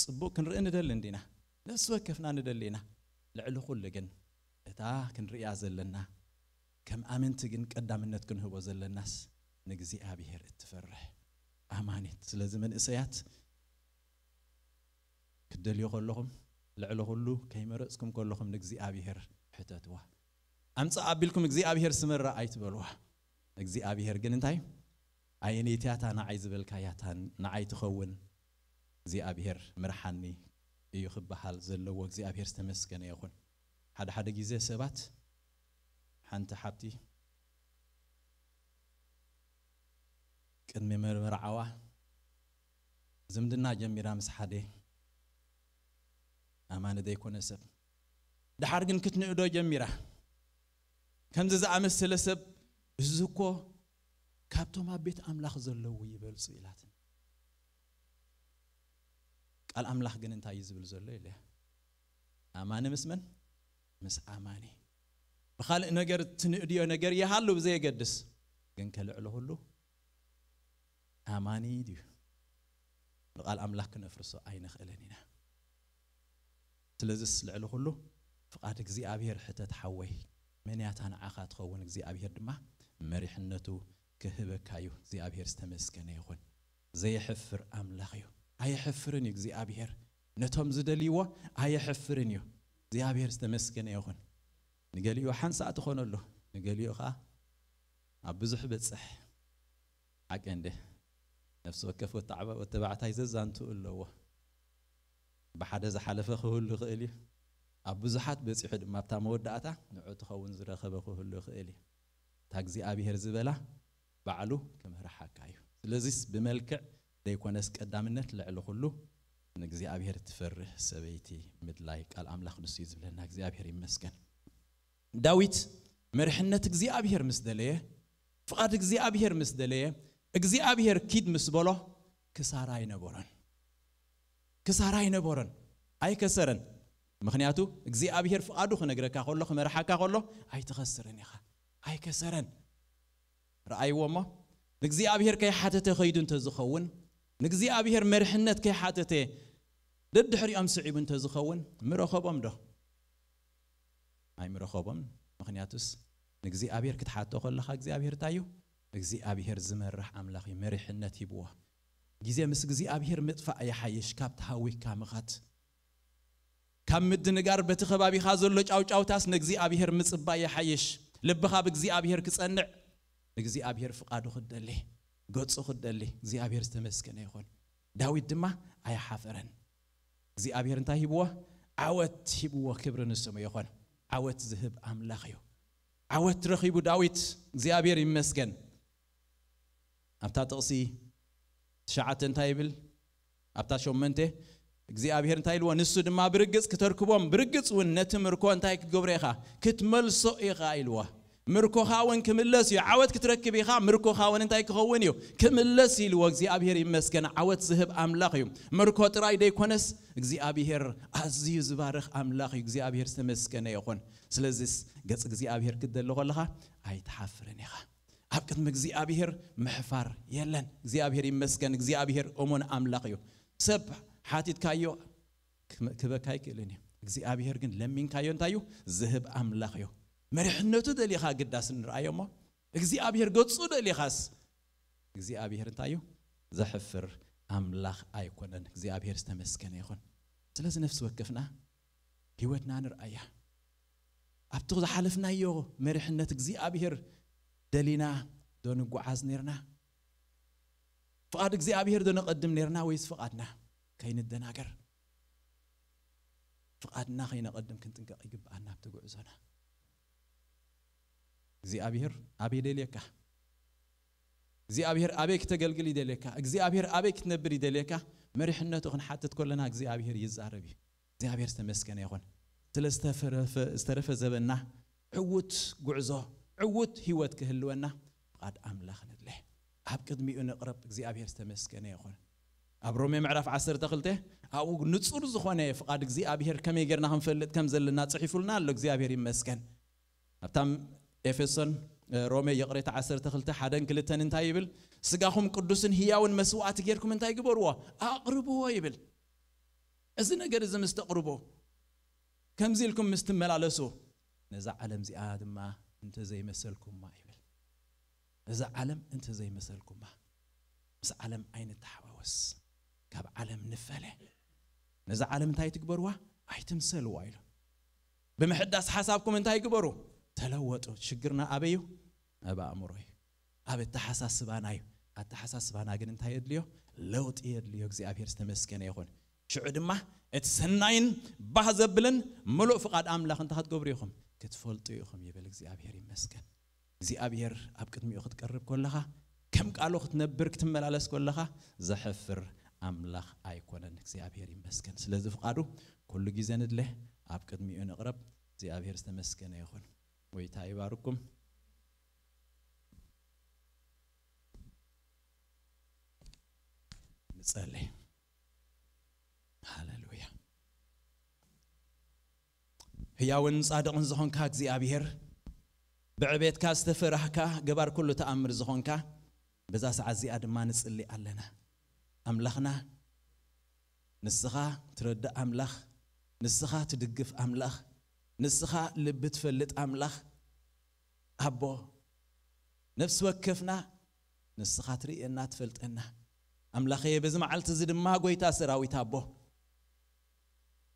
ጽቡቕ ክንርኢ ንደሊ እንዲና፣ ነፍሲ ወከፍና ንደሊ ኢና። ልዕሊ ኩሉ ግን እታ ክንርእያ ዘለና፣ ከም ኣመንቲ ግን ቀዳምነት ክንህቦ ዘለናስ ንእግዚኣብሔር እትፈርህ ኣማኒት። ስለዚ መንእሰያት ክትደልዩ ከለኹም ልዕሊ ኩሉ ከይመረጽኩም ከለኹም ንእግዚኣብሔር ሕተትዋ። ኣምጽእ ኣቢልኩም እግዚኣብሔር ስመራ ኣይትበልዋ። እግዚኣብሔር ግን እንታይ? ኣየነይቲ እያ እታ ንዓይ ዝበልካያ እታ ንዓይ ትኸውን እግዚኣብሔር ምርሓኒ እዩ ክበሃል ዘለዎ። እግዚኣብሔር ዝተመስገነ ይኹን። ሓደ ሓደ ግዜ ሰባት ሓንቲ ሓብቲ ቅድሚ መርመርዓዋ ዝምድና ጀሚራ ምስ ሓደ ኣማኒ ዘይኮነ ሰብ፣ ድሓር ግን ክትንእዶ ጀሚራ። ከምዚ ዝኣመሰለ ሰብ እዚ እኮ ካብቶም ኣብ ቤት ኣምላኽ ዘለዉ ይበልጹ ኢላትን። ቃል ኣምላኽ ግን እንታይ እዩ ዝብል ዘሎ ኢለያ? ኣማኒ ምስ መን? ምስ ኣማኒ። ብኻልእ ነገር ትንእድዮ ነገር ይሃሉ ብዘየገድስ፣ ግን ከልዕሎ ሁሉ ኣማኒ ድዩ? ንቃል ኣምላኽ ክነፍርሶ ኣይንኽእልን ኢና። ስለዚስ ልዕሊ ኩሉ ፍቓድ እግዚኣብሔር ሕተት ሓወይ። መን እያ እታ ንዓኻ ትኸውን? እግዚኣብሔር ድማ መሪሕነቱ ክህበካ እዩ። እግዚኣብሔር ዝተመስገነ ይኹን። ዘየሕፍር ኣምላኽ እዩ። ኣየሕፍርን እዩ እግዚኣብሔር። ነቶም ዝደልይዎ ኣየሕፍርን እዩ። እግዚኣብሔር ዝተመስገነ ይኹን። ንገሊኡ ሓንሳእ ትኾነሉ፣ ንገሊኡ ኸዓ ኣብ ብዙሕ በጽሕ። ሓቂ እንደ ነፍሲ ወከፍ ወተዓባ-፣ ወተባዕታይ ዘዛንቱ ኣለዎ። ብሓደ ዝሓለፈ ክህሉ ይኽእል እዩ። ኣብ ብዙሓት በጺሑ ድማ ኣብታ መወዳእታ ንዑ ትኸውን ዝረኸበ ክህሉ ይኽእል እዩ። እታ እግዚኣብሔር ዝበላ ባዕሉ ክምህርሓካ እዩ። ስለዚስ ብመልክዕ ዘይኮነስ ቀዳምነት ልዕሊ ኩሉ ንእግዚኣብሔር ትፈርህ ሰበይቲ ምድላይ ቃል ኣምላኽ ንሱ እዩ ዝብለና። እግዚኣብሔር ይመስገን። ዳዊት መርሕነት እግዚኣብሔር ምስ ደለየ፣ ፍቓድ እግዚኣብሔር ምስ ደለየ፣ እግዚኣብሔር ኪድ ምስ በሎ፣ ክሳራ ኣይነበሮን። ክሳራ ኣይነበሮን። ኣይከሰረን። ምኽንያቱ እግዚኣብሔር ፍቓዱ ክነግረካ ከሎ፣ ክመርሓካ ከሎ፣ ኣይትኸስርን ኢኻ። ኣይከሰረን። ረኣይዎ እሞ፣ ንእግዚኣብሔር ከይሓተተ ከይዱ እንተዝኸውን፣ ንእግዚኣብሔር መርሕነት ከይሓተተ ደድሕሪኦም ስዒቡ እንተዝኸውን፣ ምረኸቦም ዶ? ኣይምረኸቦም። ምኽንያቱስ ንእግዚኣብሔር ክትሓቶ ከለኻ እግዚኣብሔር እንታይ እዩ? እግዚኣብሔር ዝመርሕ ኣምላኽ እዩ። መሪሕነት ሂብዎ። ግዜ ምስ እግዚኣብሔር ምጥፋእ ይሓይሽ ካብ ተሃዊካ ምኻድ። ካብ ምድንጋር በቲ ከባቢኻ ዘሎ ጫውጫውታስ ንእግዚኣብሔር ምጽባይ ይሓይሽ። ልብኻ ብእግዚኣብሔር ክጸንዕ፣ ንእግዚኣብሔር ፍቓዱ ክደሊ፣ ገጹ ክደሊ፣ እግዚኣብሔር ዝተመስገነ ይኹን። ዳዊት ድማ ኣይሓፈረን። እግዚኣብሔር እንታይ ሂብዎ? ዓወት ሂብዎ። ክብሪ ንስሙ ይኹን። ዓወት ዝህብ ኣምላኽ እዩ። ዓወት ረኺቡ ዳዊት፣ እግዚኣብሔር ይመስገን። ኣብታ ጥቕሲ ትሽዓተ እንታይ ይብል? ኣብታ ሸመንተ እግዚኣብሔር እንታይ ኢልዎ? ንሱ ድማ ብርግጽ ክተርክቦም፣ ብርግጽ እውን ነቲ ምርኮ እንታይ ክትገብሮ ኢኻ? ክትመልሶ ኢኻ ኢልዎ። ምርኮኻ እውን ክምለስ እዩ። ዓወት ክትረክብ ኢኻ፣ ምርኮኻ እውን እንታይ ክኸውን እዩ? ክምለስ ኢልዎ። እግዚኣብሔር ይመስገን። ዓወት ዝህብ ኣምላኽ እዩ። ምርኮ ጥራይ ደይኮነስ እግዚኣብሔር ኣዝዩ ዝባርኽ ኣምላኽ እዩ። እግዚኣብሔር ዝተመስገነ ይኹን። ስለዚስ ገጽ እግዚኣብሔር ክትደሊ ከለኻ ኣይትሓፍርን ኢኻ። ኣብ ቅድሚ እግዚኣብሔር ምሕፋር የለን። እግዚኣብሔር ይመስገን። እግዚኣብሔር እሙን ኣምላኽ እዩ። ሰብ ሓቲትካዮ ክመ-፣ ክበካ ኣይክእልን እዩ። እግዚኣብሔር ግን ለሚንካዮ እንታይ እዩ? ዝህብ ኣምላኽ እዩ። መሪሕነቱ ደሊኻ ግዳስ ንርኣዮ እሞ እግዚኣብሔር ገጹ ደሊኻስ እግዚኣብሔር እንታይ እዩ? ዘሕፍር ኣምላኽ ኣይኮነን። እግዚኣብሔር ዝተመስገነ ይኹን። ስለዚ ነፍሲ ወከፍና ህይወትና ንርኣያ። ኣብቲ ዝሓለፍናዮ መሪሕነት እግዚኣብሔር ደሊና ዶ ንጓዓዝ ኔርና? ፍቓድ እግዚኣብሔር ዶ ነቐድም ኔርና ወይስ ፍቓድና? ከይንደናገር። ፍቓድና ከይነቐድም ክንጥንቀቕ ይግብኣና ኣብቲ ጉዕዞና። እግዚኣብሔር ኣበይ ደልየካ? እግዚኣብሔር ኣበይ ክተገልግል ይደልየካ? እግዚኣብሔር ኣበይ ክትነብር ይደልየካ? መሪሕነቱ ክንሓትት ከለና እግዚኣብሔር ይዛረብ እዩ። እግዚኣብሔር ዝተመስገነ ይኹን። ስለ ዝተፈረፈ-፣ ዝተረፈ ዘበንና ዕዉት ጉዕዞ፣ ዕዉት ህይወት ክህልወና ፍቓድ ኣምላኽ ንድለ። ኣብ ቅድሚኡ ንቕረብ። እግዚኣብሔር ዝተመስገነ ይኹን። ኣብ ሮሜ ምዕራፍ ዓሰርተ ክልተ ኣብኡ ንጹር ዝኾነ ፍቓድ እግዚኣብሔር ከመይ ጌርና ክንፈልጥ ከም ዘለና ጽሒፉልና ኣሎ። እግዚኣብሔር ይመስገን። ኣብታ ኤፌሶን፣ እ፣ ሮሜ ይቕሬታ ዓሰርተ ክልተ ሓደን ክልተን እንታይ ይብል? ስጋኹም ቅዱስን ህያውን መስዋዕቲ ጌርኩም እንታይ ግበርዎ? ኣቕርብዎ ይብል። እዚ ነገር እዚ ምስ ተቕርቦ፣ ከምዚ ኢልኩም ምስ ትመላለሱ፣ ነዛ ዓለም እዚኣ ድማ እንተ ዘይመሰልኩማ ይብል። ነዛ ዓለም እንተ ዘይመሰልኩማ፣ ምስ ዓለም ኣይንተሓዋወስ፣ ካብ ዓለም ንፈለ። ነዛ ዓለም እንታይ ትግበርዋ? ኣይትምሰልዋ ኢሉ። ብምሕዳስ ሓሳብኩም እንታይ ግበሩ? ተለወጡ። ሽግርና ኣበይ እዩ? ኣብ ኣእምሮ እዩ። ኣብ ኣተሓሳስባና እዩ። ኣተሓሳስባና ግን እንታይ የድልዮ? ለውጢ የድልዮ። እግዚኣብሔር ዝተመስገነ ይኹን። ሽዑ ድማ እቲ ሰናይን ባህ ዘብልን ምሉእ ፍቓድ ኣምላኽ እንታይ ክትገብሩ ኢኹም? ክትፈልጡ ኢኹም ይብል። እግዚኣብሔር ይመስገን። እግዚኣብሔር ኣብ ቅድሚኡ ክትቀርብ ከለኻ፣ ከም ቃሉ ክትነብር ክትመላለስ ከለኻ፣ ዘሕፍር ኣምላኽ ኣይኮነን። እግዚኣብሔር ይመስገን። ስለዚ ፍቓዱ ኩሉ ግዜ ንድለ፣ ኣብ ቅድሚኡ ንቕረብ። እግዚኣብሔር ዝተመስገነ ይኹን። ጎይታ ይባርኩም። ንጸሊ። ሃሌሉያ። ህያውን ጻድቕን ዝኾንካ እግዚኣብሔር፣ ብዕቤትካ ዝተፈራህካ፣ ገባር ኩሉ ተኣምር ዝኾንካ፣ በዛ ሰዓት እዚኣ ድማ ንጽሊ ኣለና። ኣምላኽና፣ ንስኻ ትረድእ ኣምላኽ፣ ንስኻ ትድግፍ ኣምላኽ፣ ንስኻ ልቢ ትፈልጥ ኣምላኽ፣ ኣቦ፣ ነፍሲ ወከፍና ንስኻ ትርእየና፣ ትፈልጠና። ኣምላኸየ፣ በዚ መዓልቲ እዚ ድማ፣ ጎይታ ሰራዊት ኣቦ፣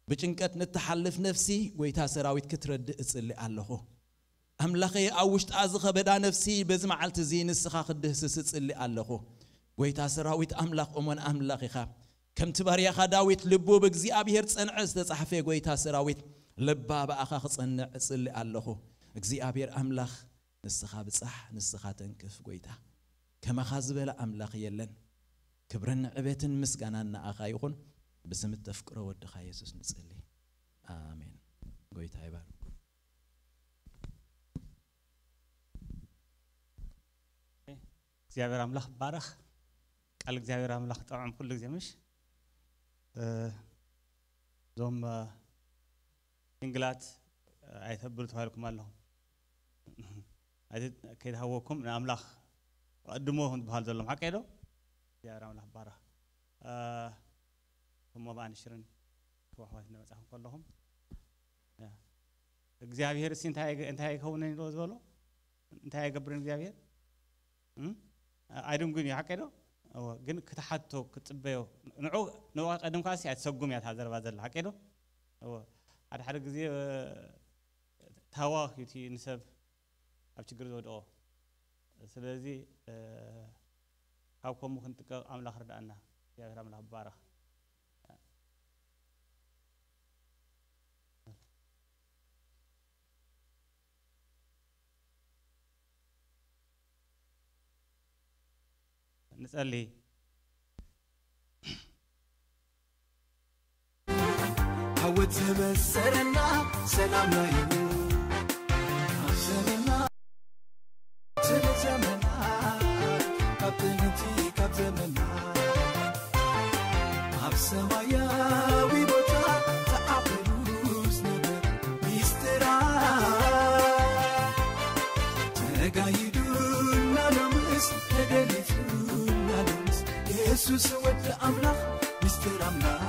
ብጭንቀት ንትሓልፍ ነፍሲ፣ ጎይታ ሰራዊት ክትረድእ እጽሊ ኣለኹ። ኣምላኸየ፣ ኣብ ውሽጣ ዝኸበዳ ነፍሲ፣ በዚ መዓልቲ እዚ ንስኻ ክትድህስስ እጽሊ ኣለኹ። ጎይታ ሰራዊት ኣምላኽ፣ እሙን ኣምላኽ ኢኻ። ከምቲ ባርያኻ ዳዊት ልቡ ብእግዚኣብሔር ጸንዐ ዝተጻሕፈ፣ ጎይታ ሰራዊት፣ ልባ ብኣኻ ክጸንዕ እጽሊ ኣለኹ። እግዚኣብሔር ኣምላኽ፣ ንስኻ ብጻሕ፣ ንስኻ ተንክፍ ጎይታ። ከማኻ ዝበለ ኣምላኽ የለን። ክብርን ዕቤትን ምስጋናን ንኣኻ ይኹን። ብስም እተፍቅሮ ወድኻ የሱስ ንጽሊ። ኣሜን። ጎይታ ይባርክ። እግዚኣብሔር ኣምላኽ ባረኽ። ቃል እግዚኣብሔር ኣምላኽ ጥዑም ኩሉ ግዜ ምሽ። እ፣ እዞም፣ እ፣ ሲንግላት፣ እ፣ ኣይተብሉ ተባሂልኩም ኣለኹም። ኣይት-፣ ከይትሃወኩም ንኣምላኽ ቀድሞ ከም ዝበሃል ዘሎም ሓቀይ ዶ? እግዚኣብሔር ኣምላኽ ባረኽ። እ፣ እሞ ብኣንሽርን ክዋሕዋት እናመጻኹም ከለኹም፣ እ፣ እግዚኣብሔር እሲ እንታይ ኣይገ-፣ እንታይ ኣይከውንን ኢሎ ዝበሎ? እንታይ ኣይገብርን እግዚኣብሔር? እም? ኣይድንጉን እዩ፣ ሓቀይ ዶ? እወ፣ ግን ክትሓቶ፣ ክትጽበዮ፣ ንዑ፣ ንዑ ቀደም ከኣሲ ኣይትሰጉም እያ እታ ዘረባ ዘላ፣ ሓቀይ ዶ? እወ፣ ሓደ ሓደ ግዜ፣ እ፣ ታዋኽ እዩ እቲ ንሰብ ኣብ ችግር ዘውድቆ። ስለዚ፣ እ፣ ካብ ከምኡ ክንጥቀቕ ኣምላኽ ርድኣና። እግዚኣብሔር ኣምላኽ ባረኽ። ንጸሊ። ዓወት ዘበሰረና ሰላምና እዩ። ኣብ ዘመና ስለ ዘመና ካብ ጥንቲ ካብ ዘመና ኣብ ሰማያዊ ቦታ ተዓቂቡ ዝነበር ሚስጥራ ተጋሂዱና ሎምስ ተገሊጹና ሎምስ የሱስ ወዲ ኣምላኽ ሚስጥር ኣምላኽ